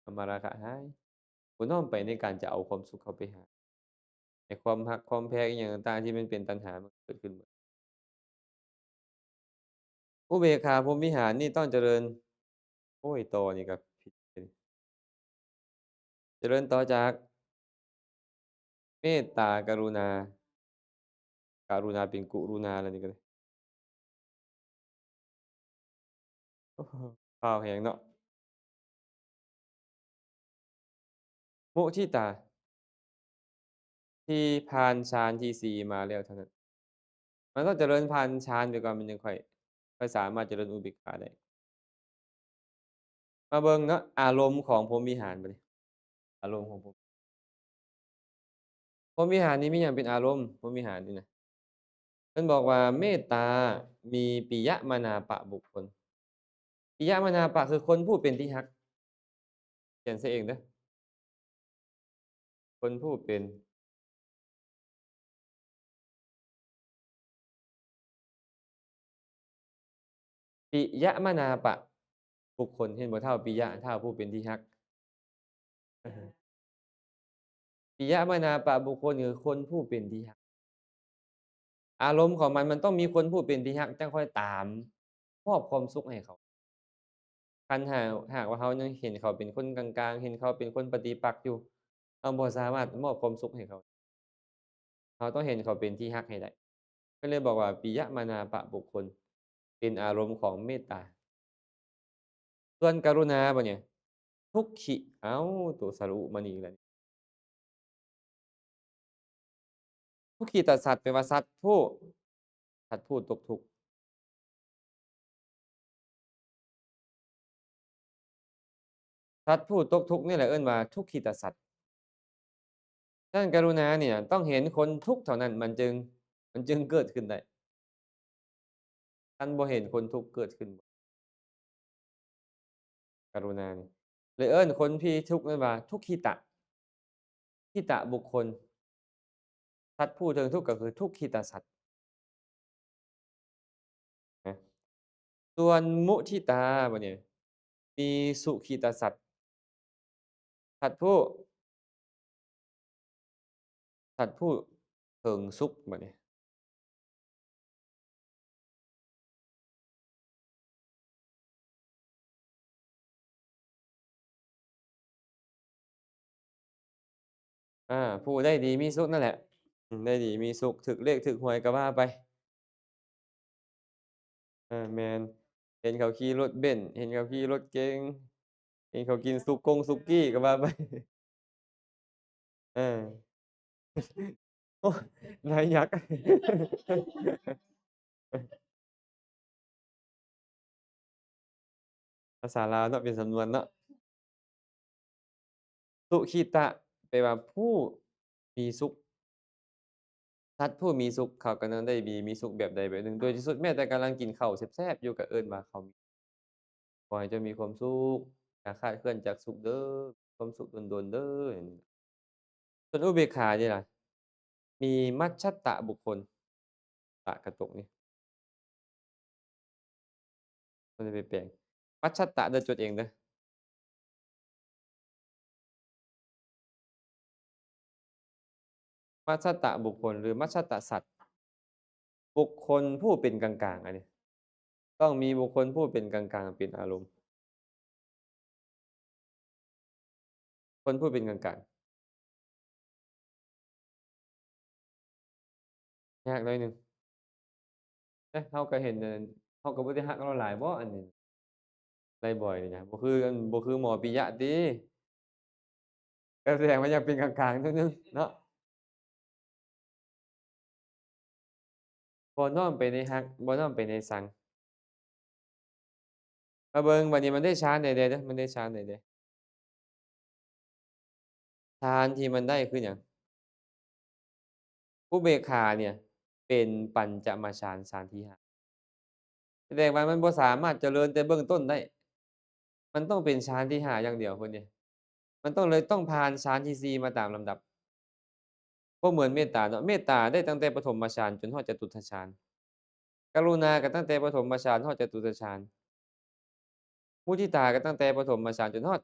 ກາມະລາຄະຫາຍ. ບໍ່ນ້ອມໄປໃນການຈະເອົາຄວາມສຸກເຂົ້າໄປຫາ. ໃນຄວາມຮັກຄວາມແພງອີ່ຫຍັງຕ່າງໆ ທີ່ມັນເປັນຕັນຫາ ມັນເກີດຂຶ້ນໝົດ. ອຸເບກຂາພົມວິຫານນີ້ຕ້ອງຈະເລີນ. ໂອ້ຍ ຕໍ່ນີ້ກໍຜິດ. ຈະເລີນຕໍ່ຈາກເມດຕາກະລຸນາ, ກະລຸນາເປັນກຸລຸນາແລ້ວນີ້ກໍໄດ້. ໂອ້ ຟ້າວແຮງເນາະ. ມຸທິຕາ ທີ່ຜ່ານຊານທີສີ່ມາແລ້ວເທົ່ານັ້ນ. ມັນຕ້ອງຈະເລີນຜ່ານຊານໄປກ່ອນ ມັນຈຶ່ງຄ່ອຍ ຄ່ອຍສາມາດຈະເລີນອຸເບກຂາໄດ້. ມາເບິ່ງເນາະ ອາລົມຂອງພົມວິຫານບາດນີ້. ອາລົມຂອງພົມ ພົມວິຫານນີ້ມີຫຍັງເປັນອາລົມ? ພົມວິຫານນີ້ນະ ເພິ່ນບອກວ່າເມດຕາມີປິຍະມະນາປະບຸກຄົນ. ປິຍະມະນາປະຄືຄົນຜູ້ເປັນທີ່ຮັກ. ຂຽນໃສ່ເອງເດີ້. ຄົນຜູ້ເປັນ ປິຍະມະນາປະບຸກຄົນ. ເຫັນບໍ່ ທ້າວປິຍະ ທ້າວຜູ້ເປັນທີ່ຮັກ. ປິຍະມະນາປະບຸກຄົນ ຄືຄົນຜູ້ເປັນທີ່ຮັກ. ອາລົມຂອງມັນ ມັນຕ້ອງມີຄົນຜູ້ເປັນທີ່ຮັກ ຈັ່ງຄ່ອຍຕາມມອບຄວາມສຸກໃຫ້ເຂົາ. ຄັນຫາ ຫາກວ່າເຮົາຍັງເຫັນເຂົາເປັນຄົນກາງໆ ເຫັນເຂົາເປັນຄົນປະຕິປັກຢູ່ ເຮົາບໍ່ສາມາດມອບຄວາມສຸກໃຫ້ເຂົາ. ເຮົາຕ້ອງເຫັນເຂົາເປັນທີ່ຮັກໃຫ້ໄດ້. ເພິ່ນເລີຍບອກວ່າ ປິຍະມະນາປະບຸກຄົນ ເປັນອາລົມຂອງເມດຕາ. ສ່ວນກະລຸນາບາດນີ້ ທຸກຂິ ເອົ້າ ໂຕສະຫຼະອຸມານີ້ອີກແລ້ວ. ທຸກຂິຕະສັດ ແປວ່າສັດຜູ້ ສັດຜູ້ຕົກທຸກ. ສັດຜູ້ຕົກທຸກນີ້ແຫຼະເອີ້ນວ່າທຸກຂິຕະສັດ. ສະນັ້ນ ກະລຸນານີ້ນະ ຕ້ອງເຫັນຄົນທຸກເທົ່ານັ້ນ ມັນຈຶ່ງ ມັນຈຶ່ງເກີດຂຶ້ນໄດ້. ທ່ານບໍ່ເຫັນຄົນທຸກເກີດຂຶ້ນບໍ່? ກະລຸນານີ້ ເລີຍເອີ້ນຄົນທີ່ທຸກນັ້ນວ່າທຸກຂິຕະ ຂິຕະບຸກຄົນ. ສັດຜູ້ເຖິງທຸກກໍຄືທຸກຂິຕະສັດນະ. ສ່ວນມຸທິຕາບັດນີ້ ມີສຸຂິຕະສັດ ສັດຜູ້ ສັດຜູ້ເຖິງສຸກບັດນີ້. ອາ ຜູ້ໄດ້ດີມີສຸກນັ້ນແຫຼະ ໄດ້ດີມີສຸກ ຖືກເລກຖືກຫວຍກໍວ່າໄປ. ເອີ ແມ່ນ ເຫັນເຂົາຂີ່ລົດເບັນ ເຫັນເຂົາຂີ່ລົດເກັງ ເຫັນເຂົາກິນສຸກົງສຸກີ້ກໍວ່າໄປ. ເອີ ໂອ້ ນາຍຍັກ ພາສາລາວເນາະ ເປັນສຳນວນເນາະ. ສຸຂິຕະ ແປວ່າຜູ້ມີສຸກ ສັດຜູ້ມີສຸກ ເຂົາກຳລັງໄດ້ດີມີສຸກແບບໃດແບບໜຶ່ງ ໂດຍທີ່ສຸດແມ້ແຕ່ກຳລັງກິນເຂົ້າແຊບໆຢູ່ ກໍເອີ້ນວ່າເຂົາມີ ຂໍໃຫ້ເຈົ້າມີຄວາມສຸກ ຢ່າຂາດເຄື່ອນຈາກສຸກເດີ້ ມີຄວາມສຸກດົນໆເດີ້. ສ່ວນອຸເບກຂານີ້ລະ ມີມັດສະຕະບຸກຄົນ ຕະກະຕົກນີ້ ບໍ່ໄດ້ໄປແປງ ມັດສະຕະເດີ້ ຈົດເອງເດີ້. ມັດສະຕະບຸກຄົນ ຫຼື ມັດສະຕະສັດ ບຸກຄົນຜູ້ເປັນກາງໆ ອັນນີ້ ຕ້ອງມີບຸກຄົນຜູ້ເປັນກາງໆ ເປັນອາລົມ. ຄົນຜູ້ເປັນກາງໆ ຍາກໜ້ອຍໜຶ່ງ ແຕ່ເຮົາກໍເຫັນ ເຮົາກໍບໍ່ໄດ້ຮັກລາວຫຼາຍບໍ ອັນນີ້ ໄລ່ບ່ອຍນີ້ນະ ບໍ່ຄື ບໍ່ຄືໝໍປິຍະຕິ ກໍສະແດງວ່າຍັງເປັນກາງໆໜ້ອຍໜຶ່ງເນາະ. ບໍ່ນ້ອມໄປໃນຮັກ ບໍ່ນ້ອມໄປໃນຊັງ. ມາເບິ່ງບັດນີ້ ມັນໄດ້ຊານໃດແດ່ເດີ້ ມັນໄດ້ຊານໃດແດ່? ຊານທີ່ມັນໄດ້ຄືຫຍັງ? ອຸເບກຂາເນ່ຍ ເປັນປັນຈະມະຊານ ຊານທີຫ້າ ສະແດງວ່າມັນບໍ່ສາມາດຈະເລີນແຕ່ເບື້ອງຕົ້ນໄດ້ ມັນຕ້ອງເປັນຊານທີຫ້າຢ່າງດຽວພຸ້ນເດ ມັນຕ້ອງເລີຍຕ້ອງຜ່ານຊານທີສີ່ມາຕາມລຳດັບ. ບໍ່ເໝືອນເມດຕາເນາະ ເມດຕາໄດ້ຕັ້ງແຕ່ປະຖົມມະຊານຈົນຮອດຈະຕຸດຖະຊານ ກະລຸນາກໍຕັ້ງແຕ່ປະຖົມມະຊານຮອດຈະຕຸດຖະຊານ ມຸທິຕາກໍຕັ້ງແຕ່ປະຖົມມະຊານຈົນຮອດ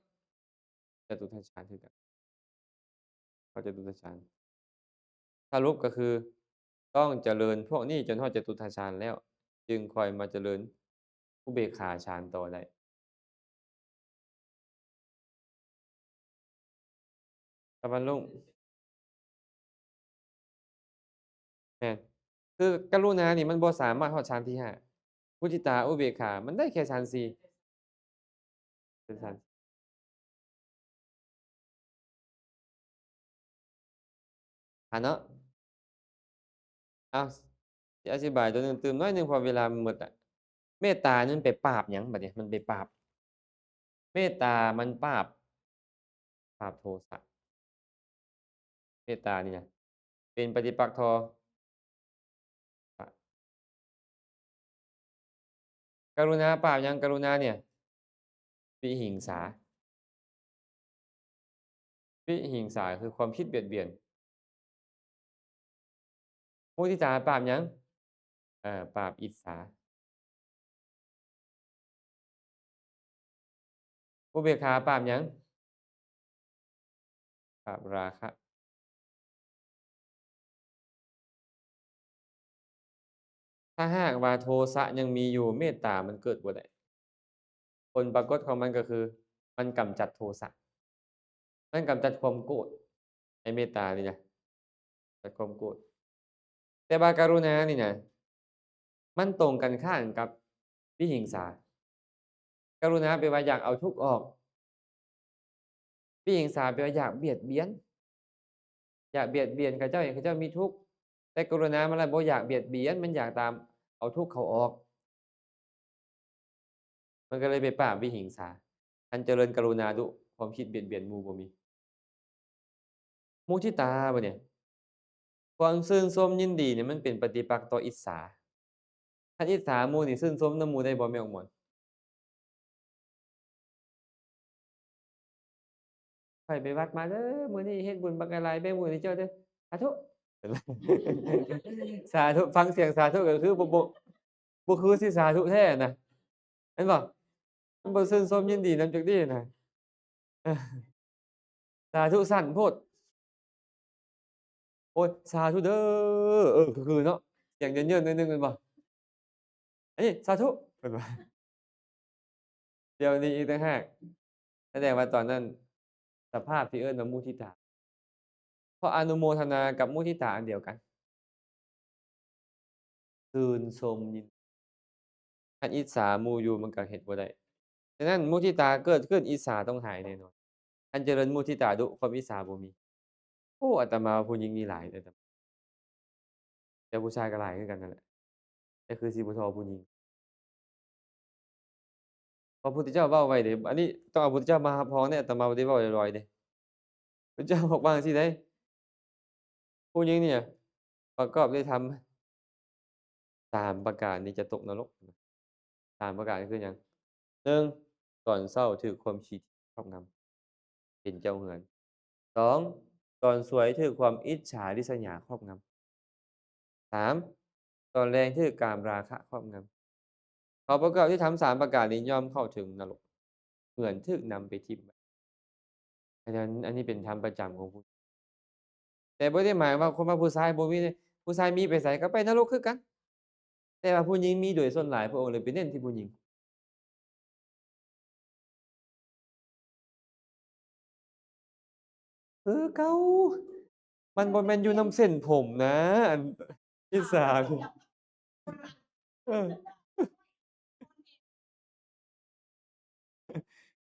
ຈະຕຸດຖະຊານຄືກັນ ຮອດຈະຕຸດຖະຊານ. ສະຫຼຸບກໍຄື ຕ້ອງຈະເລີນພວກນີ້ຈົນຮອດຈະຕຸດຖະຊານແລ້ວ ຈຶ່ງຄ່ອຍມາຈະເລີນອຸເບກຂາຊານຕໍ່ໄດ້. ຕາວັນລຸງ ແມ່ນ ຄືກະລຸນານີ້ມັນບໍ່ສາມາດຮອດຊານທີຫ້າ ມຸທິຕາ ອຸເບກຂາ ມັນໄດ້ແຄ່ຊານສີ່ ເປັນຊານ ອ່ານເນາະ ເອົາ ຊິອະທິບາຍຕົວໜຶ່ງຕື່ມໜ້ອຍໜຶ່ງ ເພາະເວລາມັນໝົດລະ. ເມດຕານີ້ມັນໄປປາບຫຍັງບັດນີ້? ມັນໄປປາບ ເມດຕາມັນປາບ ປາບໂທສະ. ເມດຕານີ້ນະ ເປັນປະຕິປັກຕໍ່ ກະລຸນາປາບຫຍັງ? ກະລຸນາເນ່ຍ ວິຫິງສາ. ວິຫິງສາຄືຄວາມຄິດບຽດບຽນ. ມຸທິຕາປາບຫຍັງ? ເອີ ປາບອິດສາ. ອຸເບກຂາປາບຫຍັງ? ປາບລາຄະ. ຖ້າຫາກວ່າໂທສະຍັງມີຢູ່ ເມດຕາມັນເກີດບໍ່ໄດ້. ຜົນປາກົດຂອງມັນກໍຄື ມັນກຳຈັດໂທສະ. ມັນກຳຈັດຄວາມໂກດ ໃນເມດຕານີ້ນະ ກຳຈັດຄວາມໂກດ. ແຕ່ວ່າກະລຸນານີ້ນະ ມັນຕົງກັນຂ້າມກັບວິຫິງສາ. ກະລຸນາແປວ່າຢາກເອົາທຸກອອກ. ວິຫິງສາແປວ່າຢາກບຽດບຽນ ຢາກບຽດບຽນເຂົາເຈົ້າ ໃຫ້ເຂົາເຈົ້າມີທຸກ. ແຕ່ກະລຸນາມັນລະບໍ່ຢາກບຽດບຽນ ມັນຢາກຕາມເອົາທຸກເຂົາອອກ. ມັນກໍເລີຍໄປປາບວິຫິງສາ. ຄັນຈະເລີນກະລຸນາດຸ ຄວາມຄິດບຽດບຽນໝູ່ບໍ່ມີ. ມຸທິຕາບັດນີ້ ຄວາມຊື່ນຊົມຍິນດີນີ້ ມັນເປັນປະຕິປັກຕໍ່ອິດສາ. ຄັນອິດສາໝູ່ນີ້ຊື່ນຊົມນຳໝູ່ໄດ້ບໍ່ ແມ່ອອກມອນ? ຂ້ອຍໄປວັດມາເດີ ມື້ນີ້ເຮັດບຸນບັກຫຼາຍ ແບ່ງບຸນໃຫ້ເຈົ້າເດີ ສາທຸ ເພິ່ນວ່າ ສາທຸ ຟັງສຽງສາທຸກໍຄືບໍ່ ບໍ່ ບໍ່ຄືຊິສາທຸແທ້ນະ ແມ່ນບໍ່? ມັນບໍ່ຊື່ນຊົມຍິນດີນຳຈັກດີ້ນະ ສາທຸສັ້ນໂພດ ໂອ້ຍ ສາທຸເດີ ເອີ ຄືເນາະ ສຽງເຍີນໆໜ້ອຍໜຶ່ງແມ່ນບໍ່? ອັນນີ້ສາທຸ ເພິ່ນວ່າ ດຽວນີ້ອີກຕ່າງຫາກ ສະແດງວ່າຕອນນັ້ນສະພາບທີ່ເອີ້ນວ່າມຸທິຕາ ເພາະອະນຸໂມທະນາກັບມຸທິຕາອັນດຽວກັນ ຊື່ນຊົມຍິນ ຄັນອິດສາໝູ່ຢູ່ມັນກໍເຮັດບໍ່ໄດ້ ສະນັ້ນມຸທິຕາເກີດຂຶ້ນ ອິດສາຕ້ອງຫາຍແນ່ນອນ ຄັນຈະເລີນມຸທິຕາດຸ ຄວາມອິດສາບໍ່ມີ. ໂອ້ ອາດຕະມາວ່າຜູ້ຍິງນີ້ຫຼາຍເດີ ແຕ່ຜູ້ຊາຍກໍຫຼາຍຄືກັນນັ້ນແຫຼະ ແຕ່ຄືຊິບໍ່ທໍ່ຜູ້ຍິງ. ພະພຸດທະເຈົ້າເວົ້າໄວ້ເດ້ ອັນນີ້ຕ້ອງເອົາພຸດທະເຈົ້າມາຮັບຮອງເດ້ ອາດຕະມາບໍ່ໄດ້ເວົ້າລອຍໆເດ້ ພຸດທະເຈົ້າບອກວ່າຈັ່ງຊີ້ເດ້ ຜູ້ຍິງນີ້ປະກອບດ້ວຍທຳສາມປະການນີ້ຈະຕົກນະລົກ. ສາມປະການຄືຫຍັງ? ໜຶ່ງ ຕອນເຊົ້າຖືກຄວາມຂີ້ຖີ້ຄອບງຳ ເປັນເຈົ້າເຮືອນ. ສອງ ຕອນສວຍຖືກຄວາມອິດສາລິສຍາຄອບງຳ. ສາມ ຕອນແລງຖືກກາມລາຄະຄອບງຳ. ເຂົາປະກອບທີ່ທຳສາມປະການນີ້ ຍ່ອມເຂົ້າເຖິງນະລົກ ເໝືອນຖືກນຳໄປຖິ້ມໄວ້. ອັນນັ້ນ ອັນນີ້ເປັນທຳປະຈຳຂອງຜູ້ ແຕ່ບໍ່ໄດ້ໝາຍວ່າ ຄວາມວ່າຜູ້ຊາຍບໍ່ມີເດ້ ຜູ້ຊາຍມີໄປໃສກໍໄປນະລົກຄືກັນ ແຕ່ວ່າຜູ້ຍິງມີໂດຍສ່ວນຫຼາຍ ພະອົງເລີຍໄປເນັ້ນທີ່ຜູ້ຍິງ. ຄືເກົ່າ ມັນບໍ່ແມ່ນຢູ່ນຳເສັ້ນຜົມນະ ອັນ ອິດສານີ້ ເອີ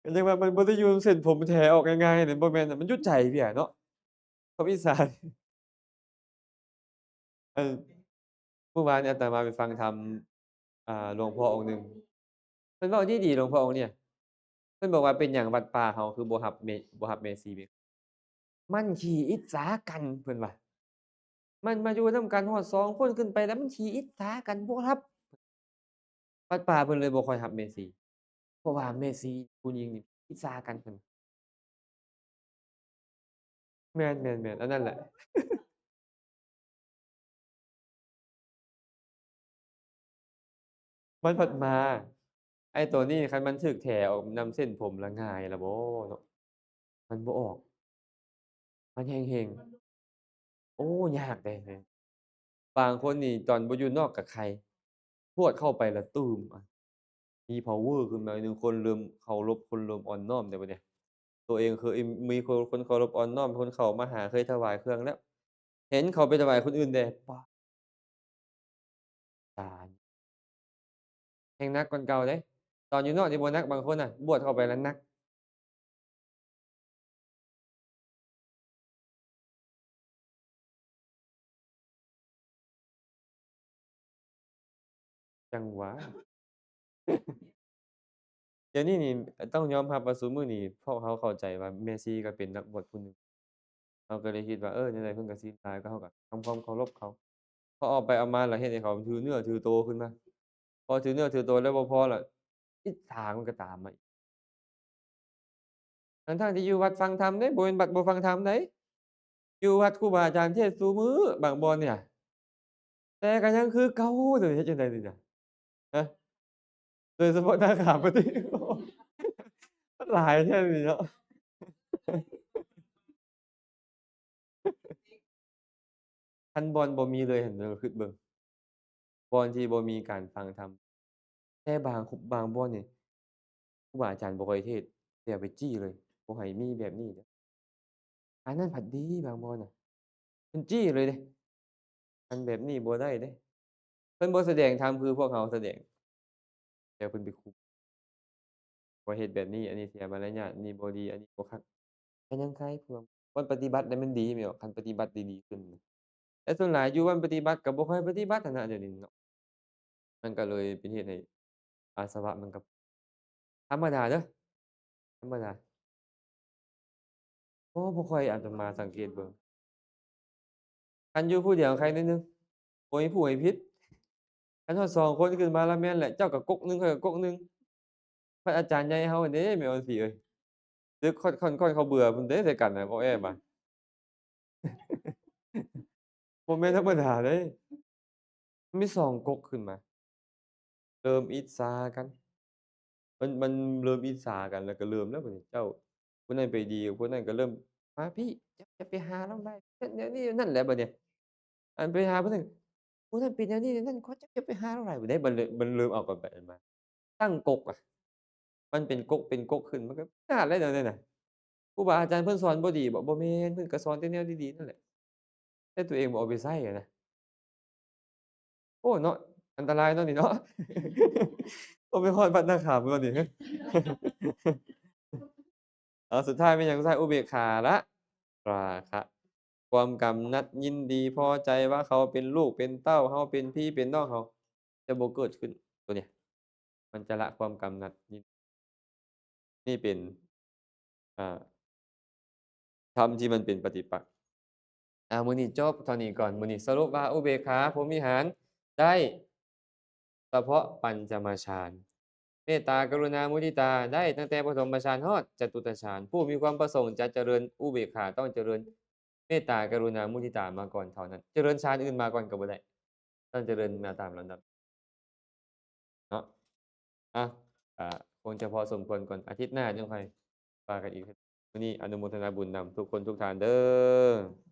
ກໍຈັ່ງວ່າມັນບໍ່ໄດ້ຢູ່ນຳເສັ້ນຜົມແທ້ອອກງ່າຍໆເດ້ ບໍ່ແມ່ນ ມັນຢູ່ໃຈເພຍເນາະ ຄວາມອິດສານີ້. ອັນ ມື້ວານນີ້ອາດຕະມາໄປຟັງທຳ ອ່າ ຫຼວງພໍ່ອົງໜຶ່ງ ເພິ່ນເວົ້າດີໆ ຫຼວງພໍ່ອົງນີ້ ເພິ່ນບອກວ່າ ເປັນຫຍັງວັດປ່າເຮົາຄືບໍ່ຮັບແມ່ ບໍ່ຮັບແມ່ຊີ ມັນຂີ້ອິດສາກັນ ເພິ່ນວ່າ ມັນມາຢູ່ນຳກັນຮອດສອງຄົນຂຶ້ນໄປແລ້ວ ມັນຂີ້ອິດສາກັນ ບໍ່ຮັບ ວັດປ່າເພິ່ນເລີຍບໍ່ຄ່ອຍຮັບແມ່ຊີ ເພາະວ່າແມ່ຊີຜູ້ຍິງນີ້ອິດສາກັນເພິ່ນ. ແມ່ນໆໆ ອັນນັ້ນແຫຼະ ມັນພັດມາ ໄອ້ໂຕນີ້ຄັນມັນຖືກແຖອອກນຳເສັ້ນຜົມລະງ່າຍລະບໍ່ເນາະ ມັນບໍ່ອອກ ມັນແຮງໆ ໂອ້ ຍາກເດ້ ບາງຄົນນີ້ຕອນບໍ່ຢູ່ນອກກະໄຄ ບວດເຂົ້າໄປລະຕື່ມ ມີພາວເວີຂຶ້ນມາໜຶ່ງ ຄົນເລີ່ມເຄົາລົບ ຄົນເລີ່ມອ່ອນນ້ອມແລ້ວບັດນີ້ ໂຕເອງເຄີຍມີຄົນເຄົາລົບອ່ອນນ້ອມ ຄົນເຂົ້າມາຫາ ເຄີຍຖວາຍເຄື່ອງແລ້ວ ເຫັນເຂົາໄປຖວາຍຄົນອື່ນແດ່ ປະ ຕາຍ ແຮງໜັກກວ່າເກົ່າເດ້ ຕອນຢູ່ນອກນີ້ບໍ່ໜັກ ບາງຄົນນະ ບວດເຂົ້າໄປລະໜັກ. ຈັ່ງຫວາ ດຽວນີ້ນີ້ຕ້ອງຍອມຮັບວ່າຊຸມື້ນີ້ພວກເຮົາເຂົ້າໃຈວ່າແມ່ຊີກໍເປັນນັກບວດຜູ້ໜຶ່ງ ເຮົາກໍເລີຍຄິດວ່າ ເອີ ແນວໃດເພິ່ນກໍສິນຫຼາຍ ກໍເຮົາກໍທຳຄວາມເຄົາລົບເຂົາ ພໍເອົາໄປເອົາມາລະເຮັດໃຫ້ເຂົາຖືເນື້ອຖືໂຕຂຶ້ນມາ ພໍຖືເນື້ອຖືໂຕແລ້ວບໍ່ພໍລະ ອິດສາມັນກໍຕາມມາອີກ ທັງໆທີ່ຢູ່ວັດຟັງທຳເດ້ ບໍ່ແມ່ນວັດບໍ່ຟັງທຳໃດ ຢູ່ວັດຄູບາອາຈານເທດສູ່ມື້ ບາງບ່ອນນີ້ ແຕ່ກໍຍັງຄືເກົ່າ ເຈົ້າເຮັດຈັ່ງໃດນີ້ນະ ຮະ ໂດຍສະເພາະໜ້າຂາວປະຕິ ມັນຫຼາຍແທ້ນີ້ເນາະ. ຄັນບ່ອນບໍ່ມີເລີຍຫັ້ນ ລອງຄິດເບິ່ງ ບ່ອນທີ່ບໍ່ມີການຟັງທຳ ແຕ່ບາງ ບາງບ່ອນນີ້ ຄູບາອາຈານບໍ່ຄ່ອຍເທດ ແຕ່ໄປຈີ້ເລີຍ ບໍ່ໃຫ້ມີແບບນີ້ເດີ້ ອັນນັ້ນພັດດີ ບາງບ່ອນນະ ເພິ່ນຈີ້ເລີຍເດ້ ອັນແບບນີ້ບໍ່ໄດ້ເດ້ ເພິ່ນບໍ່ສະແດງທຳຄືພວກເຮົາສະແດງ ແຕ່ເພິ່ນໄປຄຸມ ບໍ່ເຮັດແບບນີ້ ອັນນີ້ເສຍມາລະຍາດ ອັນນີ້ບໍ່ດີ ອັນນີ້ບໍ່ຄັກ ກໍຍັງໄຄ ພວກ ມັນປະຕິບັດໄດ້ມັນດີແມ່ນບໍ່ ຄັນປະຕິບັດດີໆຂຶ້ນ ແຕ່ສ່ວນຫຼາຍຢູ່ວັດປະຕິບັດກໍບໍ່ຄ່ອຍປະຕິບັດຫັ້ນນະ ດຽວນີ້ເນາະ ມັນກໍເລີຍເປັນເຫດໃຫ້ອາສະວະມັນກໍທຳມະດາເດີ້ ທຳມະດາ. ໂອ້ ບໍ່ຄ່ອຍ ອາດຕະມາສັງເກດເບິ່ງ ຄັນຢູ່ຜູ້ດຽວໄຄໜ້ອຍໜຶ່ງ ບໍ່ມີຜູ້ໃຫ້ຜິດ ໃຄ ຄັນຮອດສອງຄົນຂຶ້ນມາລະແມ່ນແຫຼະ ເຈົ້າກໍກົກໜຶ່ງ ຂ້ອຍກໍກົກໜຶ່ງ. ພັດອາຈານໃຫຍ່ເຮົາເດ້ ແມ່ອອນສີເອີຍ ເດິກຄ່ອນໆ ເຂົາເບື່ອພຸ້ນເດ້ໃສ່ກັນນະ ບໍ່ແອບວ່າ ບໍ່ແມ່ນທຳມະດາເດ້. ມັນມີສອງກົກຂຶ້ນມາ ເລີ່ມອິດສາກັນ ມັນ ມັນເລີ່ມອິດສາກັນ ແລ້ວກໍເລີ່ມແລ້ວບັດນີ້ ເຈົ້າ ຜູ້ນັ້ນໄປດີກັບຜູ້ນັ້ນ ກໍເລີ່ມມາພີ້ ເຈົ້າຢ່າໄປຫາລາວຫຼາຍ ແນວນີ້ແນວນັ້ນແຫຼະບັດນີ້. ອັນໄປຫາຜູ້ນັ້ນ ຜູ້ນັ້ນເປັນແນວນີ້ແນວນັ້ນ ຂອເຈົ້າຢ່າໄປຫາລາວຫຼາຍ ຜູ້ໃດ ມັນເລີ່ມ ມັນເລີ່ມເອົາກັນໄປອັນມາ ຕັ້ງກົກອະ ມັນເປັນກົກເປັນກົກຂຶ້ນ ມັນກໍຍາກແຫຼະແນວນັ້ນນະ. ຄູບາອາຈານເພິ່ນສອນບໍ່ດີບໍ? ບໍ່ແມ່ນ ເພິ່ນກໍສອນແຕ່ແນວດີໆນັ້ນແຫຼະ ແຕ່ຕົວເອງບໍ່ເອົາໄປໃຊ້ຫັ້ນນະ. ໂອ້ ເນາະ ອັນຕະລາຍເນາະນີ້ເນາະ ໂອ້ ໄປຮອດວັດນາຂາມແລ້ວນີ້. ເອົາ ສຸດທ້າຍແມ່ນຫຍັງ? ສຸດທ້າຍອຸເບກຂາລະ ລາຄະ ຄວາມກຳໜັດຍິນດີພໍໃຈວ່າເຂົາເປັນລູກເປັນເຕົ້າເຮົາ ເປັນພີ່ເປັນນ້ອງເຮົາ ຈະບໍ່ເກີດຂຶ້ນ. ຕົວນີ້ ມັນຈະລະຄວາມກຳໜັດຍິນ ນີ້ເປັນ ອ່າ ທຳທີ່ມັນເປັນປະຕິປັກ. ອ່າ ມື້ນີ້ຈົບເທົ່ານີ້ກ່ອນ. ມື້ນີ້ສະຫຼຸບວ່າອຸເບກຂາ ພົມວິຫານ ໄດ້ສະເພາະປັນຈະມະຊານ, ເມດຕາ ກະລຸນາ ມຸທິຕາ ໄດ້ຕັ້ງແຕ່ປະຖົມມະຊານຮອດຈະຕຸດຕະຊານ. ຜູ້ມີຄວາມປະສົງຈະຈະເລີນອຸເບກຂາ ຕ້ອງຈະເລີນເມດຕາ ກະລຸນາ ມຸທິຕາມາກ່ອນເທົ່ານັ້ນ. ຈະເລີນຊານອື່ນມາກ່ອນກໍບໍ່ໄດ້. ຕ້ອງຈະເລີນມາຕາມລຳດັບເນາະ. ອ່ະ ກະຄົງຈະພໍສົມຄວນກ່ອນ. ອາທິດໜ້າຈັ່ງຄ່ອຍວ່າກັນອີກ. ມື້ນີ້ອະນຸໂມທະນາບຸນນຳທຸກຄົນທຸກທ່ານເດີ້.